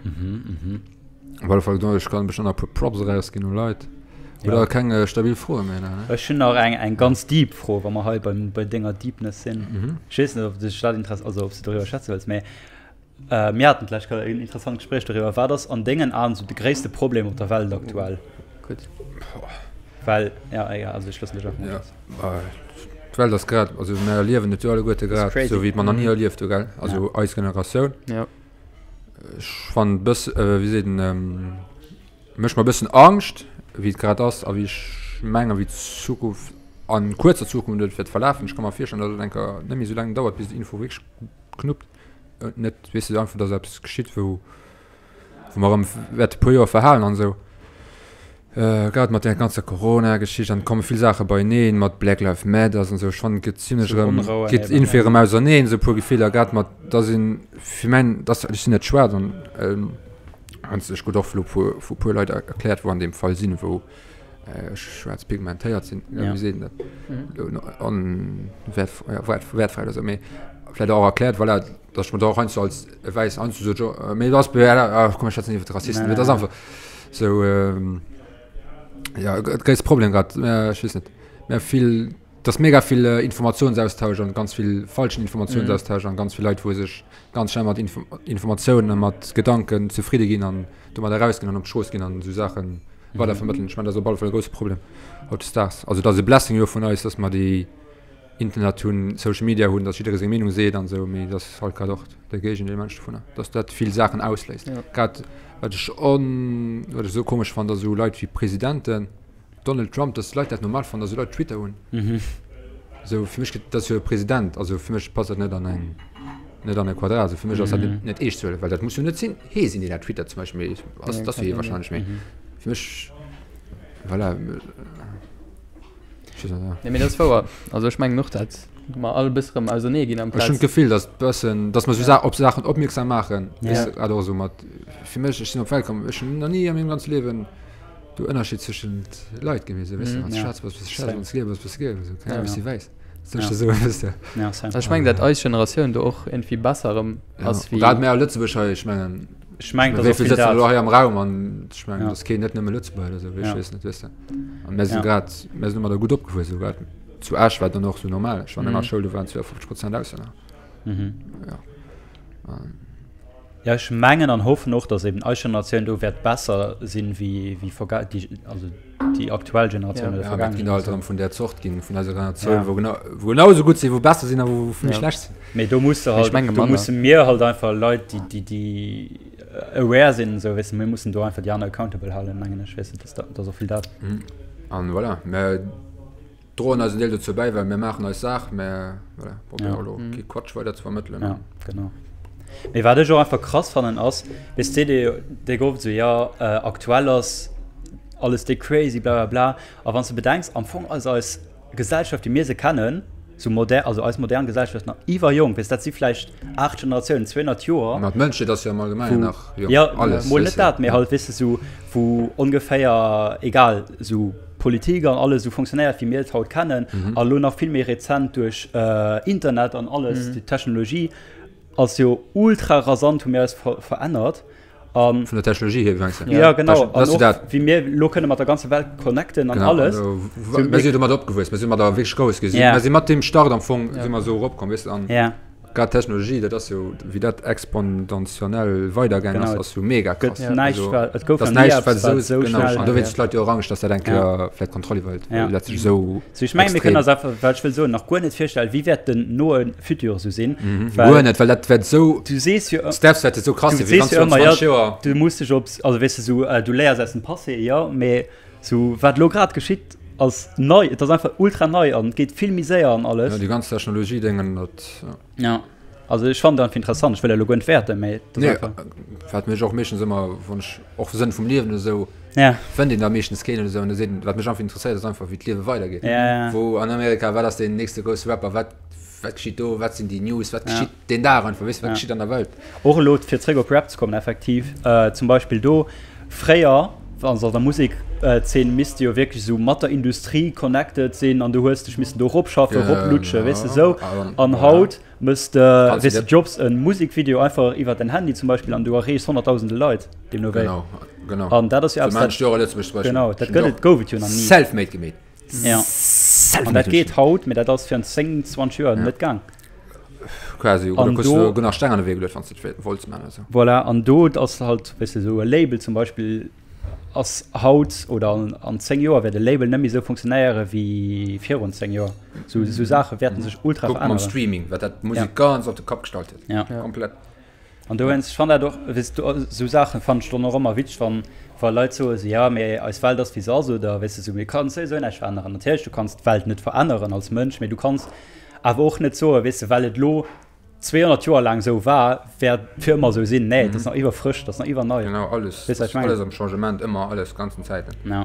Mhm, mhm. Op alle Fall, ech kann bestimmt nach e puer Props erausginn u Leit. Oder Ja. keng äh, stabil Froe méi, ne? Ech hunn nach eng, eng ganz deep Fro, wa mer hei beim, bei denger Deepness sinn. Mhm. Ech weess net, ob dech dat interess-, also ob s du doriwwer schwätze wëlls, mee äh, mir haten d'lescht Kéier en interessant Gespréich doriwwer. Wat ass an dengen Aen esou de gréisste Problem op der Welt aktuell? Gutt. Well, ja, egal, also ech loossen dech einfach mol Ja. schwätzen. Äh, D'Welt ass grad, also mir erliewen et jo alleguerte grad, crazy. sou wéi et mer nach ni erlieft hu, gell? Also eis Generatioun. Ja. Ech fannen e bëss, wéi seet en, mécht mer e bëssen Angscht, wéi et grad ass a wéi ech mengen, wéi d'Zukunft an kuerzer Zukunft et wäert verlafen. Ech ka mer virstellen, datt et eng Kéier net méi esou laang dauert, bis d'Info wierklech knuppt. Net, weess de, einfach, datt eppes geschitt, wou wou mer erëm wäerte puer Joer verhalen an esou. Äh, grad mat där ganzer Corona-Geschicht an komme vill Saache beieneen, mat Black Lives Matters an esou, schonn gëtt zimlech So erëm, Onrouen geet eben, irgendwie ja. erëm auserneen, esou puer Gefiller, grad mat, da sinn, fir mäin, dass, ech sinn net schwaarz an ähm, an ech krut och vlu puer, vu puer Leit erkläert, wou an deem Fall sinn, wou äh, schwaarz pigmentéiert sinn, ja. Ja. wéi seet een dat, an wäert, ja, wäert, wäertfräi oder esou, mee vläicht och erkläert, voilà, dass ech mer da och heiansdo als Wäiss heiansdo sot, jo, mee dat ass, ah, komm, ech schwätzen iwwer d'Rassisten, mee dat ass einfach sou, ja, e gréisst Problem grad, ech weess net, mä vill, dass mega vill Informationsaustausch an ganz vill falschen Informationsaustausch an ganz vill Leit, wou sech ganz schnell mat Informatiounen a mat Gedanken zefridde ginn an domat erausginn an op d'Strooss ginn an esou Saache weidervermëttelen. Ech mengen, dat ass op alle Fall e grousse Problem hautdesdaags. Also dat ass e Blessing jo vun eis, dass mer déi Internet hunn, Social Media hunn, dass jidderee seng Meenung seet an esou, mee dat ass halt grad och de Géigendeel mensch dovunner, dass dat vill Saachen ausléist. Ja. Grad wat ech on, wat ech esou komesch fannen, dass esou Leit wéi Presidenten, Donald Trump, dass d'Leit dat normal fannen, dass esou Leit Twitter hunn. Mhm. Esou fir mech gëtt, dat ass jo e President, also fir mech passt dat net an eng, net an e Quadrat, also fir mech ass dat net, net eescht ze huelen, well dat muss jo net sinn, hee sinn, deen dat twittert zum Beispill, mee ass, Nee, dat ass jo hee kann wahrscheinlech, mee Mhm. fir mech, voilà. Nee, mee dat ass wouer. Also ech mengen och, dat mer all e bësse rëm ausernee ginn Ech hunn d'Gefill, datt bëssen, datt mer sou op Saachen opmierksam maachen, weess de, grad och esou mat, fir mech, ech sinn op d'Welt komm, ech hunn nach ni a mengem ganze Liewen do Ënnerscheed zwëschent Leit gewisen, weess de, wann s de schwaarz bass, bass de schwaarz, wann s de giel bass, bass de giel, esou, keng Ahnung, bass de wäiss, sou ech esou, weess de. Ech mengen, dat eis Generatioun do och iergendwéi besser erëm ass wéi. Grad mär a Lëtzebuerg hei, ech mengen. Ech mengen, Wéi vill sëtzen elo hei am Raum an ech mengen, dass keen net nëmme Lëtzebuerger oder sou, ech weess net, weess de. An mir sinn grad, mir sinn domadder gutt opgewuess, esou grad zu Esch war dann och sou normal. Ech war an enger Schoul, do waren 52 Prozent Auslänner. Ja. Ja, ech mengen an hoffen och, dass eben eis Generatioun do wäert besser sinn wéi, wéi verga-, déi, also déi aktuell Generatioun oder Ja, vergaangen et ginn halt Generatioun. erëm vun där Zort ginn, vun eiser Generatioun, Ja. wou genau, wou genau esou gutt sinn, wou besser sinn a wou méi Ja. schlecht sinn. Mee do muss de Ech halt, menge do manner. musse mir halt einfach Leit, déi, déi, déi aware sinn, esou, weess de, mir mussen do einfach déi aner accountable halen, mengen ech, weess de, dass da, dass och vill dat. An voilà, mä droen eisen Deel dozou bäi, well mir maachen eis Saach, mä voilà, probéiere Ja. elo kee Quatsch weider ze vermëttelen. Ja, genau. Mee wat ech och einfach krass fannen ass, weess de, déi, déi gouf et esou, jo, aktuell ass alles déck crazy, bla bla bla. A wann s de bedenks, am Fong ass eis Gesellschaft, wéi mir se kennen, sou moder, also eis modern Gesellschaft nach iwwerjonk, weess, dat si vläicht 8 Generatiounen, 200 Joer. Ma d'Mënschheet ass jo am Allgemengen nach jonk, Ja, alles, mol weess net de. dat, mee halt, weess de, sou wou ongeféier, egal, sou Politik an alles sou fonctionnéiert, wéi mir et haut kennen, a lo nach vill méi rezent duerch Internet an alles, déi Technologie ass jo ultra rasant, hu mir eis verännert. An Vun der Technologie hier, meinst du? Ja, genau. Das, An och, dat. wéi mir lo kënne mat der ganzer Welt connecten an Genau, alles. also, So, mir sinn domat opgewuess, mir sinn mat der wierklech grouss gi. Ja. Mir si mat deem Start am Fong Ja. si mer esou eropkomm, weess de, an Ja. Grad d'Technologie, dat ass jo, wéi dat exponentiell weidergaangen ass, ass jo mega krass. Gëtt näischt, wat, et gouf nach ni eppes, wat esou schnell. An do wéinst d'Leit jo och Angscht, dass dat eng Kéier vläicht d'Kontroll iwwerhëlt, well dat sech esou. So, ech mengen, mir kënnen eis einfach, wat ech wëll soen, nach guer net virstellen, wéi wäert den noe Futur esou sinn. Guer net, well dat wäert esou. Du sees jo. D'Steps wäerte esou krass sinn, wéi wann s du an 20 Joer. Du muss dech op, also weess de, esou, du léiers aus dem Passé, jo, mee esou wat elo grad geschitt, ass nei, et ass einfach ultra nei an geet vill méi séier an alles. Ja, déi ganz Technologie Déngen, dat ja. Ja, also ech fannen dat einfach interessant, ech wëll elo guer net wäerten, mee dat ass einfach. Nee, wat mech och meeschtens ëmmer, wann ech och Sënn vum Liewen oder esou, ja. fënnt een da meeschtens keen oder esou, an da seet een, wat mech einfach interesséiert ass einfach wéi d'Liewe weidergeet. Ja, ja. Wou an Amerika, wat ass deen nächste grousse Rapper, wat wat geschitt do, wat sinn déi News, wat geschitt deen Dag einfach, weess wat geschitt an der Welt. Och elo fir zréck op Rap ze kommen, effektiv zum Beispill do fréier, also an der Musekszeen misst de jo wierklech esou mat der Industrie connected sinn an du hues dech missen do eropschaffen, eroplutschen, weess de esou. An haut mëss de, weess de, jobs e Musekvideo einfach iwwer däin Handy zum Beispill an du erreechs honnertdausende Leit deemno wéi. An dat ass jo eppes, dat, genau, dat gëtt et, gouf et jo nach ni. Self-made gemeet. Ja. An dat geet haut, mee dat ass virun 10, 20 Joer net gaang. Quasi, oder kriss du guer nach Steng an de Wee geluecht, wann s de et wollts maachen. Also. Voilà, an do ass halt, weess de, esou e Label zum Beispill ass haut oder an, an 10 Joer wäert e Label net méi esou funktionéiere wéi virun 10 Joer. Sou, sou Saache wäerten sech ultra Kuck mam veränneren. Streaming, wat dat d'Musek Ja. ganz op de Kapp gestallt huet. Ja. Komplett. An dowéinst, ech fannen dat och, weess du, esou Saachen fannen ech dann och ëmmer witzeg, wann, wa Leit soen, esou, jo, mee eis Welt ass wéi se ass, oder weess de, esou, mir kann souwisou näischt veränneren. Natierlech, du kanns d'Welt net veränneren als Mënsch, mee du kanns awer och net soen, weess de, well et elo 200 Joer laang esou war, wäert et fir ëmmer esou sinn. Nee, et ass nach iwwer frësch, et ass nach iwwer nei. Genau, alles, Weess, wat ech mengen? alles am Changement, ëmmer alles, ganzen Zäiten. Ja.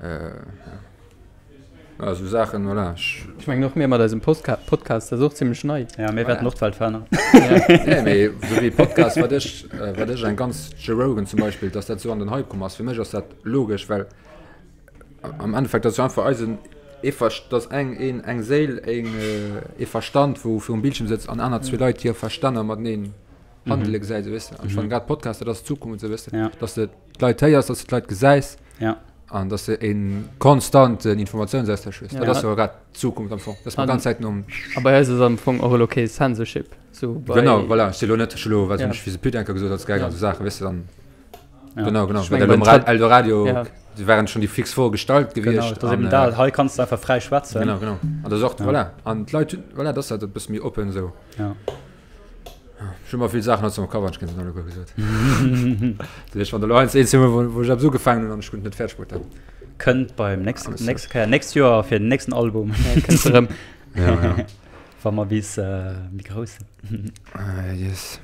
Äh, ja. Ja, sou Saachen, voilà. Ech. Ech mengen och mir mat eisem Postka Podcast, dat ass och zimlech nei. Ja, mir wäerten och d'Welt veränneren. Nee, mee sou wéi Podcast, wat ech, wat ech eng ganz, Joe Rogan zum Beispill, dass dat sou an den Hype komm ass, fir mech ass dat logesch, well am Endeffekt ass jo einfach eisen ee Ver-, dass eng, een, eng Séil, eng, ee Verstand, wou virum Bildschierm sëtzt an aner zwee Leit hir Verstänner mateneen handele gesäit, sou weess de. An ech fannen grad Podcast, dat ass d'Zukunft, sou weess de, dass de d'Leit héiers, dass de d'Leit gesäis. Ja. An dass de e konstanten Informationsaustausch hues. Ja. Dat ass jo grad d'Zukunft am Fong. Dass man An- ganz Zäiten um. A bei eis ass am Fong och elo kee Censorship. So bei, Genau, voilà. Ech si lo net, ech hu lo, wat Ja. hunn ech fir se Püt enker gesot als Gag Ja. an esou Saachen, weess de dann. Ja. Genau, genau. Ich Well mein, elo beim am Eldoradio, Ja. déi waren schon déi fix Froe gestallt Genau, gewiescht. dat ass an, eben äh, dat. Hei kanns du einfach fräi schwätzen. Genau, genau. An dat ass och, Ja. voilà. An d'Leit hunn, voilà, dat ass dat e bësse méi oppen esou. Ja. Ech hu mer vill Saachen haut am Kapp an ech kéint se alleguer gesot. Ech wann der lo eins eens wou wou ech eppes ugefaangen hunn an ech hunn et net fäerdeg bruet dann. Kënnt beim nächsten Alles nächste Kéier nächst Joer fir den nächsten Album. Ja, kënnt erëm. Ja, ja. Wa mer bis äh, méi grouss sinn. Äh, yes.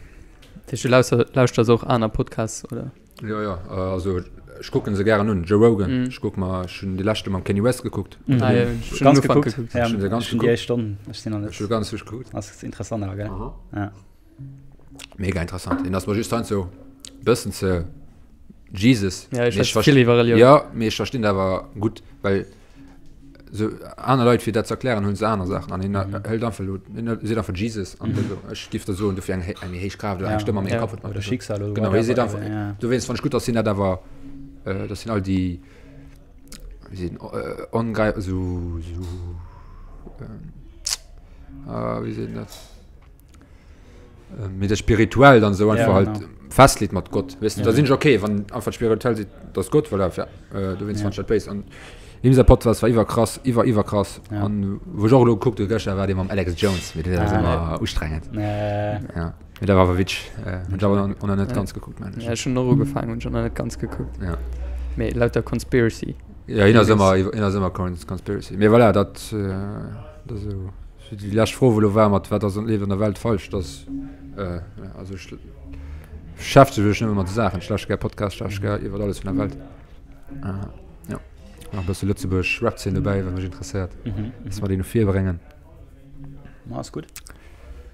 Dat heescht, du lauschter, lauschters och aner Podcasts, oder? Jo, jo, also ech kucken se gären un. Joe Rogan, Mm. ech kuck mer, ech hunn déi leschte mam Kanye West gekuckt. Mhm. Ah, ja, ech hun Ganz den Ufank gekuckt? gekuckt. Ja, Ech hun se ganz ech hun déi gekuckt. éischt Stonn, ech sinn nach net. Ech hu ganz duerch gekuckt. Ass interessant awer, gell? Aha. Ja. Mega interessant. Hien ass mer just heiansdo bëssen ze Jesus. Ja, ech Mee schwätz vill iwwer Relioun. Ja, mee ech verstinn dat awer gutt, well sou aner Leit fir dat ze erklären hunn se aner Saachen an hien hëlt einfach elo hien seet einfach Jesus an mm. ech giff der soen dofir eng eng méi héich Kraaft oder eng Stëmm a mengem Kapp huet oder Schicksal oder genau hie seet whatever, einfach ja. dowéinst fann ech gutt dass hien dat awer äh, dass hien all déi wéi seet en äh, ongreif sou sou ähm, ah, wéi seet en dat Mee dat spirituell dann sou einfach Ja, halt genau. festleet mat Gott. Weess du, Ja. da sinn ech okay, wann einfach spirituell seet, dat ass Gott, voilà, ja, äh, dowéinst Ja. fand ech dat béis. An him säi Podcast war iwwerkrass, iwwer iwwerkrass. Ja. An wou ech och elo gekuckt hu gëschter war dee mam Alex Jones, mee dat ass Ah. ëmmer ustrengend. Nee. Ja. Mee dat war awer witzeg. Äh, hunn ech awer och nach net Ja. ganz gekuckt, mengen ech. Ja, ech hunn och ugefaangen, hunn ech och nach net ganz gekuckt. Ja. Mee lauter Conspiracy. Ja, hien ass Theories. ëmmer, hien ass ëmmer Conspiracy. Mee voilà, dat, äh, dat ass esou. Déi lescht Fro wou elo war mat wat ass an leeft an der Welt falsch, dass also ech beschäftege mech nëmme mat de Saachen. Ech lauschte gär Podcast, ech lauschte gär iwwer alles vun der Welt. Jo nach e bësse Lëtzebuerg Rap-Zeen dobäi, wat mech interesséiert, dass mer déi no vir bréngen. Ma ass gutt,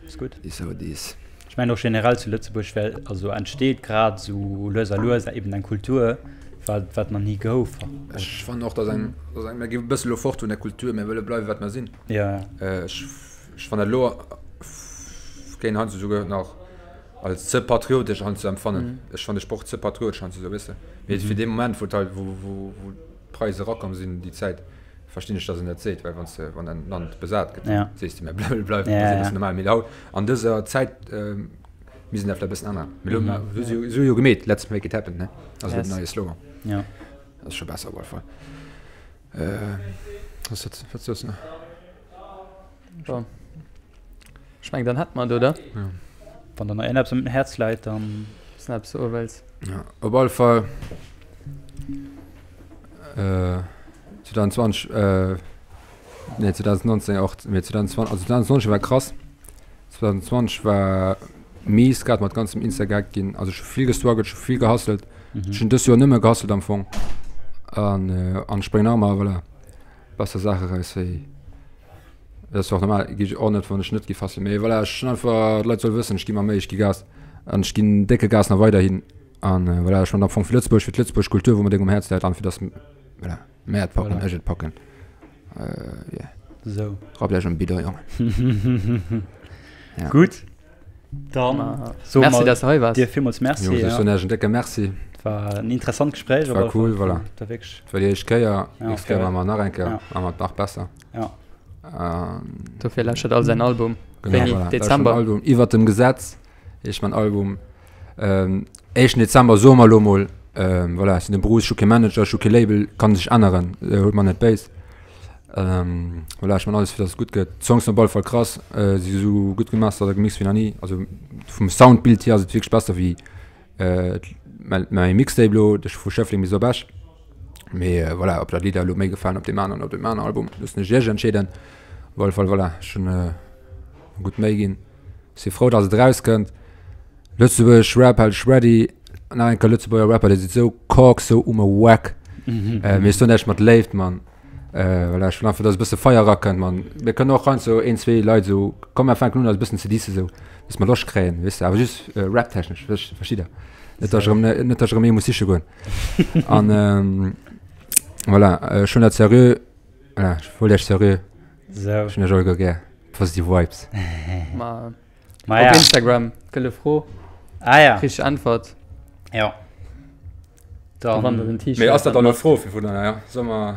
ass gutt. Is how it is. Ech mengen och generell zu Lëtzebuerg well also entsteet grad esou lues a lues eben eng Kultur, wat wat nach ni gouf. Ech fannen och, dass eng, dass eng, mir gi e bësse lo fort vun der Kultur, mir wëlle bleiwe wat mer sinn. Ja. Ech, ech fannen dat elo géing heiansdo souguer nach als ze patriotesch heiansdo empfannen. Ech fannen de Sport ze patriotesch heiansdo esou, weess de. Mee fir dee Moment, wou d'Leit, wou, wou, wou d'Preise erakomm sinn déi Zäit, Verstinn ech, dass en dat seet, well wann s de, wann en Land besat gëtt, ja. sees de, mir bleiwen ja, ja. normal. Mee haut an dëser Zäit ähm, misst en dat vläicht e bëssen änneren. Mee lo, mm -hmm. so jo gemeet, let's make it happen, ne? Also yes. den neie Slogan. Ja. Dat ass scho besser op alle Fall. Äh, was hat, wat soss nach? Bon. Ech meng, dann hätt mer et, oder? Ja. Wann der nach een eppes um Häerz läit, dann. Wann s eppes soe wëlls. Ja, op alle Fall. Äh, 2020, äh, nee, 2019 och, mee 2020, also 2019 war krass. 2020 war mies, grad mat ganzem Instagag ginn. Also ech hu vill gestruggelt, ech hu vill gehustelt. Mhm. Ech hunn dëst Joer nëmme gehustelt am Fong. An, äh, an ech bréngen nach ëmmer, voilà, besser Saache raus wéi. Dat ass och normal, gi ech och net, wann ech net gi fasse. Mee voilà, ech hunn einfach, d'Leit solle wëssen, ech gi mer Méi, ech gi Gas. An ech ginn décke Gas nach weiderhin. An äh, voilà, ech man am Fong fir Lëtzebuerg, fir d'Lëtzebuerg Kultur, wou mer déck um Häerz läit, an fir dass, voilà, mär et packen, Voilà. ech et packen. Äh, yeah. Sou. Rapp lech um Bidon, Jongen. Ja. Gutt. Dann Ma, soe Merci, mer dass du hei waars. dir villmools Merci. Jungs, ech Ja. soen iech en décke Merci. War en interessant Gespréich. War cool, voilà. War wierklech. War déi éischt Kéier. Ja, Nächst Kéier fair. maache mer nach eng Kéier. Ja. Maache mer et nach besser. Ja. Ähm, Dofir lauschtert all säin Album. genau, Wéini? voilà. Lauschtert Dezember? den Album Iwwer dem Gesetz heescht mein Album. Ähm, éischten Dezember soe mer elo mol. Ähm, voilà, ech sinn de Bruce, ech hu kee Manager, ech hu kee Label, kann sech änneren, äh, huelt mer net béis. Ähm, voilà, ech man alles fir dass et gutt gëtt. D'Songs sinn op alle Fall krass, äh, si sou gutt gemastert a gemixt wéi nach ni. Also vum Soundbild hier ass et wierklech besser wéi äh, mäi Mixtape elo, dech vu Schëffleng bis op Esch. Mee äh, voilà, ob der Lidder elo méi gefalen op deem aneren oder op deem aneren Album, loossen ech iech entscheeden. Op alle Fall, voilà, ech hunn äh, gutt Méi ginn. Si frou dass et erauskënnt. Lëtzebuerg Rap hält ech ready. Nach eng Kéier Lëtzebuerger Rapper, déi si sou kork, sou um e Wack. Äh, mee ech soen echt mat Léift, Mann. Äh, voilà, ech wëll einfach, dass e bësse Feier erakënnt, Mann. Mir kënnen och rein sou een, zwee Leit sou, komm mir fänken un eis e bëssen ze dissen, sou, dass mer Loscht kréien, weess de, awer just äh, rap-technesch, versteet der? Net, dass ech erëm, net, dass ech erëm ee muss siche goen. An ähm, voilà, ech hunn dat seriö, voilà, ech wollt iech seriö. Sou. Ech hunn iech alleguer gär. Positive Vibes. Ma Ma op ja. Instagram, gëlle Fro, Ah ja. richteg Äntwert. Ja. Dann Dann. den T-Shirt. Mee ass dat dann elo Fro fir vun ja? Soll mer.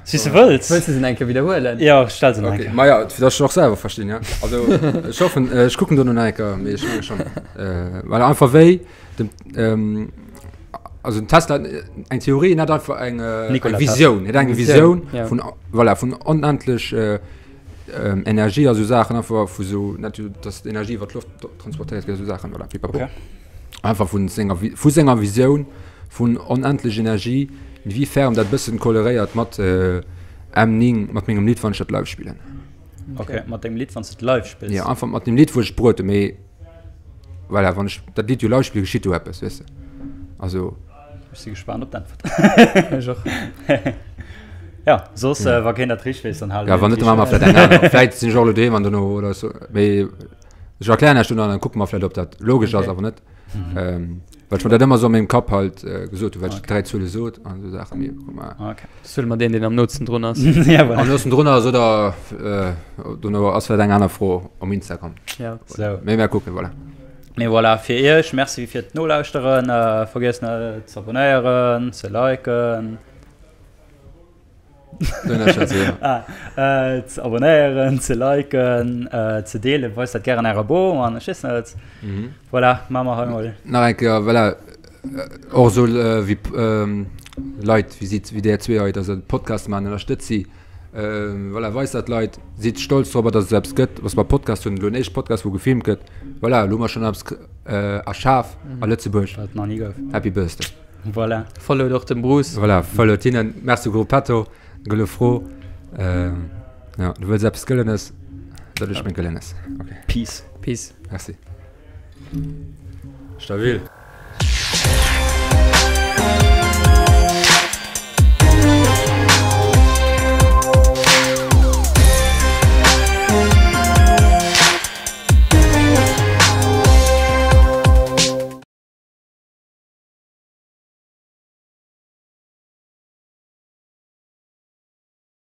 Si se wëlls. Wëlls du se eng Kéier widderhuelen? Ja, stell se nach eng Okay. Kéier. Ma ja, fir dass ech och selwer verstinn, ja. Also ech hoffen, ech kucken dono nach eng Kéier, mee ech menge schonn. Äh, well einfach wéi den, ähm, also den Tesla hat eng Theorie, en hat einfach eng, äh, eng Nikola Tesla. Visioun, en hat eng Visioun, Visioun ja. vun, voilà, vun onendlech äh, ähm, Energie a sou Saachen, einfach vu sou, net, dass d'Energie iwwer d'Loft transportéiert gëtt, sou Saachen, voilà, pipapo. Okay. Einfach vun senger, vu senger Visioun vun onendlech Energie, inwiefern dat bëssen koleréiert mat äh, M9, mat mengem Lidd, wann ech dat live spillen. Okay, mat dengem Lidd, wann s de et live spills. Ja, einfach mat dem Lidd, wou ech bruet hunn, mee voilà, wann ech dat Lidd jo live spillen, geschitt do eppes, weess de. Also. Ech si gespaant op d'Äntwert. Ech och. Ja, soss, äh, wa keen dat richteg weess, dann hale Ja, wann net, dann maache mer vläicht eng aner. Vläicht sinn ech och elo doheem an dono oder sou, mee ech erklären iech dono an dann kucke mer vläicht, ob dat logesch ass, Okay. awer net. Ähm, well ech mer dat ëmmer sou a mengem Kapp halt äh, gesot hunn, well ech Okay. dräi Zuele sot an esou Saachen, mee kucke mer. Okay. Zuele mer deen, deen am nootsten drun ass. Ja, voilà. Am noosten drun ass oder äh, dono ass vläicht eng aner Fro um Instagram. Ja. Sou. Mee mer kucken, voilà. Mee voilà, fir iech, Merci fir d'Nolauschteren. Vergiesst net ze abonnéieren, ze liken. Ze abonnéieren, ze liken, ze deelen, weist dat gären ärer Bom an ech weess net. Voilà, maache mer hei mol. Nach eng Kéier, voilà, och esou wéi Leit wéi si, wéi där zwee hei, datt se Podcast maachen, ënnerstëtzt si. Voilà, weist dat Leit, sidd stolz dorobber, datt et esou eppes gëtt, datt mer Podcast hunn, elo en éischte Podcast, wou gefilmt gëtt. Voilà, elo hu mer schonn eppes erschaf a Lëtzebuerg. Wat et nach ni gouf. Happy Birthday. Voilà. Followt och dem Bruce. Voilà, followt hinnen. Merci Gruppetto, gëlle Fro. Jo, du wëlls eppes Gëllenes, dat ech meng Gëllenes. Okay. Peace. Peace. Merci. Stabil.